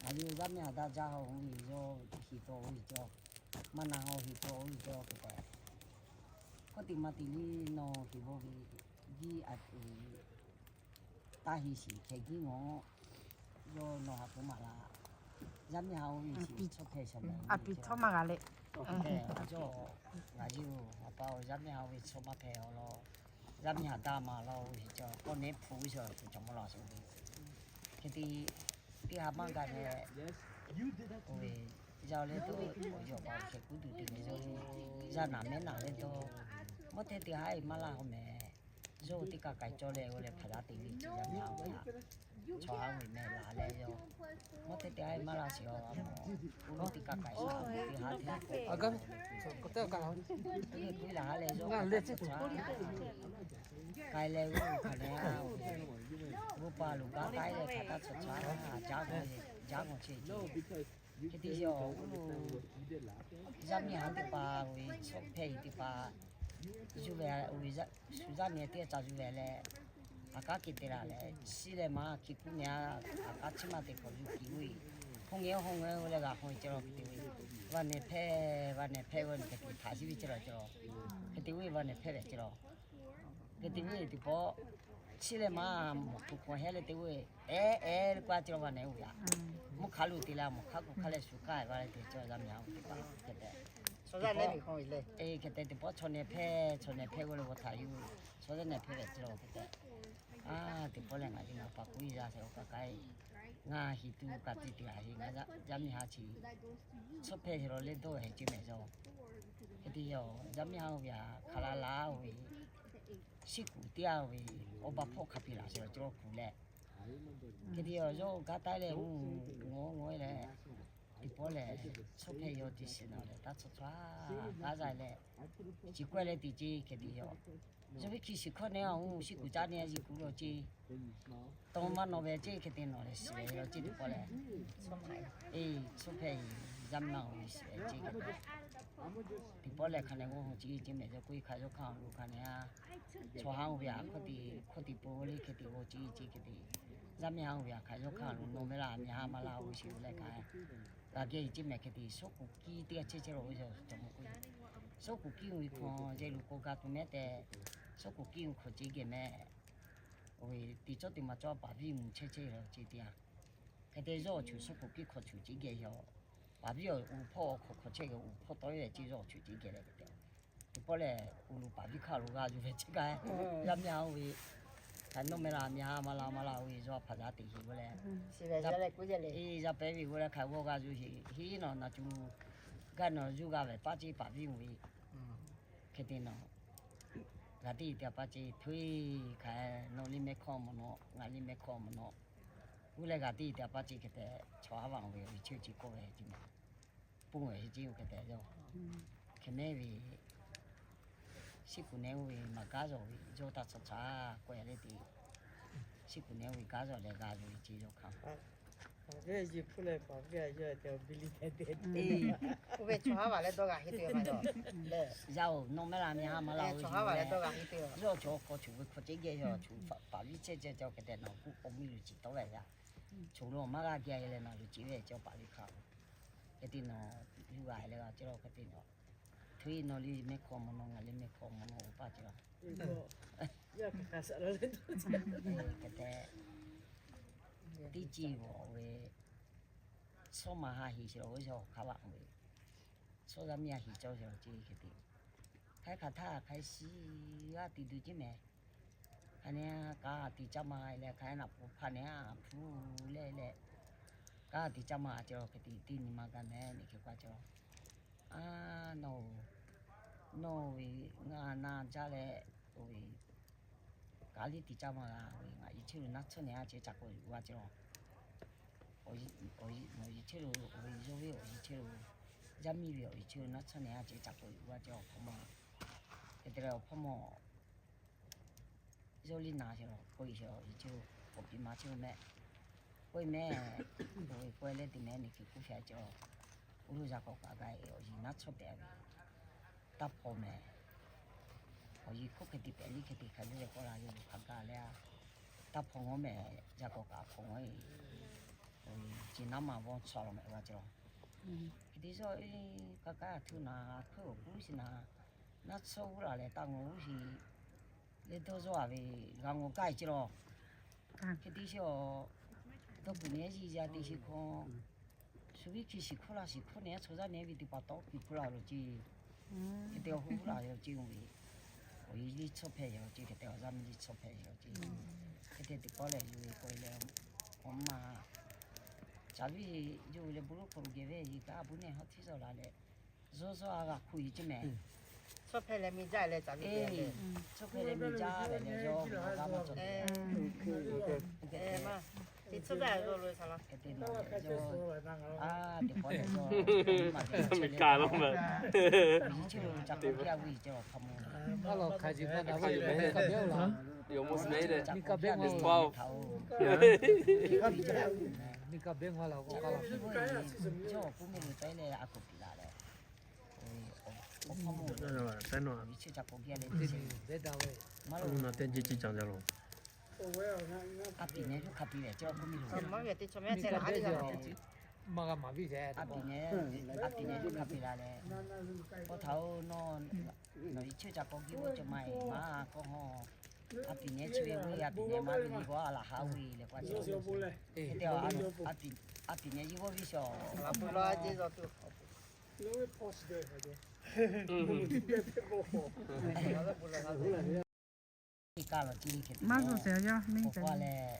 ngaˬ hui yaˇ miˇ haꞈ daꞈ jaˇ hk'e-oˬ ve yawˇ hiˍ tawˆ-oˬ ve cawˇ, maˇ na hk'e-oˬ hiˍ tawˆ-oˬ ve cawˇ hk'e te, k'oˆ teꞈ maˇ teꞈ le nawˬ hiˍ bawˆ ve, jiˇ a tuˬ taˇ heˍ shiˍ hkeh jiˇ ngawˬ, yawˇ nawˬ haꞈ k'oˆ maˍ laˇ. Yaˇ miˇ haꞈ-oˬ ve chi tsuhˇ hpehꞈ shaˍ mehˍ, a piˍ htawˇ maˇ g'a leh, cawˇ, ngaˬ hui-oˬ, a pa-oˬ, yaˇ miˇ haꞈ-oˬ ve tsuhˇ maˇ hpehꞈ-aˬ law. Yaˇ miˇ haꞈ daꞈ maˍ laˇ-oˬ ve cawˇ, k'awˇ nehˉ hpu ve cawˇ, cawˬ maˇ laˬ shuˍ ve, hk'e te teˇ ha maˇ gaˬ leh, oˬ ve, yaˇ leh dawˇ, awˬ yawˇ pa hkeh kuˉ tuˬ te ve yaˇ, yaˇ naˬ mehˉ naˬ leh dawˇ, mawˇ hteˇ te haˉ e maˇ laˇ k'o mehˍ. Yawˇ teˇ kaˬ k'ai cawˇ leh g'aw leh hpaˍ yaˇ te ve yaˇ miˇ haꞈ-oˬ ve, chaw haˉ ve mehˍ laˬ leh yawˇ, mawˇ hteˇ te haˉ e maˇ laˇ shiˍ-oˬ, a mawˇ, oˇ teˇ kaˬ k'ai shaˍ ve haˉ te, a ga, teˇ kaˬ, teˇ kaˬ laˬ haˉ leh yawˇ, k'ai leh g'uˇ hk'aˬ leh, g'uˇ pa loˬ gaˇ k'ai leh hk'aˬ taˇ chaw chaw, jaˇ g'aw, jaˇ g'aw chehˇ ceh. Hk'e te yaˇ-oˬ, yaˇ miˇ haꞈ teˇ hpaˍ ve chaw hpehꞈ e teˇ hpaˍ, yuˬ ve, shu yaˇ nehˬ teˇ ca yuˬ ve leh, a k'aˉ kehˬ te laˬ leh, shiˉ leh maˇ hk'e kuˉ nehˬ, a k'aˉ chiˇ maˇ te hk'awꞈ yuˬ kiˬ ve, hawˇ ngeh hawˇ ngeh leh g'a hawˇ ceh law hk'e te ve, vaˇ nehˬ hpehˇ, vaˇ nehˬ hpehˇ ve nehˬ hk'e te htaꞈ shiˉ ve ceh law ceh law, hk'e te ve vaˇ nehˬ hpehˇ ve ceh law, hk'e te ve teˇ pawˆ Chi leh maˇ mawˬ hk'aw hk'aw heh leh te ve, ehˉ ehˉ leh k'oˆ a ce la va nehˬ oˬ yaꞈ. Mvuhˇ hk'aˬ lo te la mawˬ hk'aˬ k'oˆ hk'aˬ leh shu k'ai va leh te ca yaˇ miˇ haˉ oˬ teˇ hpaˍ hk'e te. Hk'e te teˇ pawˆ chaw nehˬ hpehˇ, chaw nehˬ hpehˇ g'aw leh g'aw htaꞈ yuˬ, chaw yaˇ nehˬ hpehˇ ve ce la hk'e te. A, teˇ pawˆ lehˬ ngaˬ hui ngaˬ pa k'oˆ yaˇ sheˍ awˬ kaꞈ k'ai, ngaˬ hiˍ tuˬ kaꞈ tiˉ te a heˆ, ngaˬ yaˇ miˇ haˉ chi tsuhˇ hpehˇ sheˍ la leh dawˇ heˆ ce mehˍ yaˇ. Hk'e te yaˇ, yaˇ miˇ haˉ oˬ ve a hk'aˬ la la oˬ ve, shiˉ kuˬ teˇ a ve, awˬ ba hpawˇ hk'a piˇ laꞈ sheˍ la cawˬ kuˬ leh. Hk'e te yaˇ, yawˇ g'aˇ taˉ leh, ngaˬ ngaˬ leh, teˇ pawˆ lehˬ, tsuhˇ hpehˇ yaw te shiˍ naˬ leh taˇ tsuhˇ tsuhˇ g'aˇ za leh, chi k'awehˇ leh te ce hk'e te yaˇ. Yawˇ ve hkiˇ shiˍ hkawˇ nehˬ a oˬ, shiˉ kuˬ caˇ nehˬ a, shiˉ kuˬ lo ce. Taw maˇ nawˬ ve ce hk'e te nawˬ lehˬ shiˍ ve yaw ce teˇ pawˆ lehˬ. Eˬ, tsuhˇ hpehˇ yaˇ miˇ haˉ oˬ ve shiˍ ve ce hk'e te. Teˇ pawˆ lehˬ hk'a nehˬ g'awˇ hui ce ce mehˍ yaˇ k'oˆ e hk'a yawˇ hk'aˇ lo hk'a nehˬ a. Chaw haˉ oˬ ve a hkawˇ te, hkawˇ te po leh hk'e te g'awˇ ce ce hk'e te. Yaˇ miˇ haˉ oˬ ve a hk'a yawˇ hk'aˇ lo nawˬ meh la miˇ haˉ maˇ la oˬ ve shiˍ ve leh k'ai. G'a geh ce mehˍ hk'e te, suhˉ kuˬ kiˇ teˇ g'aˇ chehˇ chehˇ la ve yaˇ cawˬ mawˬ k'oˆ. Suhˉ kuˬ kiˇ oˬ ve hk'aw yehˬ lo k'o g'a tuˬ mehˍ tehꞈ, suhˉ kuˬ kiˇ oˬ hk'aw ce geh mehˍ. Oˬ ve teˇ cawˇ teˇ ma cawˇ paˍ viˇ mvuhˇ chehˇ chehˇ la ce te a. Hk'e te yawˇ awˬ choˬ suhˉ kuˬ kiˇ hk'aw choˬ ce geh yaˇ. Paˍ viˇ awˬ uˬ hpawˇ awˬ hk'aw hk'aw chehˇ geh uˬ hpawˇ tawˇ ve ce yawˇ awˬ choˬ ce geh leh hk'e te. Teˇ pawˆ lehˬ, uˬ lo paˍ viˇ hk'aˇ lo g'a yuˬ ve ce ka, yaˇ miˇ haˉ oˬ ve hk'a nawˬ meh la miˇ haˉ maˇ la maˇ la oˬ ve yawˇ hpaˍ yaˇ te heˍ g'aw leh, yaˇ pehˉ ve g'aw leh hk'a g'awˇ g'a yuˬ heˍ heˍ nawˬ na cuˬ gaˇ nawˬ yuˬ g'a ve paˇ ce paˍ viˇ oˬ ve. Hk'e te nawˬ g'a teˇ te a paˇ ce htoˇ e hk'a, nawˬ liˇ mehˇ hkawˇ mawˬ nawˬ, ngaˬ liˇ mehˇ hkawˇ mawˬ nawˬ. G'uˇ leh g'a teˇ te a paˇ ce hk'e te, chaw haˉ vaꞈ oˬ ve awˬ e chehˇ ce k'oˆ ve ce mehˍ. Pon ve ce oˬ hk'e te yaˇ. Hk'e mehˍ ve, shiˉ kuˬ nehˬ oˬ ve maˇ gaˇ zaˬ ve yawˇ taˇ tsuhˇ tsuhˇ k'awehˇ leh te. Shiˉ kuˬ nehˬ oˬ ve gaˇ zaˬ leh g'a ve ce yawˇ hk'aˇ. Ve yehˬ hpu leh paˍ viˇ a yawˇ te awˬ bi liˇ hpehꞈ te. Oˇ ve chaw haˉ vaꞈ leh dawˇ g'a heˆ te ma yaˇ. Yaˇ oˬ, nawˬ meh la miˇ haˉ maˇ la oˬ, chaw haˉ vaꞈ leh dawˇ g'a heˆ te. Yawˇ chaw hk'aw choˬ ve hk'aw ce geh yaˇ, choˬ paˍ viˇ chehˇ chehˇ ca hk'e te nawˬ k'oˆ k'awꞈ miˇ lo ciˍ tawˉ ve yaˇ. Choˬ lo maˇ g'a geh a e leh nawˬ lo ciˍ ve ce paˍ viˇ hk'aˇ. Hk'e te nawˬ yuˬ g'a e leh g'a ce la hk'e te nawˬ. Htoˇ e nawˬ liˇ mehˇ hkawˇ mawˬ nawˬ, ngaˬ liˇ mehˇ hkawˇ mawˬ nawˬ oˬ paˇ ce la. Hk'e te, teˇ ce g'awˬ ve, suhˉ ma ha heˍ ce la oˬ, yawˇ hk'aˇ vaꞈ ve, suhˉ yaˇ miˇ ha heˍ cawˇ ce la ce hk'e te. Hk'aˬ hk'e htaˇ hk'aˬ shiˍ g'a te duˬ ce mehˍ. Hk'a nehˬ kaꞈ te caˇ ma leh hk'a naˬ pu hpaˇ nehˬ a hpu leh leh, kaꞈ te caˇ ma ce la hk'e te teˇ nyi ma g'a mehˍ nehˬ hk'e k'oˆ ce la. A, nawˬ, nawˬ ve ngaˬ na jaˇ leh, oˬ ve, kaꞈ liˇ te caˇ ma g'a ve ngaˬ yi chehˇ lo naˉ tsuhˇ nehˬ a ce ca k'awꞈ yuˬ g'a ce la. Awˬ yi chehˇ lo, awˬ ve yawˇ ve awˬ yi chehˇ lo, yaˇ miˇ ve awˬ yi chehˇ lo naˉ tsuhˇ nehˬ a ce ca k'awꞈ yuˬ g'a ce awˬ hpawˇ ma. Hk'e te leh awˬ hpawˇ ma yawˇ liˇ na ce la k'oˆ e ce, awˬ yi chehˇ lo k'awꞈ piˇ ma chehˇ lo mehˍ. K'oˆ e mehˍ, oˬ ve k'oˆ leh te mehˍ nehˬ hk'e k'oˆ shaˍ ce la. Oˇ lo yaˇ k'awꞈ kaꞈ g'a e awˬ yi naˉ tsuhˇ tehꞈ ve, taˇ hpaw mehˍ. Awˬ yi hk'oˆ hk'e te pehꞈ liˇ hk'e te hk'a yawˇ leh k'awꞈ la yawˇ lo hk'a gaˬ leh a, taˇ hpaw ngawˬ mehˍ, yaˇ k'awꞈ kaꞈ hpaw ngawˬ e, awˬ yi ce naˉ ma vawˇ chaw la mehˍ g'a ce la. Hk'e te yawˇ e, kaˇ kaˇ htuˇ na, hkuiˉ awˬ kuˉ shiˍ na, naˉ tsuhˇ g'uˇ la leh taˇ ngawˬ g'uˇ shiˍ leh dawˇ zawˇ a ve g'a ngawˬ gaˇ e ce la. Hk'e te shiˍ awˬ, dawˇ kuiˬ nehˬ a yiˇ yaˇ te shiˍ hk'aw, shu viˉ hkiˇ shiˍ hkuˇ la shiˍ hkuˇ nehˬ a chaw yaˇ nehˬ ve teˇ hpaˍ tawˇ kuiˬ hkuˇ la lo ce. Hk'e te awˬ huˉ la yaˇ ce oˬ ve, awˬ yi liˇ tsuhˇ hpehˇ yaˇ ce, hk'e te awˬ yaˇ miˇ liˇ tsuhˇ hpehˇ yaˇ ce. Hk'e te teˇ pawˆ lehˬ yuˬ ve k'oˆ e leh, awˬ ma, caˍ viˇ yuˬ ve leh bon loˉ hk'aw lo geh ve yi kaꞈ a bon nehˬ hawˉ htiˇ zawˇ la leh, zawˇ zawˇ a g'a hkuˇ yi ce mehˍ. Tsuhˇ hpehˇ leh miˬ jaˇ leh caˍ viˇ, tsuhˇ hpehˇ leh miˬ jaˇ leh leh yawˇ ve awˬ g'aˇ maˇ cawˬ te. Hk'e te, a, teˇ pawˆ lehˬ, miˬ kaˍ lo mehˍ. Awˬ yi chehˇ lo ca k'awꞈ geh a ve ce awˬ hk'a mawˬ. A lawˬ hk'a jiˬ hpaˇ daꞈ ve, miˬ kaˍ behnˇ la. Your most made it. Miˬ kaˍ behnˇ la. Miˬ kaˍ behnˇ la k'o, kaˇ la. Yawˇ awˬ k'oˆ mehˆ lo tawˆ e leh a k'oˍ piˍ la leh, awˬ hk'aw mawˬ, awˬ yi chehˇ ca k'awꞈ geh leh teˇ chi, maˇ lo na teˇ ji chi caˍ jaˇ lo. A piˍ nehˬ yawˇ hk'a piˍ leh ce awˬ k'oˆ mehˆ lo. Maˇ g'a maˍ viˇ ve. A piˍ nehˬ, a piˍ nehˬ yawˇ hk'a piˍ la leh, k'o htaꞈ oˬ, nawˬ, nawˬ yi chehˇ ca k'awꞈ geh oˇ cawˬ ma e maˇ k'oˆ hawˇ. A piˍ neh chi ve g'uˇ, a piˍ neh maˇ ve nyi k'o, a laˬ haˉ ve leh k'o, a piˍ neh yawˇ g'awˇ viˉ shaw. Iˉ kaˆ lawˬ tiˉ leh hk'e te maˇ zuhˬ shehˍ yaˇ, mehˇ k'o leh,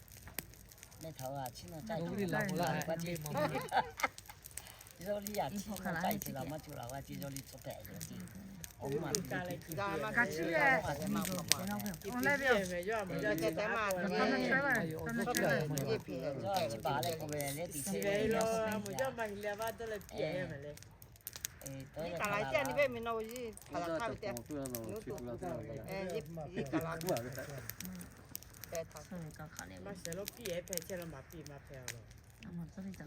mehˇ htaꞈ a chiˉ nawˇ caˇ tuˬ la k'o la, a ciˉ, yawˇ liˇ a chiˉ nawˇ caˇ tuˬ la maˇ cawˬ la, a ciˉ yawˇ liˇ tcuhˉ tehꞈ yoˬ tiˉ. Awˬ ma kaꞈ chiˉ leh, awˬ leh ve yoˬ. Yawˇ chi baˬ leh k'oˆ ve leh, teˇ chi ve yoˬ. Kaꞈ la ciˇ a nyi ve mi nawˬ yawˇ htaꞈ la htaˇ ve teˇ, yawˇ kaꞈ la, maˇ shehˍ lo piˇ ehˉ hpehꞈ chehˇ la maˍ piˇ maˇ hpehꞈ a.